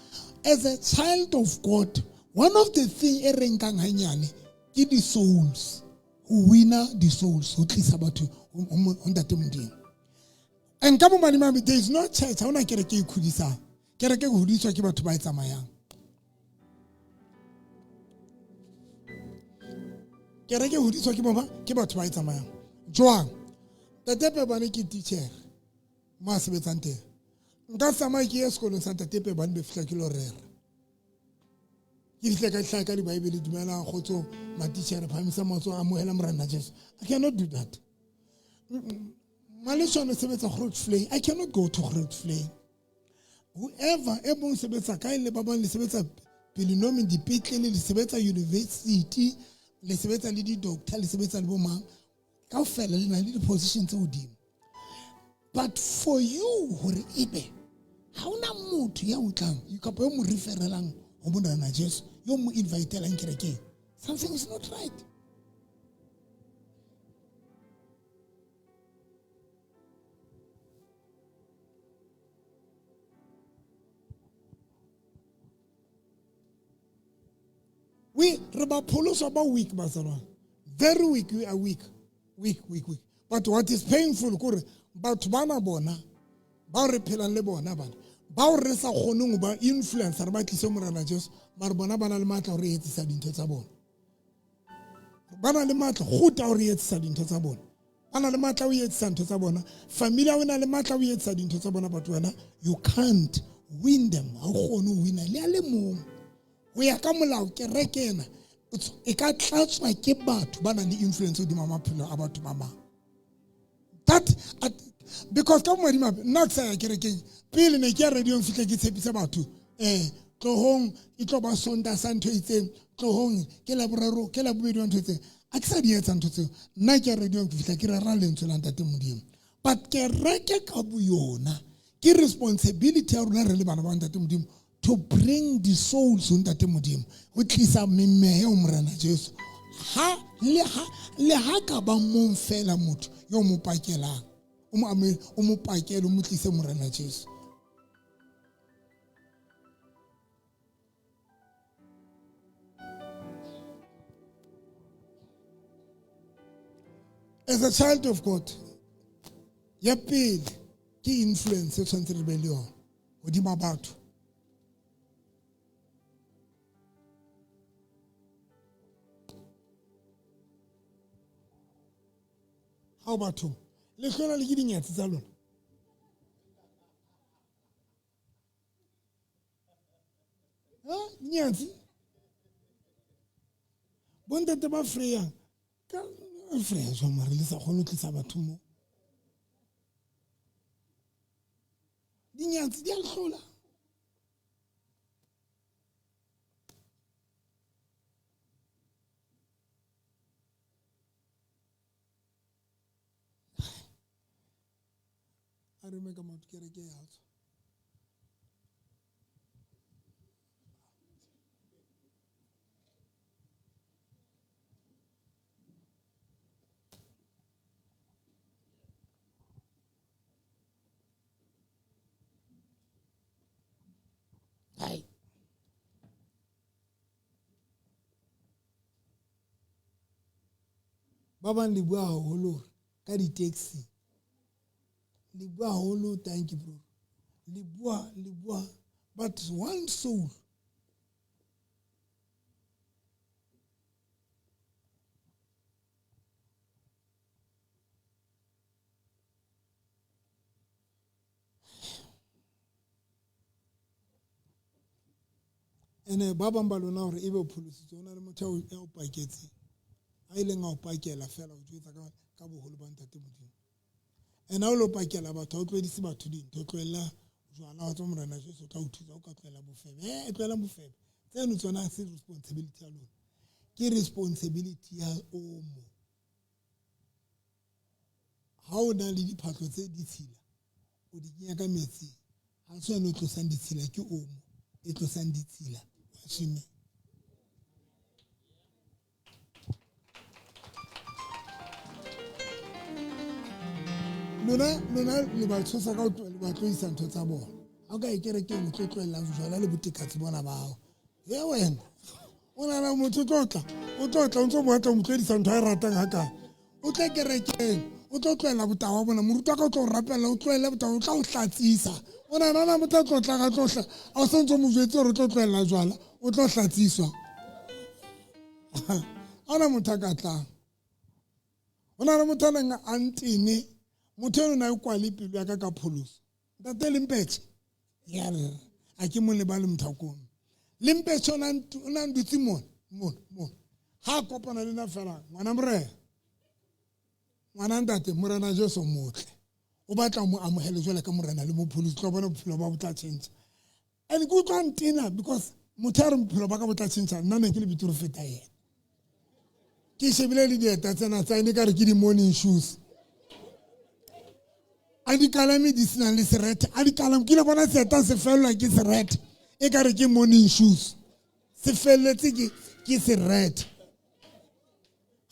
as a child of God, one of the thing e re nkang hanyane ke di-souls, ho winner di-souls, ho tlisa batho ho Ntate Modimo. And ka bomadimabe, there is no church, ha hona kereke e ikgodisang. Kereke e hodiswa ke batho ba e tsamayang. Kereke e hodiswa ke boma, ke batho ba e tsamayang. Jwang? Ntate Pebane ke teacher mo a sebetsang teng. Nka tsamaye ke ye sekolong sa Ntate Pebane be fihla ke lo rera. Ke fihle ka hlaka ka dibaebele, dumelang kgotsong, matitjhere, phahamisa matsoho, amohela Morena Jesu. I cannot do that. Maleshwane sebetsa Grootvlei. I cannot go to Grootvlei. Whoever e mong sebetsa kae le ba bang le sebetsa Pelenomi dipetlele, le sebetsa university, le sebetsa le di-doctor, le sebetsa le bo mang, kaofela le na le di-position tse hodimo. But for you hore ebe ha hona motho ya o tlang kapa yo mo referelang ho Morena Jesu, yo mo invitelang kerekeng, something is not right. We re ba pholoswa ba weak bazalwane, very weak. We are weak, weak, weak, weak. But what is painful kore batho bana bona bao re phelang le bona bana bao re sa kgoneng ho ba influence re ba tlise Morena Jesu, mare bona ba na le matla hore etsisa dintho tsa bona. Ba na le matla kguta hore etsisa dintho tsa bona. Ba na le matla ho etsisa ntho tsa bona. Family o na le matla ho etsisa dintho tsa bona, but wena you can't win them. Ha o kgone ho wina le a le mong. Ho ya ka molao kereke ena e ka tlatswa ke batho ba nang le influence hodima maphelo a batho ba bang. That because ka bomadimabe nna ke sa ya kerekeng pele ne ke ya radio fihle ke tshepisa batho tlohong e tlo ba Sontaha sa ntho e itseng, tlohong ke Laboraro ke Labobedi wa ntho e itseng. A ke sa di etsa ntho tseo. Nna ke ya radio ke fihla ke rera lentswe la Ntate Modimo. But kereke ka boyona ke responsibility ya rona re le bana ba Ntate Modimo to bring the souls ho Ntate Modimo, ho tlisa memehe ho Morena Jesu. Ha le ha ka ba mong fela motho yo mo pakelang, o mo ame, o mo pakele, o mo tlise Morena Jesu. As a child of God, ya pele ke influence e tshwanetse re be le yona hodima batho. Hao batho, le hlola le ke dinyatsi tsa lona. Ha, dinyatsi? Bontate ba freyang, ka freya jwang mare le sa kgone ho tlisa batho mo? Dinyatsi di a hlola. A re me ka maoto kereke ya tswa. Hai. Ba bang le bua haholo ka di-taxi. Le bua haholo, thank you bro. Le bua, le bua, but one soul. Ene ba bang ba lona hore ebe o pholositswe, ho na le motho ya o paketseng, a ileng a o pakela fela o jwetsa ka boholo ba Ntate Modimo. Ene ha o lo pakela batho, ha o tlohedise batho dintho, tlohella jwala wa tswa Morena Jesu o tla o thusa, o ka tlohela bofebe. Tlohela bofebe. Tseno tsona ha se responsibility ya lona, ke responsibility ya omo. Ha o na le diphahlo tse ditshila, o di kenya ka metsing, ha se wena o tlosang ditshila, ke omo e tlosang ditshila washineng. Lona le ba tshosa ka ho le ba tlohisa ntho tsa bona. Ha o ka e kerekeng, o tlo tlohella jwala le botekatsi bona ba hao. Ye wena, o nahana motho o tlo tla, o tlo tla, o ntso batla ho mo tlohedisa ntho a e ratang hakae. O tle kerekeng, o tlo tlohella botawa bona, moruti wa ka o tlo o rapella, o tlohelle botawa, o tla o hlatsisa. O nahana na motho a tlo tla, a tlo hla, a o santse o mo jwetse hore o tlo tlohella jwala, o tlo hlatsiswa. Ha hona motho a ka tlang. Ho na le motho a neng a ntene, motho eno na e kwale pelo ya ka ka pholoso. Ntate Lempetje, ya re, a ke mo lebale Mothakong. Lempetje o na ndutse mona, mona, mona. Ha a kopana le nna fela, ngwana morena, ngwana ntate, Morena Jesu motle. O batla mo amohele jwale ka morena le mopholosi, tlo bona bophelo ba bo tla change. And ke utlwa ntena because motho a re bophelo ba ka bo tla change, nna ne ke le betere ho feta yena. Ke shebile le dieta tsena tsa ene ka re ke di-morning shoes. A di kalame di senang le serethe, a di kalame, ke ile bona seeta se fellwa ke serethe, e ka re ke morning shoes. Se felletse ke serethe.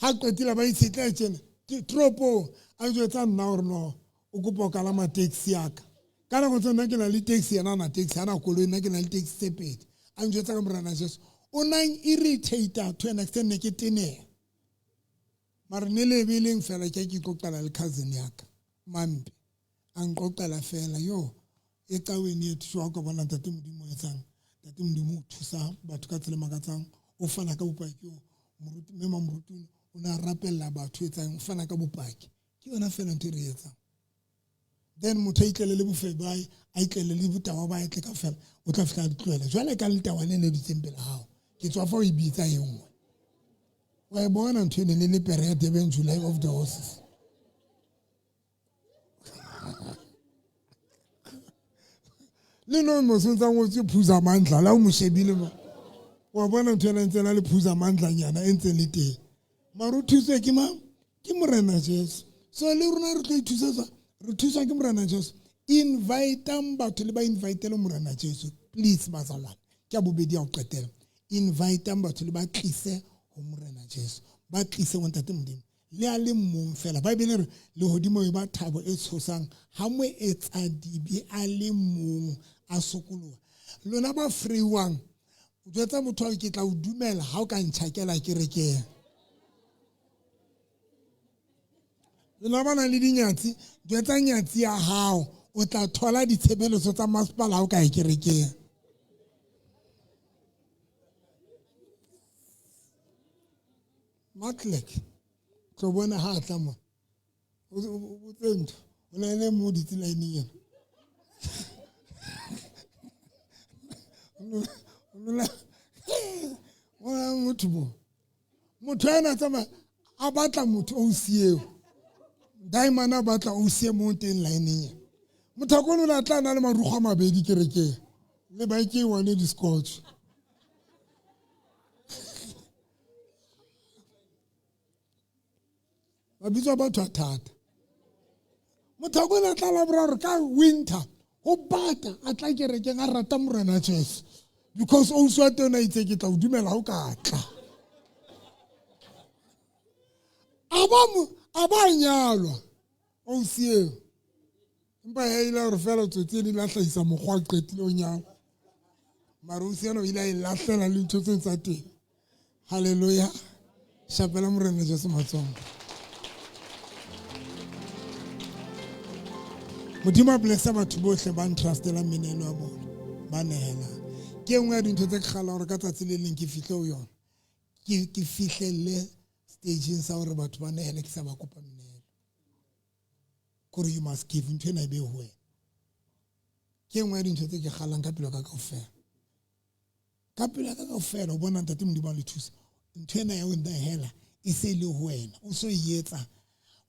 Ha qetile ba itshetleha tjena, ke toropong, a jwetsa nna hore no, o kopa ho kalama taxi ya ka. Ka nako tseo nna ke na le taxi, yena ana taxi, ana koloi, nna ke na le taxi tse pedi. A njwetsa ka Morena Jesu. O nang irritate to an extent ne ke teneha. Mara ne le be leng fela ke ke qoqela le cousin ya ka, Mampe. A nqoqela fela, yo, e caweni yethu jwang ka bona Ntate Modimo o etsang. Ntate Modimo o thusa batho ka tsela e makatsang, o fana ka bopaki, o moruti, mme mamoruti o ne a rapella batho etsang, o fana ka bopaki. Ke yona fela ntho e re etsang. Then motho a itlele le bofebe ba hae, a itlele le botawa ba hae, tle kaofela, o tla fihla a di tlohela. Jwale ka letawa le le dutseng pele hao, ke tswa fa o e bitsa e nngwe. Wa e bona ntho e ne le le pere ya Durban July of the horses. Le no mo sentse ngotswe Phuza Mandla, la o mo shebile mo. Wa bona ntho ena ntse na le Phuza Mandla nyana e ntse le teng. Mara o thuswe ke mang? Ke Morena Jesu. So le rona re tlo ithusetsa, re thuswa ke Morena Jesu. Inviteang batho le ba invitele Morena Jesu. Please bazalwane. Ke a bobedi ya ho qetela. Inviteang batho le ba tlise ho Morena Jesu. Ba tlise ho Ntate Modimo. Le a le mong fela. Bible e re lehodimo e ba thabo e tshosang ha moetsadibe a le mong a sokoloha. Lona ba freiwang, o jwetsa motho wa ke tla o dumela ha o ka ntjhakela kerekeng. Lona ba nang le dinyatsi, jwetsa nyatsi ya hao, o tla thola ditshebeletso tsa masepala ha o ka ya kerekeng. Matlek, tlo bona ha a tla mona. O botse ntho, o na le mo ditse line ena. O na motho mo. Motho ena tsamaya a batla motho o sieo. Diamond a batla o sie mo teng line ena. Motho a kone o ne a tla na le marukgwe a mabedi kerekeng. Le ba ke one di scotch. Mabitso a batho a thata. Motho a kone a tla laboraro ka winter ho bata a tla kerekeng a rata Morena Jesu because o utlwa teng a itse ke tla o dumela ha o ka tla. A ba mo a ba nyalwa o sieo. Empa ya ile hore fela tsotsi e le la hlahisa mokgwa a qetile o nyalwa. Mara o siana o ile a e lahlela le ntho tse tsa teng. Hallelujah. Shapela Morena Jesu matsoho. Modimo a blessa batho bohle ba ntrustela menelo ya bona, ba nehelang. Ke e nngwe ya dintho tse ke kgala hore ka tsatsi le leng ke fihle ho yona. Ke fihlelle stageng sa hore batho ba nehele ke sa ba kopa menelo. Kore you must give, ntho ena e be ho wena. Ke e nngwe ya dintho tse ke kgalang ka pelo ka kaofela. Ka pelo ya ka kaofela o bona ntate Modimo a le thusa. Ntho ena ya ho nehela e se le ho wena. O so e etsa.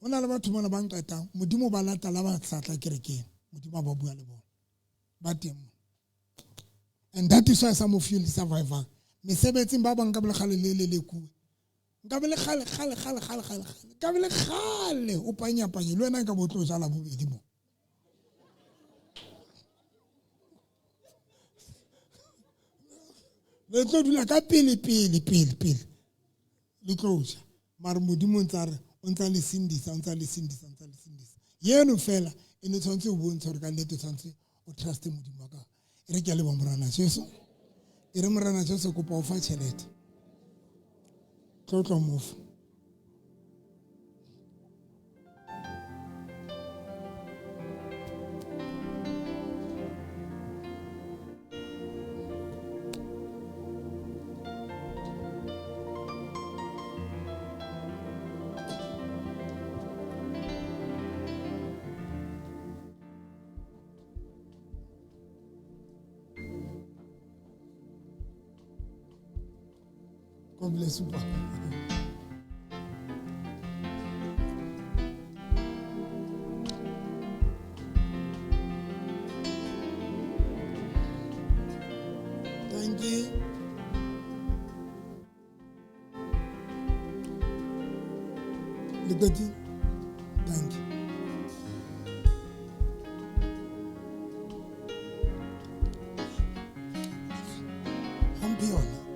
Ho na le batho mona ba nqetang, Modimo ba lata la ba sa tla kerekeng. Modimo a ba bua le bona. Ba teng mona. And that is why some of you survivor. Mesebetsing ba bang ka bole kgale le le le kuwe. Nka be le kgale kgale kgale kgale kgale kgale. Nka be le kgale o panyapanye le wena nka bo tlo jala bobedi mo. Le tlo dula ka pele pele pele pele. Le tlo ja. Mare Modimo o ntsa re o ntsa le sindisa, o ntsa le sindisa, o ntsa le sindisa. Yeno fela e ne tshwanetse o bontshe hore ka nnete o tshwanetse o truste Modimo wa ka. E re ke a leboha Morena Jesu. E re Morena Jesu kopa o fa tjhelete. Tlo tlo mo fa. God bless you, Papa. Thank you. Le petit. Thank you. Hampe yona.